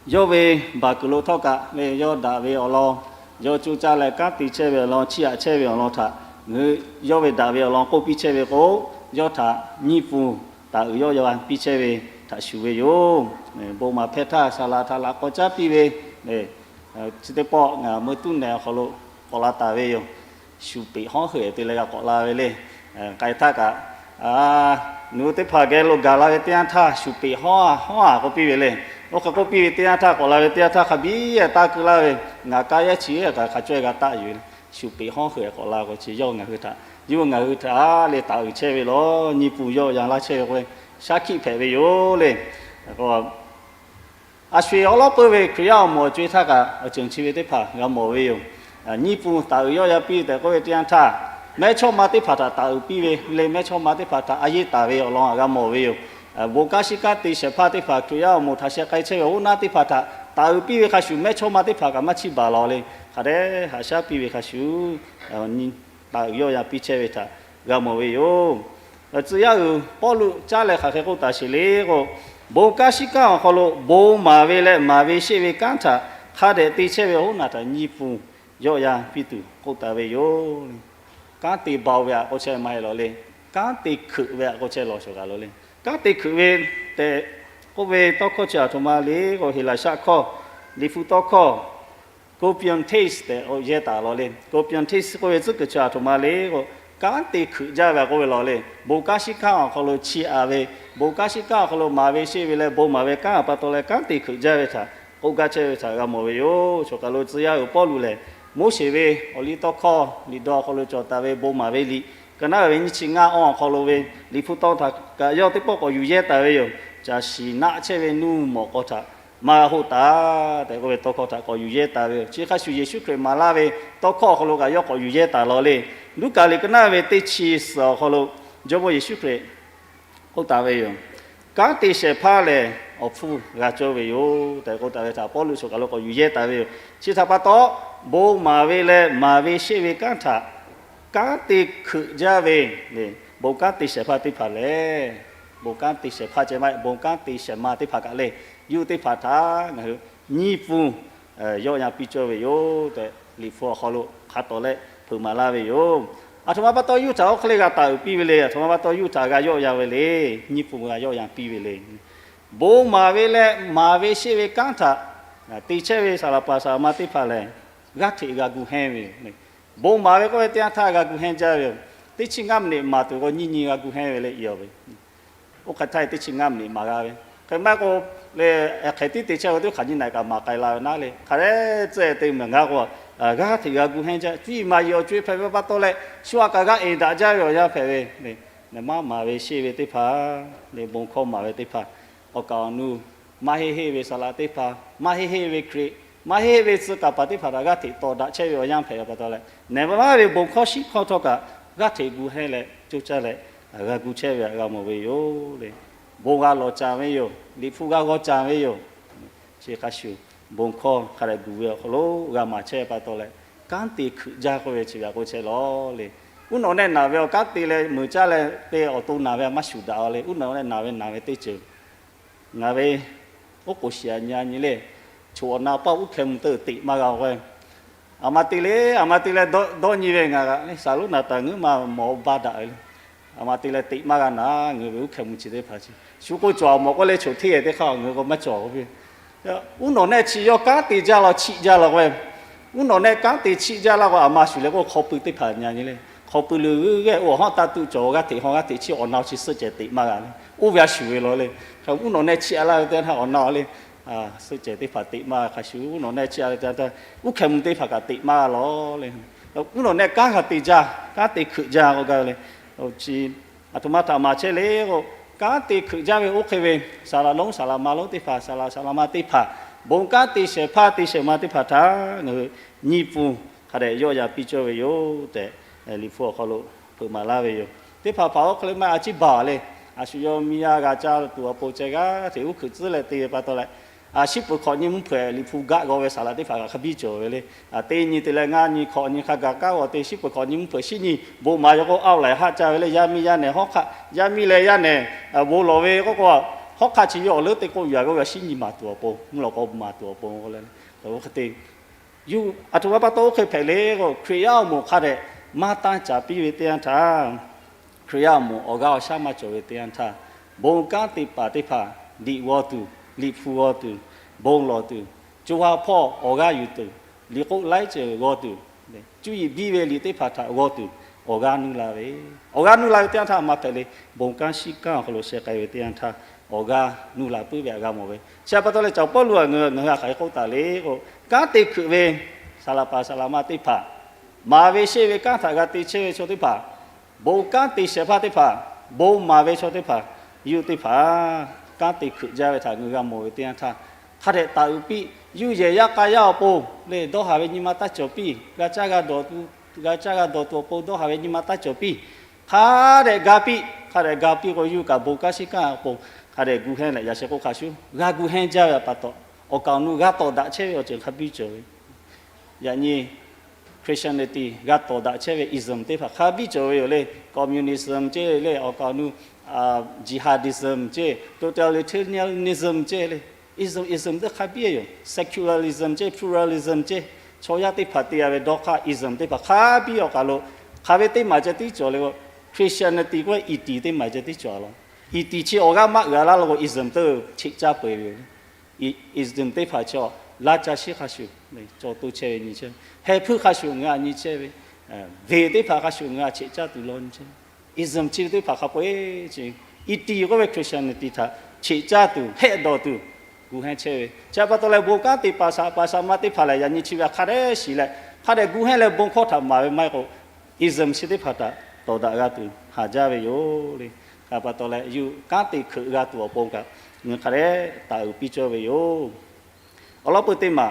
Yawˇ ve baˬ kuiˬ lo htawˇ kaꞈ ve yawˇ daꞈ ve awˬ lawn, yawˇ coˇ caˇ leh kanˉ te chehˇ ve awˬ lawn, chiˇ aꞈ chehˇ ve awˬ lawn htaꞈ ngaˬ hui yawˇ ve daꞈ ve awˬ lawn k'oˆ piˇ chehˇ ve k'o, yawˇ htaꞈ nyiˇ pun taˍ uiˍ yawˆ yan piˇ chehˇ ve htaꞈ shuˍ ve yoˬ. Bon maˍ hpehˇ htaˇ, saˍ laꞈ htaꞈ laꞈ k'aw caˉ piˇ ve, chi teˇ pawˆ ngaˬ meuˇ tuˉ nehˬ awˬ hk'aw lo k'awꞈ la taˍ ve yoˬ. Shuˍ peꞈ hawˉ heuˬ te leh g'a k'awꞈ la ve le. K'ai htaˇ kaꞈ, nawˬ hui teˇ hpaˍ geh lo gaˬ la ve teˇ yanˇ htaˇ, shuˍ peꞈ hawˉ a hawˉ a k'oˆ piˇ ve le. Oˇ hk'e k'oˆ piˇ ve teˇ yanˇ htaˇ, k'awꞈ la ve teˇ yanˇ htaˇ hk'a biˇ taˇ keu laˇ ve, ngaˬ kaˇ yehˉ chi kaꞈ hk'a caweh g'a taˆ yuˬ ve le. Shuˍ peꞈ hawˉ heuˬ k'awꞈ la k'o, chi yawˇ ngaˬ hui htaꞈ, yawˇ ngaˬ hui htaꞈ le taˍ uiˍ chehˇ ve lawˬ, nyiˇ pun yawˆ yan laˇ chehˇ ve k'o, shaˉ hkiˆ hpehꞈ ve yoˬ le. A sho-eˬ awˉ lawˉ peuˇ ve Hkriꞈ yaˇ awˬ moˍ awˬ co-e htaˇ kaꞈ, awˬ ceuˬ chi ve teˇ hpaˍ g'a mawˬ ve yoˬ. Nyiˇ pun taˍ uiˍ yawˆ yan piˇ tehꞈ k'oˆ ve teˇ yanˇ htaˇ, mehˇchawˇma teˇ hpaˍ htaꞈ taˍ uiˍ piˇ ve le. Mehˇchawˇma teˇ hpaˍ htaꞈ a yeˇ taˍ ve awˬ lawn g'a mawˬ ve yoˬ. Bon kanˉ shiˉ kanˉ te shehˍ hpaˇ teˇ hpaˍ, Hkriꞈ yaˇ awˬ moˍ htaꞈ sheh k'ai chehˇ ve awˬ hoˉ naˉ teˇ hpaˍ htaꞈ taˍ uiˍ piˇ ve hk'a shuˍ, mehˇchawˇma teˇ hpaˍ kaꞈ maˇ chiˇ baˬ lawˬ le. Hk'a dehꞈ haꞈ shaˉ piˇ ve hk'a shuˍ, taˍ uiˍ yawˆ yan piˇ chehˇ ve htaꞈ g'a mawˬ ve yoˬ. Tcuh yaˇ uiˍ Pawˇluꞈ caˉ leh hk'aˬ hk'e k'oˆ taˍ sheˍ le k'o, bon kanˉ shiˉ kanˉ awˬ hk'aw lo bon maˍ ve leh maˍ ve sheˆ ve kanˉ htaꞈ hk'a dehꞈ te chehˇ ve awˬ hoˉ naˬ htaꞈ nyiˇ pun yawˆ yan piˇ tuˬ k'oˆ taˍ ve yoˬ. Kanˉ te baoˬ ve aꞈ k'oˆ chehˇ maˇ heˆ lawˬ le. Kanˉ te hkeuꞈ ve aꞈ k'oˆ chehˇ lawˬ shawˍ kaꞈ lawˬ le. Kanˉ te hkeuꞈ ve tehꞈ k'oˆ ve tawˇ hkawˇ chi aˬ htoꞈ ma le k'o, Heˍlaˍsaˆ hkawˇ, Liꞈ hpu tawˇ hkawˇ, kopion tes tehꞈ yehˇ taˍ lawˬ le. Kopion tes k'oˆ ve tcuhˉ kuiˬ chi aˬ htoꞈ ma le k'o, kanˉ te hkeuꞈ jaˇ ve aꞈ k'oˆ ve lawˬ le. Bon kanˉ shiˉ kanˉ awˬ hk'aw lo chiˇ aꞈ ve, bon kanˉ shiˉ kanˉ awˬ hk'aw lo maˍ ve sheˆ ve leh bon maˍ ve kanˉ awˬ pa taw leh kanˉ te hkeuꞈ jaˇ ve htaꞈ k'oˆ gaˇ chehˇ ve htaꞈ g'a mawˬ ve yoˬ. Choˬ kaˬ lo tcuh yaˇ uiˍ Pawˇluꞈ lehˬ, Moˉseˍ ve awˬ liˇ tawˇ hkawˇ liꞈ dawˇ awˬ hk'aw lo cawˬ taˍ ve bon maˍ ve liꞈ ka naˉ ve nyiˇ chi ngaˇ awˇ awˬ hk'aw lo ve Liꞈ hpu tawˇ htaꞈ kaꞈ yawˇ teˇ pawˆ k'awꞈ yuˬ yehˇ taˍ ve yoˬ. Caˬ shiˍ naˆ chehˇ ve nuˇ mawꞈ k'aw htaꞈ maˇ g'a hoˆ taˍ tehꞈ k'oˆ ve tawˇ hkawˇ htaꞈ k'awꞈ yuˬ yehˇ taˍ ve yoˬ. Chi hk'a shuˍ Yeˍsuˆ Hkriꞈ maˍ laˇ ve tawˇ hkawˇ awˬ hk'aw lo kaꞈ yawˇ k'awꞈ yuˬ yehˇ taˍ law le. Luˉkaꞈ liꞈ ka naˇ ve teˇ chi suhˍ awˬ hk'aw lo Jawˇmawˇ Yeˍsuˆ Hkriꞈ k'oˆ taˍ ve yoˬ. Kanˉ te shehˍ hpaˇ lehˬ, awˬ hpfuhˇ g'a cawˇ ve yoˬ tehꞈ k'oˆ taˍ ve htaꞈ Pawˇluꞈ shuˍ kaˬ lo k'awꞈ yuˬ yehˇ taˍ ve yoˬ. Chi htaꞈ pa taw, bon maˍ ve leh maˍ ve sheˆ ve kanˉ htaꞈ kanˉ te hkeuꞈ jaˇ ve, bon kanˉ te shehˍ hpaˇ teˇ hpaˍ lehˬ, bon kanˉ te shehˍ hpaˇ ceh maˇ heˆ, bon kanˉ te shehˍ ma teˇ hpaˍ kaꞈ lehˬ, yawˇ teˇ hpaˍ htaꞈ ngaˬ hui nyiˇ pun yawˆ yan piˇ cawˇ ve yoˬ tehꞈ, Liꞈ hpu awˬ hk'aw lo hk'a tawˍ leh hpeuꞈ maˍ laˇ ve yoˬ. Aˬ htoꞈ ma pa taw yawˇ htaꞈ oˇ hk'e le g'a taˍ uiˍ piˇ ve le. Aˬ htoꞈ ma pa taw yawˇ htaꞈ g'a yawˆ yan ve le. Nyiˇ pun g'a yawˆ yan piˇ ve le. Bon maˍ ve leh maˍ ve sheˆ ve kanˉ htaꞈ te chehˇ ve saˍ laꞈ paˍ saˍ laꞈ ma teˇ hpaˍ lehˬ, g'aˇ hteꞈ g'a gu hehnˇ ve yoˬ. Bon maˍ ve k'oˆ ve teˇ yanˇ htaˇ g'a gu hehnˇ jaˇ ve yoˬ. Teˇ chi ngaˇ miˬ niꞈ maˍ tuˬ k'o, nyiˇ nyi g'a gu hehnˇ ve le i aw ve. Oˇ hk'e htaˇ teˇ chi ngaˇ miˬ niꞈ maˍ g'a ve. Hk'e maˇ k'o, le, hk'e tiˉ te chehˇ ve teˇ hk'aˬ nyi naꞈ kaꞈ maˍ k'ai la ve naˉ le. Hk'a dehꞈ tcuh te meh ngaˬ k'o, g'aˇ hteꞈ g'a gu hehnˇ jaˇ. Cuˇ yiˍ maˍ yiˍ awˬ co e hpehꞈ ve pa taw leh, shu aꞈ kaꞈ g'a eˍ daꞈ jaˇ ve awˬ yanˇ hpehꞈ ve. Maˇ maˍ ve sheˆ ve teˇ hpaˍ, le bon hkawˇ maˍ ve teˇ hpaˍ, awˬ kaˍ awˬ nu maˇ heˆ heˆ ve saˍ laꞈ teˇ hpaˍ, maˇ heˆ heˆ ve Hkriꞈ, maˇ heˆ heˆ ve tcuh kaˍ paˍ teˇ hpaˍ htaꞈ g'aˇ hteꞈ tawˍ daꞈ chehˇ ve awˬ yanˇ hpehꞈ ve pa taw leh, neˍ maˇ ve bon hkawˇ shiˉ hkawˇ htawˇ kaꞈ g'aˇ hteꞈ gu hehnˇ leh coˇ caˇ leh g'a gu chehˇ ve htaꞈ g'a mawˬ ve yoˬ le. Bon g'a lawˬ caˍ ve yoˬ. Liꞈ hpu g'a g'aw caˍ ve yoˬ. Chi hk'a shuˍ, bon hkawˇ hk'a dehꞈ gu ve awˬ hk'aw lo g'a maˍ chehˇ pa taw leh, kanˉ te hkeuꞈ jaˇ k'oˆ ve chi ve aꞈ k'oˆ chehˇ lawˬ le. Uˉ nawꞈ nehˆ naˬ ve awˬ kanˉ te leh meuˍ caˇ leh te awˬ to naˬ ve maˇ shuˍ daꞈ le. Uˉ nawꞈ leh naˬ ve naˬ ve teˇ ceuˬ ngaˬ ve oˉ k'oˍ shiˍ aꞈ nyi a nyi le, choˬ awˬ na paˇ uˉ hkeh mvuh teˇ teꞈ maˇ g'a k'o, aˬ ma te le, aˬ ma te leh dawˇ nyi ve ngaˬ g'aꞈ le, saˍ lonˉ naˍ taˍ ngeuˉ ma mawˬ baˇ daꞈ ve le. Aˬ ma te leh teꞈ maˇ g'a naˍ, ngaˬ hui ve uˉ hkeh mvuh chi teˇ hpaˍ chi. Shu k'o cawˬ aˬ mawˬ k'oˆ leh choˬ hteˇ e teˇ hk'aˇ ngaˬ hui k'o maˇ cawˬ k'oˆ piˇ. Uˉ nawꞈ nehˆ chi yawˇ kanˉ te jaˇ law chiˆ jaˇ law k'o, uˉ nawꞈ nehˆ kanˉ te chiˆ jaˇ laˇ k'o, aˬ ma shuˍ leh k'o hk'aw pui teˇ hpaˍ nyi a nyi le. Hk'aw pui leuˬ g'ehˇ oˇ hawˉ taˇ tuˆ cawˬ, g'aˇ hteꞈ haw g'aˇ hteꞈ chiˇ awˬ na chi suhˆ cehˬ teꞈ maˇ g'a le. Oˇ ve a shuˍ ve law le. Uˉ nawꞈ nehˆ chiˆ a laˇ ve teˇ htaˇ awˬ na le, suhˆ cehˬ teˇ hpaˍ teꞈ maˇ g'a hk'a shuˍ, uˉ nawꞈ nehˆ chiˆ a le teˇ htaˇ uˉ hkeh mvuh teˇ hpaˍ kaꞈ teꞈ maˇ g'a law le. Uˉ nawꞈ nehˆ kanˉ g'a te jaˇ, kanˉ te hkeuꞈ jaˇ k'o gaˇ ve le. Chi aˬ htoꞈ ma htaꞈ maˍ chehˇ le k'o, kanˉ te hkeuꞈ jaˇ ve oˇ hk'e ve saˍ laꞈ lonˉ saˍ laꞈ ma lonˉ teˇ hpaˍ, saˍ laꞈ saˍ laꞈ ma teˇ hpaˍ, bon kanˉ te shehˍ hpaˇ te shehˍ ma teˇ hpaˍ htaꞈ ngaˬ hui nyiˇ pun hk'a dehꞈ yawˆ yan piˇ cawˇ ve yoˬ tehꞈ, Liꞈ hpu awˬ hk'aw lo hpeuꞈ maˍ laˇ ve yoˬ. Teˇ hpaˍ hpaˍ oˇ hk'e le maˇ a ciˉ baˬ le. A shu yawˇ miˇ yaˇ g'a caˇ tuˬ awˬ pon ceh g'aˇ hteꞈ uˉ hkeuꞈ tcuhˉ leh te ve pa taw leh, a shiˉ peuˬ hk'awꞈ nyi mvuhˇ hpeuꞈ Liꞈ hpu gaˆ g'aw ve saˍ laꞈ teˇ hpaˍ kaꞈ hk'a biˇ cawˬ ve le. Teˇ nyi te leh ngaˇ nyi hk'awꞈ nyi hk'a gaˬ kaˉ g'aw te, shiˉ peuˬ hk'awꞈ nyi mvuhˇ hpeuꞈ shiˉ nyi bon maˍ yaw k'o, a laiˬ haˆ caˇ ve le. Yaˇ miˇ yaˇ nehˬ hawˉ hk'aˆ, yaˇ miˇ leh yaˇ nehˬ bon lawˬ ve k'oˆ k'o, hawˉ hk'aˆ chi yawˇ awˬ leuˉ teˇ k'oˆ yuˬ a k'oˆ ve, shiˉ nyi maˍ tuˬ awˬ pon, mvuhˇ lawꞈ k'aw maˍ tuˬ awˬ pon k'o le. Oˇ hk'e te yuˬ aˬ htoꞈ ma pa taw oˇ hk'e hpehꞈ le k'o, Hkriꞈ yaˇ awˬ moˍ hk'a dehꞈ maˇ tanˇ caˍ piˇ ve teˇ yanˇ htaˇ, Hkriꞈ yaˇ awˬ moˍ awˬ g'aˇ awˬ shaˉ maˇ cawˬ ve teˇ yanˇ htaˇ, bon kanˉ te paˍ teˇ hpaˍ, liꞈ g'aw tuˬ, liꞈ hpu g'aw tuˬ, bon lawˬ tuˬ, co ha hpawˇ awˬ g'aˇ yuˬ tuˬ, liꞈ k'oˆ laiˉ ceuˬ g'aw tuˬ, cuˇ yiˍ biˇ ve liꞈ teˇ hpaˍ htaꞈ g'aw tuˬ, awˬ g'aˇ nuˇ la ve, awˬ g'aˇ nuˇ la ve teˇ yanˇ htaˇ a ma hpehꞈ le, bon kanˉ shiˉ kanˉ awˬ hk'aw lo sheh k'ai ve teˇ yanˇ htaˇ, awˬ g'aˇ nuˇ la puiˉ ve htaꞈ g'a mawˬ ve. Chi pa taw leh caˬ Pawˇluꞈ a ngaˬ hui a hk'aˬ hk'e k'oˆ taˍ le k'o, kanˉ te hkeuꞈ ve saˍ laꞈ paˍ saˍ laꞈ ma teˇ hpaˍ, maˍ ve sheˆ ve kanˉ htaꞈ g'a te chehˇ ve chaw teˇ hpaˍ, bon kanˉ te shehˍ hpaˇ teˇ hpaˍ, bon maˍ ve chaw teˇ hpaˍ, yawˇ teˇ hpaˍ kanˉ te hkeuꞈ jaˇ ve htaꞈ ngaˬ hui g'a mawˬ ve teˇ yanˇ htaˇ, hk'a dehꞈ taˍ uiˍ piˇ. Yawˇ yehˬ yaˇ k'a yaˇ awˬ pon le, dawˇ haˍ ve nyi ma taˇ cawˬ piˇ, g'a caˇ g'a dawˬ tuˬ, g'a caˇ g'a dawˬ tuˬ awˬ pon dawˇ haˍ ve nyi ma taˇ cawˬ piˇ. Hk'a dehꞈ ga piˇ, hk'a dehꞈ ga piˇ k'o, yawˇ kaꞈ bon kanˉ shiˉ kanˉ awˬ pon hk'a dehꞈ gu hehnˇ leh, yaꞈ sheh k'oˆ hk'a shuˍ g'a gu hehnˇ jaˇ ve pa taw, awˬ kaˍ awˬ nu g'a tawˍ daꞈ chehˇ ve awˬ ceuˬ hk'a biˇ cawˬ ve. Yaꞈ nyi Christianity g'a tawˍ daꞈ chehˇ ve ism teˇ hpaˍ hk'a biˇ cawˬ ve yoˬ le. Communism ceˇ le, awˬ kaˍ awˬ nu jihadism ceˇ, totalitarianism ceˇ le. Ism, ism teˇ hk'a biˇ yoˬ. Secularism ceˇ, pluralism ceˇ, chaw yaˇ teˇ hpaˍ te a ve dawˇ hk'aˇ ism teˇ hpaˍ hk'a biˇ awˬ kaˍ lo hk'aˬ ve teˇ maˬ ceh tiˉ cawˬ le k'o, Christianity k'oˆ ve iˍ tiˍ teˇ maˬ ceh tiˉ cawˬ a law. Iˍ tiˍ chi awˬ g'aˇ maˇ uiˍ a laˇ lo k'o, ism teˇ cheꞈ caˇ peu eˬ ve yoˬ. Ism teˇ hpaˍ chaw laˇ caˇ shiˉ hk'a shuˍ cawˬ to chehˇ ve nyi chehˇ, heh hpuiˇ hk'a shuˍ ngaˬ hui a nyi chehˇ ve, veˬ teˇ hpaˍ hk'a shuˍ ngaˬ hui a cheꞈ caˇ tuˬ law nyi chehˇ. Ism chi ve teˇ hpaˍ hk'a peu eˬ chi, iˍ tiˍ k'oˆ ve Christianity htaꞈ cheꞈ caˇ tuˬ hehˆ dawˬ tuˬ gu hehnˇ chehˇ ve. Chi pa taw leh bon kanˉ te paˍ saˍ paˍ saˍ ma teˇ hpaˍ lehˬ, yaꞈ nyi chi ve hk'a dehꞈ shiˍ leh, hk'a dehꞈ gu hehnˇ leh bon hkawˇ htaꞈ maˍ ve maˇ heˆ k'o, ism chi teˇ hpaˍ htaꞈ tawˍ daꞈ g'a tuˬ haˍ jaˇ ve yoˬ le. Hk'a pa taw leh yawˇ kanˉ te hkeuꞈ g'a tuˬ awˬ pon kaꞈ ngaˬ hui hk'a dehꞈ taˍ uiˍ piˇ cawˇ ve yoˬ. Awˬ lawn peuˬ teˇ maˬ,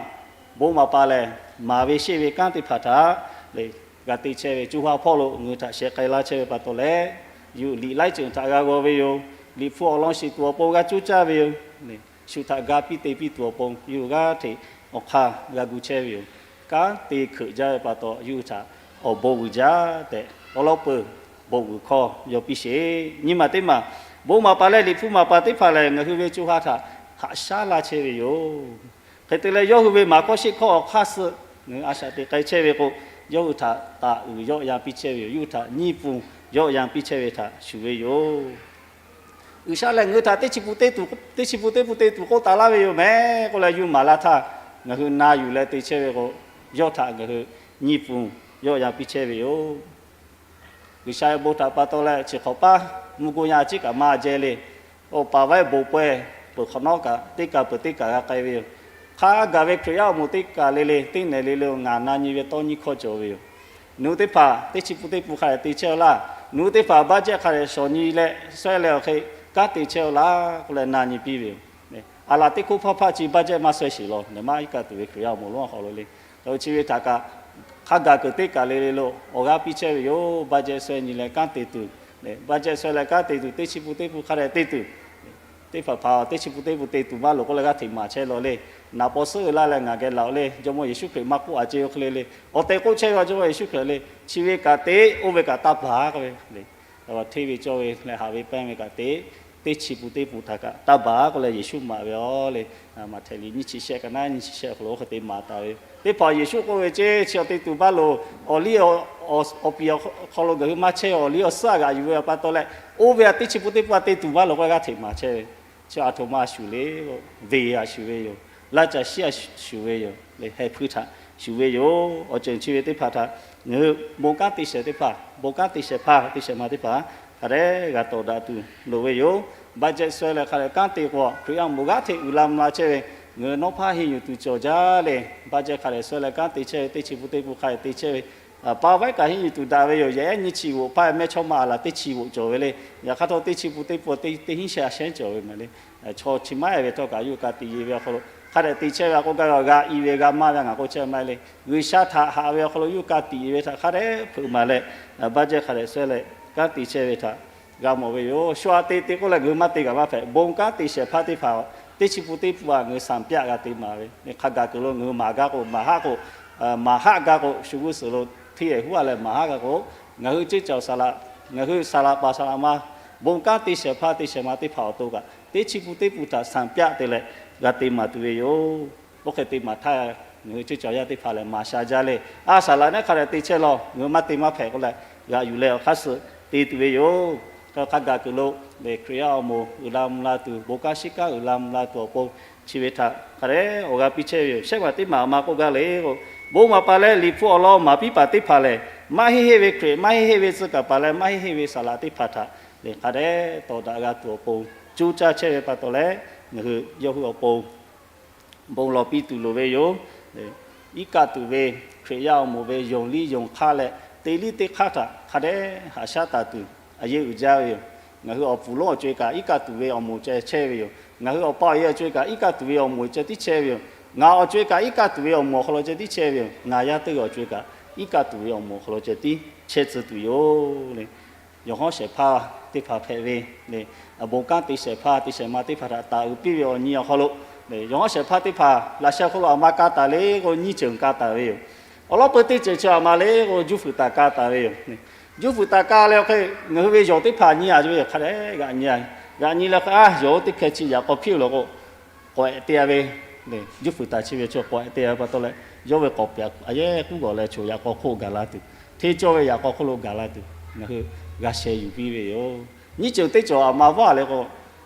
bon maˍ paˍ lehˬ, maˍ ve sheˆ ve kanˉ teˇ hpaˍ htaꞈ lehˬ g'a te chehˇ ve, co ha hpawˇ lo ngaˬ hui htaꞈ sheh k'ai laˇ chehˇ ve pa taw leh, yuˬ liꞈ laiˉ ceuˬ htaꞈ g'a g'aw ve yoˬ. Liꞈ hpu awˬ lawn shiˍ tuˬ awˬ pon g'a coˇ caˇ ve yoˬ. Shu htaꞈ ga piˇ te piˇ tuˬ awˬ pon yuˬ g'aˇ hteꞈ awˬ hk'aˇ g'a gu chehˇ ve yoˬ. Kanˉ te hkeuꞈ jaˇ ve pa taw, yuˬ htaꞈ awˬ bon uiˍ jaˇ tehꞈ, awˬ lawn peuˬ bon uiˍ hkawˇ yaw piˇ sheˍ. Nyi maˬ teˇ maˬ, bon maˍ paˍ leh liꞈ hpu maˍ paˍ teˇ hpaˍ lehˬ, ngaˬ hui ve co ha htaꞈ haꞈ shaˉ laˇ chehˇ ve yoˬ. Hk'e te leh, yawˇ hui ve maˍ hkawˇ sheˆ hkawˇ awˬ hk'aˇ suh ngaˬ hui a shaꞈ teꞈ k'ai chehˇ ve k'o, yawˇ hui htaꞈ taˍ uiˍ yawˆ yan piˇ chehˇ ve yoˬ. Yawˇ hui htaꞈ nyiˇ pun yawˆ yan piˇ chehˇ ve htaꞈ shuˍ ve yoˬ. G'uiˬsha lehˬ ngaˬ hui htaꞈ teˇ chi pun teˇ pun teˇ pun te tuˬ k'oˆ taˍ laˇ ve yoˬ mehˍ k'oˆ leh yuˬ maˍ laˇ htaˇ, ngaˬ hui na yuˬ leh te chehˇ ve k'o, yawˇ htaꞈ ngaˬ hui nyiˇ pun yawˆ yan piˇ chehˇ ve yoˬ. G'uiˬsha ve bon htaꞈ pa taw leh chi hk'awꞈ paˉ mvuhˇ goˇ yaˇ a ciˉ kaꞈ maˇ jehˇ le. Oˇ paˍ vaiˉ bon pawehˇ peuˬ hk'awꞈ nawˉ kaꞈ teˇ kaˬ peuˬ teˇ kaˬ g'a k'ai ve yoˬ. Hk'a gaˬ ve Hkriꞈ yaˇ awˬ moˍ teˇ kaˬ le le, teˇ nehˬ le le, ngaˬ na nyi ve tawˇ nyiˇ hkawˇ cawˬ ve yoˬ. Nawˬ hui teˇ hpaˍ teˇ chi pun teˇ pun hk'a dehꞈ te chehˇ-oˆ laˇ. Nawˬ hui teˇ hpaˍ budget hk'a dehꞈ shawˍ nyi leh shawehˇ leh awˬ hk'e kanˉ te chehˇ-oˆ laˇ k'oˆ leh na nyi piˇ ve yoˬ. A laˬ teˇ hkoˇ hpaˇ hpaˇ chi budget maˇ shawehˇ sheˍ law, nawˬ maˇ iˉ kaˆ tuˬ ve Hkriꞈ yaˇ awˬ moˍ lonˉ awˬ hk'aw lo le. Chi ve htaꞈ kaꞈ hk'a gaˬ kuiˬ teˇ kaˬ le le lo awˬ g'aˇ piˇ chehˇ ve yoˬ. Budget shawehˇ nyi leh kanˉ te tuˬ, budget shawehˇ leh kanˉ te tuˬ, teˇ chi pun teˇ pun hk'a dehꞈ te tuˬ, teˇ hpaˍ hpaˍ teˇ chi pun teˇ pun te tuˬ maˇ loˍ k'oˆ leh g'aˇ hteꞈ maˍ chehˇ law le. Naˍ paw suhˉ uiˍ laˇ leh ngaˬ geh laˬ-oꞈ le. Jawˇmawˇ Yeˍsuˆ Hkriꞈ maˇ k'oˆ a ce-o hk'e le le, awˬ tehˬ k'oˆ chehˇ ve Jawˇmawˇ Yeˍsuˆ Hkriꞈ le. Chi ve kaꞈ te, oˇ ve kaꞈ taˇ baˬ k'oˆ ve le. Hteˇ ve cawˇ ve leh haꞈ ve pehnˇ ve kaꞈ te, teˇ chi pun teˇ pun htaꞈ kaꞈ taˇ baˬ k'oˆ leh Yeˍsuˆ maˍ ve yoˬ le. Maꞈhtehˍ liꞈ nyiˇ chi shehˆ ka naˉ nyiˇ chi shehˆ awˬ hk'aw lo hk'e te maˍ taˍ ve. Teˇ hpaˍ Yeˍsuˆ k'oˆ ve ce, chi awˬ te tuˬ baˇ loˍ, awˬ liˇ awˬ piˍ awˬ hk'aw lo ngaˬ hui maˇ chehˇ, awˬ liˇ awˬ suhˉ a g'aꞈ yuˬ ve pa taw leh, oˇ ve a teˇ chi pun teˇ pun a te tuˬ baˇ loˍ k'oˆ leh g'aˇ hteꞈ maˍ chehˇ ve. Chi a htoꞈ ma shuˍ le k'o, venˇ a shuˍ ve yoˬ. Laˇ caˬ shiˉ a shuˍ ve yoˬ. Heh hpuiˇ htaꞈ shuˍ ve yoˬ. Awˬ ceuˬ chi ve teˇ hpaˍ htaꞈ ngaˬ hui bon kanˉ te shehˍ teˇ hpaˍ, bon kanˉ te shehˍ hpaˇ te shehˍ ma teˇ hpaˍ hk'a dehꞈ g'a tawˍ daꞈ tuˬ loˍ ve yoˬ. Budget shawehˇ leh hk'a dehꞈ kanˉ te k'o, Hkriꞈ yaˇ awˬ moˍ g'aˇ hteꞈ uiˍ la mvuh la chehˇ ve, ngaˬ hui nawˉ hpaˇ henˇ yuˬ tuˬ cawˬ jaˇ le. Budget hk'a dehꞈ shawehˇ leh kanˉ te chehˇ ve, teˇ chi pun teˇ pun hk'a dehꞈ te chehˇ ve, paˍ vaiˉ kaꞈ henˇ yuˬ tuˬ daꞈ ve yoˬ. Yaꞈ ehˉ nyiˇ chi g'oꞈ hpaˇ mehˇchawˇma a laˬ teˇ chi g'oꞈ cawˬ ve le. Yaꞈ hk'aˇ htawˇ teˇ chi pun teˇ pun teˇ hinˉ shehˆ a shehˉ cawˬ ve mehˍ le. Chaw chi maˇ ehˍ ve htawˇ kaꞈ yuˬ ka tiꞈ yeˬ ve awˬ hk'aw lo hk'a dehꞈ te chehˇ ve a k'oˆ gaˇ ve, g'a i ve g'a maˇ ve ngaˬ k'oˆ chehˇ maˇ heˆ le. G'uiˬsha htaꞈ haꞈ ve awˬ hk'aw lo yuˬ ka tiꞈ yeˬ ve htaꞈ hk'a dehꞈ hpeuꞈ maˍ leh, budget hk'a dehꞈ shawehˇ leh kanˉ te chehˇ ve htaꞈ g'a mawˬ ve yoˬ. Shu a te te k'oˆ leh ngaˬ hui maˇ te kaꞈ maˇ hpehꞈ. Bon kanˉ te shehˍ hpaˇ teˇ hpaˍ teˇ chi pun teˇ pun a ngaˬ hui สาม pyaˆ g'a te maˍ ve, hk'a gaˬ kuiˬ lo ngaˬ hui maˍ gaˇ k'o maˍ haˆ k'o, maˍ haˆ gaˇ k'o shu g'uˇ suhˍ lo hteˇ yehˬ huˉ a leh maˍ haˆ gaˇ k'o, ngaˬ hui ceˇ cawˬ saˍ laꞈ, ngaˬ hui saˍ laꞈ paˍ saˍ laꞈ ma, bon kanˉ te shehˍ hpaˇ te shehˍ ma teˇ hpaˍ awˬ to kaꞈ teˇ chi pun teˇ pun htaꞈ สาม pyaˆ te leh g'a te maˍ tuˬ ve yoˬ. Oˇ hk'e te maˍ htaˇ, ngaˬ hui ceˇ cawˬ yaˇ teˇ hpaˍ lehˬ maˍ sha jaˇ le. A saˍ laꞈ neˉ hk'a dehꞈ te chehˇ law, ngaˬ hui maˇ te maˇ hpehꞈ k'oˆ leh g'aꞈ yuˬ leh awˬ hk'aˇ suh te tuˬ ve yoˬ. Hk'a gaˬ kuiˬ lo lehˬ Hkriꞈ yaˇ awˬ moˍ uiˍ la mvuh la tuˬ, bon kanˉ shiˉ kanˉ uiˍ la mvuh la tuˬ awˬ pon chi ve htaꞈ hk'a dehꞈ awˬ g'a piˇ chehˇ ve yoˬ. Shehˆ maˬ teˇ maˬ a ma k'oˆ gaˇ le k'o, bon maˍ paˍ leh liꞈ hpu awˬ lawn maˍ piˇ paˍ teˇ hpaˍ lehˬ, maˇ heˆ heˆ ve Hkriꞈ, maˇ heˆ heˆ ve tcuh kaˍ paˍ leh maˇ heˆ heˆ ve saˍ laꞈ teˇ hpaˍ htaꞈ lehˬ hk'a dehꞈ tawˍ daꞈ g'a tuˬ awˬ pon coˇ caˇ chehˇ ve pa taw leh, ngaˬ hui yawˇ hui awˬ pon bon lawˬ piˇ tuˬ loˍ ve yoˬ. Iˉ kaˆ tuˬ ve Hkriꞈ yaˇ awˬ moˍ ve yonˍ liˇ yonˍ hk'aˇ leh te liˇ teˇ hk'aˇ htaꞈ hk'a dehꞈ haꞈ shaˉ taˍ tuˬ a yeˇ uiˍ jaˇ ve yoˬ. Ngaˬ hui awˬ puˍ lonˉ awˬ co-e kaꞈ iˉ kaˆ tuˬ ve awˬ moˍ ceh chehˇ ve yoˬ. Ngaˬ hui awˬ pa awˬ e awˬ co-e kaꞈ iˉ kaˆ tuˬ ve awˬ moˍ ceh tiˉ chehˇ ve yoˬ. Ngaˬ awˬ co-e kaꞈ iˉ kaˆ tuˬ ve awˬ moˍ awˬ hk'aw lo ceh tiˉ chehˇ ve yoˬ. Ngaˬ yaˇ teˇ g'aˇ awˬ co-e kaꞈ iˉ kaˆ tuˬ ve awˬ moˍ awˬ hk'aw lo ceh tiˉ chehˇ tcuh tuˬ yoˬ le. Yawˬ hawˉ shehˍ hpaˇ teˇ hpaˍ hpehꞈ ve le, bon kanˉ te shehˍ hpaˇ te shehˍ ma teˇ hpaˍ htaꞈ taˍ uiˍ piˇ ve awˬ nyi awˬ hk'aw lo, yawˬ hawˉ shehˍ hpaˇ teˇ hpaˍ laꞈ sheh hk'oˆ lo a ma ka taˍ le k'o nyiˇ ceuˬ ka taˍ ve yoˬ. Awˬ lawn peuˬ teˇ ceuˬ chi a ma le k'o juˇ fuiˍ taˍ ka taˍ ve yoˬ. Juˇ fuiˍ taˍ ka leh awˬ hk'e ngaˬ hui ve yawˬ teˇ hpaˍ nyi a ve hk'a dehꞈ g'aꞈ nyi a. G'aꞈ nyi leh hk'e a yawˬ oˇ teˇ hkeh chi yaꞈ k'aw hpiˇ-oˬ law k'o, k'awꞈ ehˍ te-a ve, juˇ fuiˍ taˍ chi ve chaw k'awꞈ ehˍ te-a ve pa taw leh, yawˇ ve k'awꞈ pyaꞈ a yehˉ k'uˉ g'awˬ leh chaw yaꞈ k'aw hk'oˆ gaˬ la tuˬ, hteˇ cawˇ ve yaꞈ k'aw hk'oˆ lo gaˬ la tuˬ, ngaˬ hui g'a sheh yuˬ piˇ ve yoˬ. Nyiˇ ceuˬ teˇ cawˬ a ma vaˇ le k'o,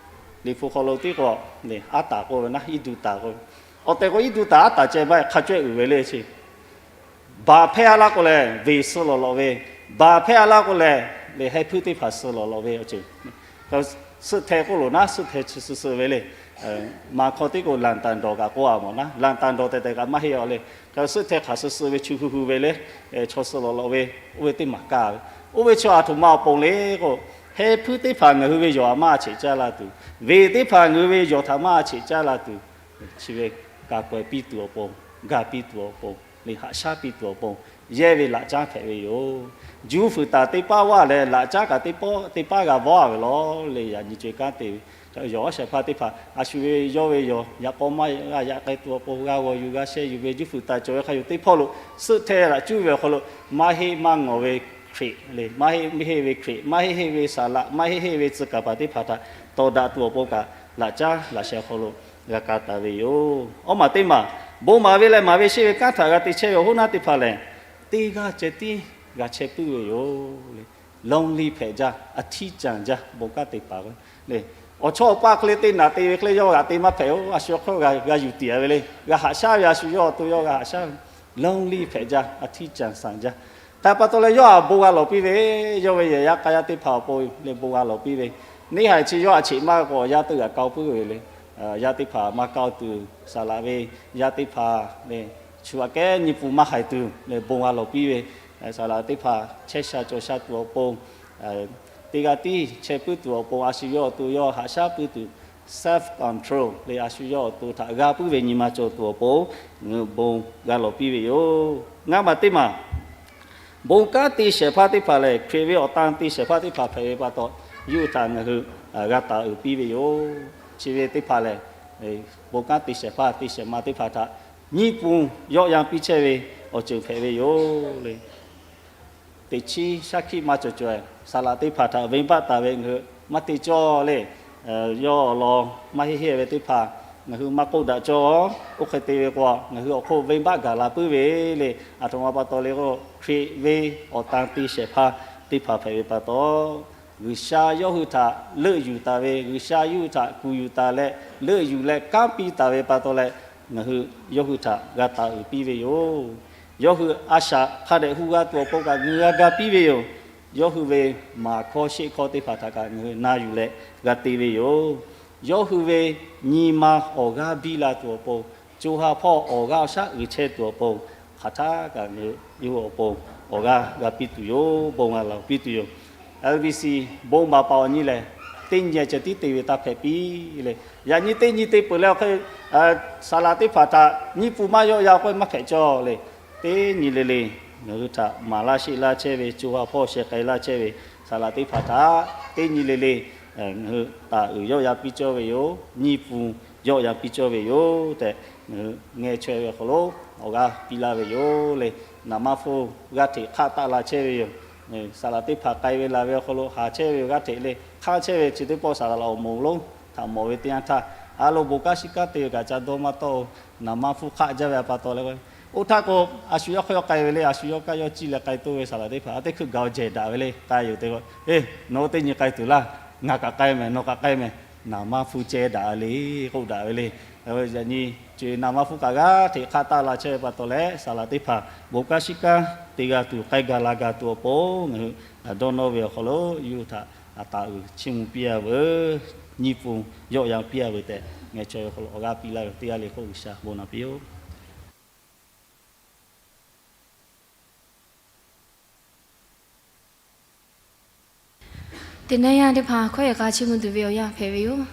Liꞈ hpu hk'aw lo tiˉ k'o, aˉ taˍ k'oˆ ve naˉ iˉ duˇ taˍ k'oˆ ve, awˬ tehˬ k'o iˉ duˇ taˍ aˉ taˍ ceh maˇ hk'a cawehˇ uiˍ ve le chi. Baˬ hpehˇ a laˇ k'o lehˬ, venˇ suh lawˬ lawꞈ ve, baˬ hpehˇ a laˇ k'o lehˬ, lehˬ heh hpuiˇ teˇ hpaˍ suh lawˬ lawꞈ ve awˬ ceuˬ. Suhˆ hteh k'oˆ loˬ naˉ, suhˆ hteh chi suh suh ve le. Maˍ hkawˇ tiˉ k'o lanˍ taˍ dawˬ kaꞈ k'oˆ a mawˬ naˉ, lanˍ taˍ dawˬ tehꞈ tehꞈ kaꞈ maˇ heˆ a le. Suhˆ hteh hk'aˬ suh suh ve chu hu hu ve le, chaw suh lawˬ lawꞈ ve, oˇ ve teˇ maˬ kaˇ ve. Oˇ ve chaw a htoꞈ ma awˬ pon le k'o, heh hpuiˇ teˇ hpaˍ ngaˬ hui ve yawˬ htaꞈ maˇ cheꞈ caˇ la tuˬ, venˇ teˇ hpaˍ ngaˬ hui ve yawˬ htaꞈ maˇ cheꞈ caˇ la tuˬ, chi ve ka kawehˬ piˇ tuˬ awˬ pon, ga piˇ tuˬ awˬ pon, le haꞈ shaˉ piˇ tuˬ awˬ pon, yehˇ ve laꞈ caˉ hpehꞈ ve yoˬ. Juˇ fuiˍ taˍ teˇ paˇ vaˇ leh laꞈ caˉ kaꞈ teˇ paˇ, teˇ paˇ g'a vawˇ ve lawˬ le. Yaꞈ nyi co-e kanˉ te ve yawˬ awˉ shehˍ hpaˇ teˇ hpaˍ a shu ve yawˇ ve yawˬ yaꞈ k'aw maˇ g'a yaꞈ k'ai tuˬ awˬ pon, g'a g'aw yuˬ g'a sheh yuˬ ve juˇ fuiˍ taˍ cawˬ ve hk'a yoˬ teˇ hpawˇ lo suhˆ hteh laꞈ cuˇ ve awˬ hk'aw lo maˇ heˆ maˇ ngawˬ ve Hkriꞈ le, maˇ heˆ heˆ ve Hkriꞈ, maˇ heˆ heˆ ve saˍ laꞈ, maˇ heˆ heˆ ve tcuh kaˍ paˍ teˇ hpaˍ htaꞈ tawˍ daꞈ tuˬ awˬ pon kaꞈ, laꞈ caˉ laꞈ sheh hk'aw lo g'a ka taˍ ve yoˬ. Awˉ maˬ teˇ maˬ, bon maˍ ve leh maˍ ve sheˆ ve kanˉ htaꞈ g'a te chehˇ ve awˬ hoˉ naˉ teˇ hpaˍ lehˬ, teˇ g'aˇ ceh tiˉ g'a chehˇ puiˉ ve yoˬ le. Lonely hpehꞈ jaˇ, a htiˇ caˬ jaˇ, bon kanˉ te paˍ ve le. Awˬ chawˇ awˬ paˇ hk'e le te naˍ te ve hk'e le yawˇ g'aꞈ te maˇ hpehꞈ-oˬ. A shu hk'aw g'a yuˬ tiˍ ve le. G'a haꞈ shaˉ ve, a shu yawˇ awˬ to yawˇ g'a haꞈ shaˉ ve. Lonely hpehꞈ jaˇ, a htiˇ caˬ saˍ jaˇ. Hk'e pa taw leh yawˇ aꞈ bon g'a lawˬ piˇ ve, yawˇ ve yehˬ yaˇ k'a yaˇ teˇ hpaˍ awˬ pon le bon g'a lawˬ piˇ ve. Neˇ haiˬ chi yawˇ aꞈ cheꞈ maˇ k'o yaˇ teˇ g'aꞈ k'aw puiˉ ve le. Yaˇ teˇ hpaˍ maˇ k'aw tuˬ, saˍ laꞈ ve yaˇ teˇ hpaˍ le, shu aꞈ kehˉ nyi pun maˇ haiˬ tuˬ le bon g'a lawˬ piˇ ve. Saˍ laꞈ teˇ hpaˍ chehˇ sha cawˬ sha tuˬ awˬ pon, teˇ g'aˇ tiˉ chehˇ puiˉ tuˬ awˬ pon, a shu yawˇ awˬ to yawˇ haꞈ shaˉ puiˉ tuˬ, self control le a shu yawˇ awˬ to htaꞈ g'a puiˉ ve nyi ma cawˬ tuˬ awˬ pon, ngaˬ hui bon g'a lawˬ piˇ ve yoˬ. Ngaˇ maˬ teˇ maˬ, bon kanˉ te shehˍ hpaˇ teˇ hpaˍ lehˬ, Hkriꞈ ve awˬ tan te shehˍ hpaˇ teˇ hpaˍ hpehꞈ ve pa taw, yawˇ hui htaꞈ ngaˬ hui g'a taˍ uiˍ piˇ ve yoˬ. Chi ve teˇ hpaˍ lehˬ, bon kanˉ te shehˍ hpaˇ te shehˍ ma teˇ hpaˍ htaꞈ nyiˇ pun yawˆ yan piˇ chehˇ ve awˬ ceuˬ hpehꞈ ve yoˬ le. Teꞈ chiˉ shaˉ hkiˆ maˇ cawˬ cawˬ-e, saˍ laꞈ teˇ hpaˍ htaꞈ venˇ baˆ taˍ ve ngaˬ hui maˇ te cawˇ le. Yawˇ awˬ lawn maˇ heˆ heˆ ve teˇ hpaˍ ngaˬ hui maˇ k'oˆ daꞈ cawˇ. Oˇ hk'e te ve k'o, ngaˬ hui awˬ hk'oˆ venˇ baˆ gaˬ la puiˉ ve le. Aˬ htoꞈ ma pa taw le k'o, Hkriꞈ ve awˬ tan te shehˍ hpaˇ teˇ hpaˍ hpehꞈ ve pa taw, G'uiˬsha yawˇ hui htaꞈ leuˆ yuˬ taˍ ve, G'uiˬsha yawˇ hui htaꞈ kuˬ yuˬ taˍ leh leuˆ yuˬ leh kanˉ piˇ taˍ ve pa taw leh, ngaˬ hui yawˇ hui htaꞈ g'a taˍ uiˍ piˇ ve yoˬ. Yawˇ hui a shaꞈ hk'a dehꞈ hu g'a tuˬ awˬ pon kaꞈ ngaˬ hui g'a ga piˇ ve yoˬ. Yawˇ hui ve maˍ hkawˇ sheˆ hkawˇ teˇ hpaˍ htaꞈ kaꞈ ngaˬ hui na yuˬ leh g'a te ve yoˬ. Yawˇ hui ve nyi ma awˬ g'aˇ biˇ la tuˬ awˬ pon, co ha hpawˇ awˬ g'aˇ awˬ shaˉ uiˍ chehˇ tuˬ awˬ pon, hk'aˬ htaˇ kaꞈ ngaˬ hui yawˇ hui awˬ pon awˬ g'aˇ g'a piˇ tuˬ yoˬ. Bon g'a lawˬ piˇ tuˬ yoˬ. L B C bon maˍ paˍ awˬ nyi lehˬ, teˇ nyi ceh tiˉ te ve taˇ hpehꞈ piˇ le. Yaꞈ nyi teˇ nyi te peuˬ leh awˬ hk'e, saˍ laꞈ teˇ hpaˍ htaꞈ nyiˇ pun maˇ yawˆ yan k'oˆ maˇ hpehꞈ cawˇ le. Teˇ nyi le le ngaˬ hui htaꞈ maˍ laˇ sheˆ laˇ chehˇ ve, co ha hpawˇ sheh k'ai laˇ chehˇ ve saˍ laꞈ teˇ hpaˍ htaꞈ teˇ nyi le le ngaˬ hui taˍ uiˍ yawˆ yan piˇ cawˇ ve yoˬ. Nyiˇ pun yawˆ yan piˇ cawˇ ve yoˬ tehꞈ ngaˬ hui ngeh chaweh ve awˬ hk'aw lo awˬ g'aˇ piˇ laˇ ve yoˬ le. Naˍ maˇ hpfuhˇ g'aˇ hteꞈ hk'aˆ taˆ la chehˇ ve yoˬ. Saˍ laꞈ teˇ hpaˍ k'ai ve laˬ ve awˬ hk'aw lo haˍ chehˇ ve yoˬ. G'aˇ hteꞈ le hk'aˆ chehˇ ve chi teˇ pawˆ saˍ laꞈ awˬ moˍ lonˉ htaꞈ mawˬ ve teˇ yanˇ htaˇ, a lo bon kanˉ shiˉ kanˉ te ve kaꞈ ca dawˇ maˇ tawˆ-oˬ. Naˍ maˇ hpfuhˇ hk'aˆ jaˇ ve pa taw leh, oˇ htaˇ k'o, a shu yawˇ hk'aˇ yawˇ k'ai ve le, a shu yawˇ kaˇ yawˇ ciˇ leh k'ai toˇ ve saˍ laꞈ teˇ hpaˍ a teˇ hkui gaˬ-o jehˬ daꞈ ve le. K'ai yoˬ te k'o, Eˬ, nawˬ hui teˇ nyi k'ai tuˬ laˇ. Ngaˬ kaꞈ k'ai mehˍ, nawˬ kaꞈ k'ai mehˍ. Naˍ maˇ hpfuhˇ ceh daꞈ le k'oˆ daꞈ ve le. Yaꞈ nyi co-e naˍ maˇ hpfuhˇ kaꞈ g'aˇ hteꞈ hk'aˆ taˆ la chehˇ ve pa taw leh, saˍ laꞈ teˇ hpaˍ bon kanˉ shiˉ kanˉ te g'a tuˬ, k'ai gaˬ la gaˬ tuˬ awˬ pon ngaˬ hui dawˇ nawˇ ve awˬ hk'aw lo yawˇ hui htaꞈ taˍ uiˍ chiˇ mvuh piˇ-a veuˬ. Nyiˇ pun yawˆ yan piˇ-a veuˬ tehꞈ ngaˬ hui chaw ve awˬ hk'aw lo awˬ g'aˇ piˇ laˇ ve teˇ g'aˇ le k'oˆ G'uiˬsha bon naˍ piˇ-oˆ. Teˇ naˉ yaˇ teˇ hpaˍ hkawˇ yehˬ k'a chiˇ mvuh tuˬ ve awˬ yanˇ hpehꞈ ve yoˬ.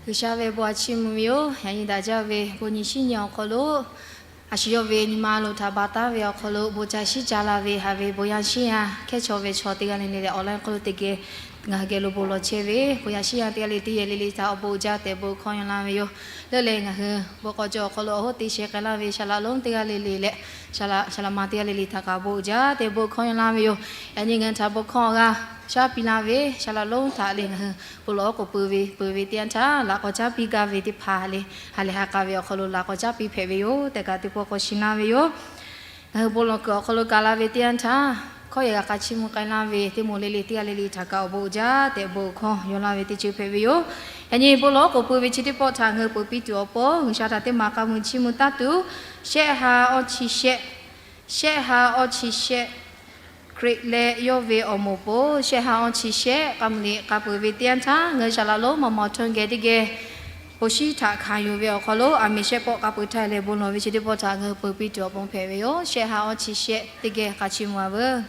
G'uiˬsha ve bon a chiˇ mvuh ve yoˬ. Yaꞈ nyi daꞈ jaˇ ve bon nyi shinˉ nyi awˬ hk'aw lo, a shu yawˇ ve nyi ma lo htaꞈ ba taˉ ve awˬ hk'aw lo bon ca shiˉ ca la ve haꞈ ve bon yaˇ shinˉ yaˇ hkehˉ chaw ve chaw teˇ g'aˇ le le leh awˬ laˇ k'oˆ lo teˇ geh ngaˬ hui geh lo bon lawˬ chehˇ ve bon yaˇ shinˉ yaˇ teˇ g'aˇ le teˇ yehˬ le le htaꞈ awˬ bon uiˍ jaˇ tehꞈ bon hkawˇ yaw la ve yoˬ. Leuˉ leh ngaˬ hui bon k'aw cawˬ awˬ hk'aw lo awˬ hoˉ te sheh k'ai laˇ ve shaˍ laꞈ lonˉ teˇ g'aˇ le le leh shaˍ laꞈ, shaˍ laꞈ ma teˇ g'aˇ le le htaꞈ kaꞈ bon uiˍ jaˇ tehꞈ bon hkawˇ yaw la ve yoˬ. Yaꞈ nyi ngaˬ hui htaꞈ bon hkawˇ g'a shaˉ piˇ laˇ ve shaˍ laꞈ lonˉ htaꞈ leh ngaˬ hui bon lawˬ k'oˍ pui ve peuˬ ve teˇ yanˇ htaˇ laꞈ k'awꞈ caˉ piˇ gaˇ ve teˇ hpaˍ leh ha lehˬ ha k'a ve awˬ hk'aw lo laꞈ k'awꞈ caˉ piˇ hpehꞈ ve yoˬ tehꞈ kaꞈ teˇ pawˆ k'awꞈ shiˍ laˇ ve yoˬ. Ngaˬ hui bon lawˬ kuiˬ awˬ hk'aw lo gaˬ la ve teˇ yanˇ htaˇ, hkawˇ yehˬ g'a k'a chiˇ mvuh k'ai laˇ ve teˇ moˍ le le teˇ g'aˇ le le htaꞈ kaꞈ awˬ bon uiˍ jaˇ tehꞈ bon hkawˇ yaw la ve teˇ ceuˬ hpehꞈ ve yoˬ. Yaꞈ nyi bon lawˬ k'oˍ pui ve chi teˇ pawˆ htaꞈ ngaˬ hui peuˬ piˇ tuˬ awˬ pon G'uiˬsha htaꞈ teˇ maˬ k'a mui chiˇ mvuh taˇ tuˬ, shehˆ ha awˇ chi shehˆ, shehˆ ha awˇ chi shehˆ, Hkriꞈ leh yawˇ ve awˬ moˍ po shehˆ ha awˇ chi shehˆ k'a mui liꞈ k'a peuˬ ve teˇ yanˇ htaˇ ngaˬ hui shaˍ laꞈ lonˉ maw maw htaˇ geh teˇ geh bon shinˉ htaꞈ hkanˍ yuˬ ve awˬ hk'aw lo aˬ miˍ shehˆ pawˆ k'a pui htaˇ leh bon lawˬ ve chi teˇ pawˆ htaꞈ ngaˬ hui peuˬ piˇ tuˬ awˬ pon hpehꞈ ve yoˬ. Shehˆ ha awˇ chi shehˆ teˇ geh k'a chiˇ mvuh a veuˬ.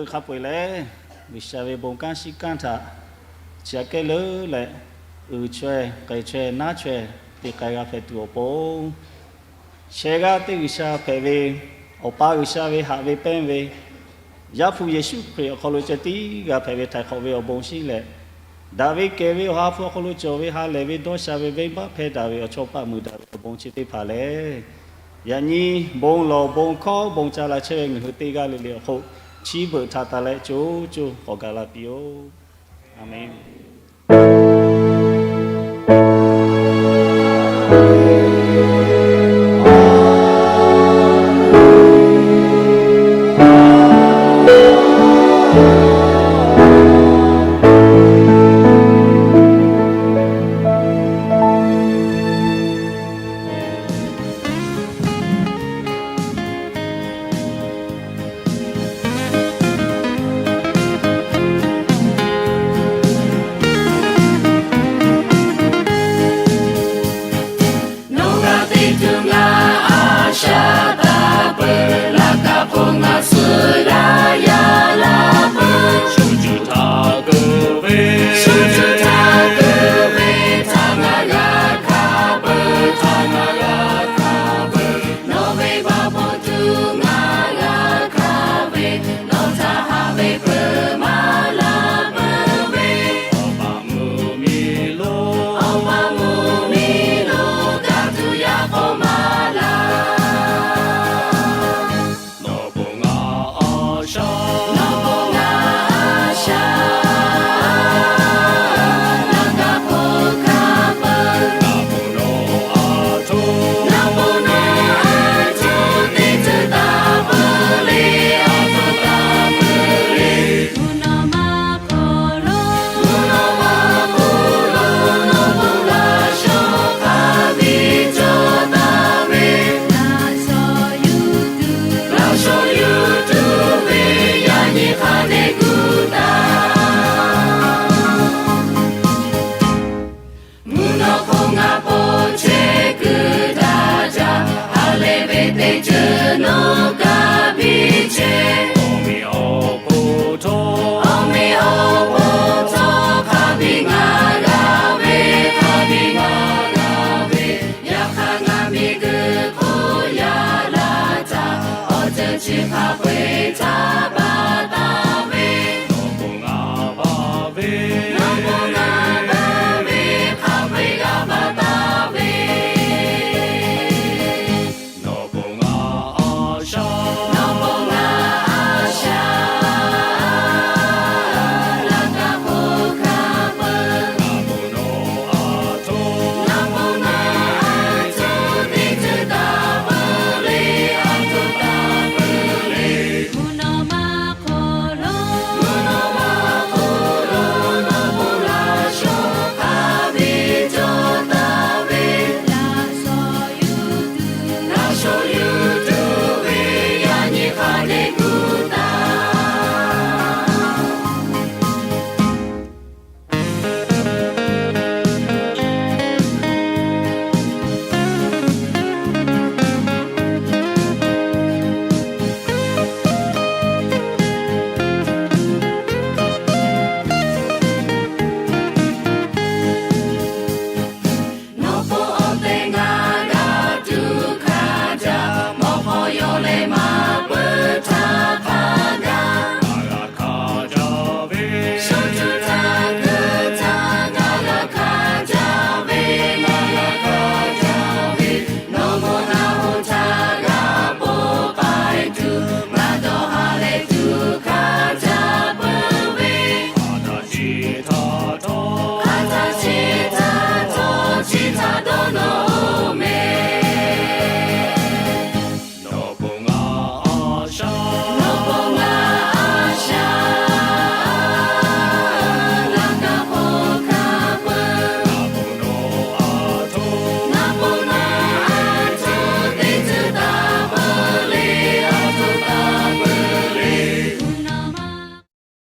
Hk'a peu-eˬ lehˬ, G'uiˬsha ve bon kanˉ shiˉ kanˉ htaꞈ chi aꞈ kehˉ leuˉ leh, uiˍ chaweh, k'ai chaweh, naˉ chaweh te k'ai g'a hpehꞈ tuˬ awˬ pon, sheh g'aˇ teˇ G'uiˬsha hpehꞈ ve, Awˬ pa G'uiˬsha ve haꞈ ve pehnˇ ve Yaˇ hpu Yeˍsuˆ Hkriꞈ awˬ hk'aw lo ceh tiˉ g'a hpehꞈ ve htaiˍ hk'awꞈ ve awˬ bon shiˉ leh, daꞈ ve kehˬ ve Awˬ ha hpu awˬ hk'aw lo cawˬ ve ha lehˬ ve dawˇ sha ve venˇbaˆ hpehˇ daꞈ ve awˬ chawˇ paˆ mui daꞈ ve awˬ bon chi teˇ hpaˍ lehˬ, yaꞈ nyi bon lawˬ bon hkawˇ bon ca la chehˇ ve ngaˬ hui teˇ g'aˇ le le awˬ hk'oˆ chi beuꞈ htaꞈ taˍ leh co co k'awꞈ gaˬ la piˇ-oˆ. A menˬ. Nawˬ g'a teˇ tuˬ ngaˬ a shaꞈ taˍ peuˬ, laꞈ ka hk'oˆ ngaˬ suh g'a yaꞈ la peuˬ. Shu cuˇ htaꞈ kuˬ ve, shu cuˇ htaꞈ kuˬ ve htaꞈ ngaˬ g'a hkanˍ peuˬ, htaꞈ ngaˬ g'a hkanˍ peuˬ. Nawˬ ve baˆ hpawˇ tuˬ ngaˬ g'a hkanˍ ve, nawˬ htaꞈ haꞈ ve peuˬ maˇ la peuˬ ve. Awˬ pa mvuhˇ miˬ lo, awˬ pa mvuhˇ miˬ lo, ka tuˬ yaˇ k'awꞈ maˇ la. Nawˬ bon ngaˬ a shaꞈ, nawˬ bon ngaˬ a shaꞈ, laꞈ ka hk'oˆ hkanˍ peuˬ. Ngaˬ bon nawˬ a htoꞈ, ngaˬ bon nawˬ a htoꞈ teˇ ceuˬ taˍ peuˬ le, a htoꞈ taˍ peuˬ le. Mvuhˇ naw ma hk'aw lo, mvuhˇ naw ma hk'aw lo, nawˬ bon laꞈ shawˍ hk'a biˇ cawˬ taˍ ve, laꞈ shawˍ yuˬ tuˬ, laꞈ shawˍ yuˬ tuˬ ve yaꞈ nyi hk'a dehꞈ kuˬ taˍ. Mvuhˇ naw hk'oˆ ngaˬ po chehˇ kuiˬ daꞈ jaˇ, ha lehˬ ve teˇ ceuˬ nawˬ kaꞈ piˇ chehˇ. Awˬ meꞈ awˬ hponˇ htawˇ, awˬ meꞈ awˬ hponˇ htawˇ hk'a biˇ ngaˬ g'a ve, hk'a biˇ ngaˬ g'a ve, yaꞈ hk'aˇ ngaˬ miˬguiˬ hk'oˆ yaꞈ la htaˇ, awˬ ceuˬ chi hk'a peu-eˬ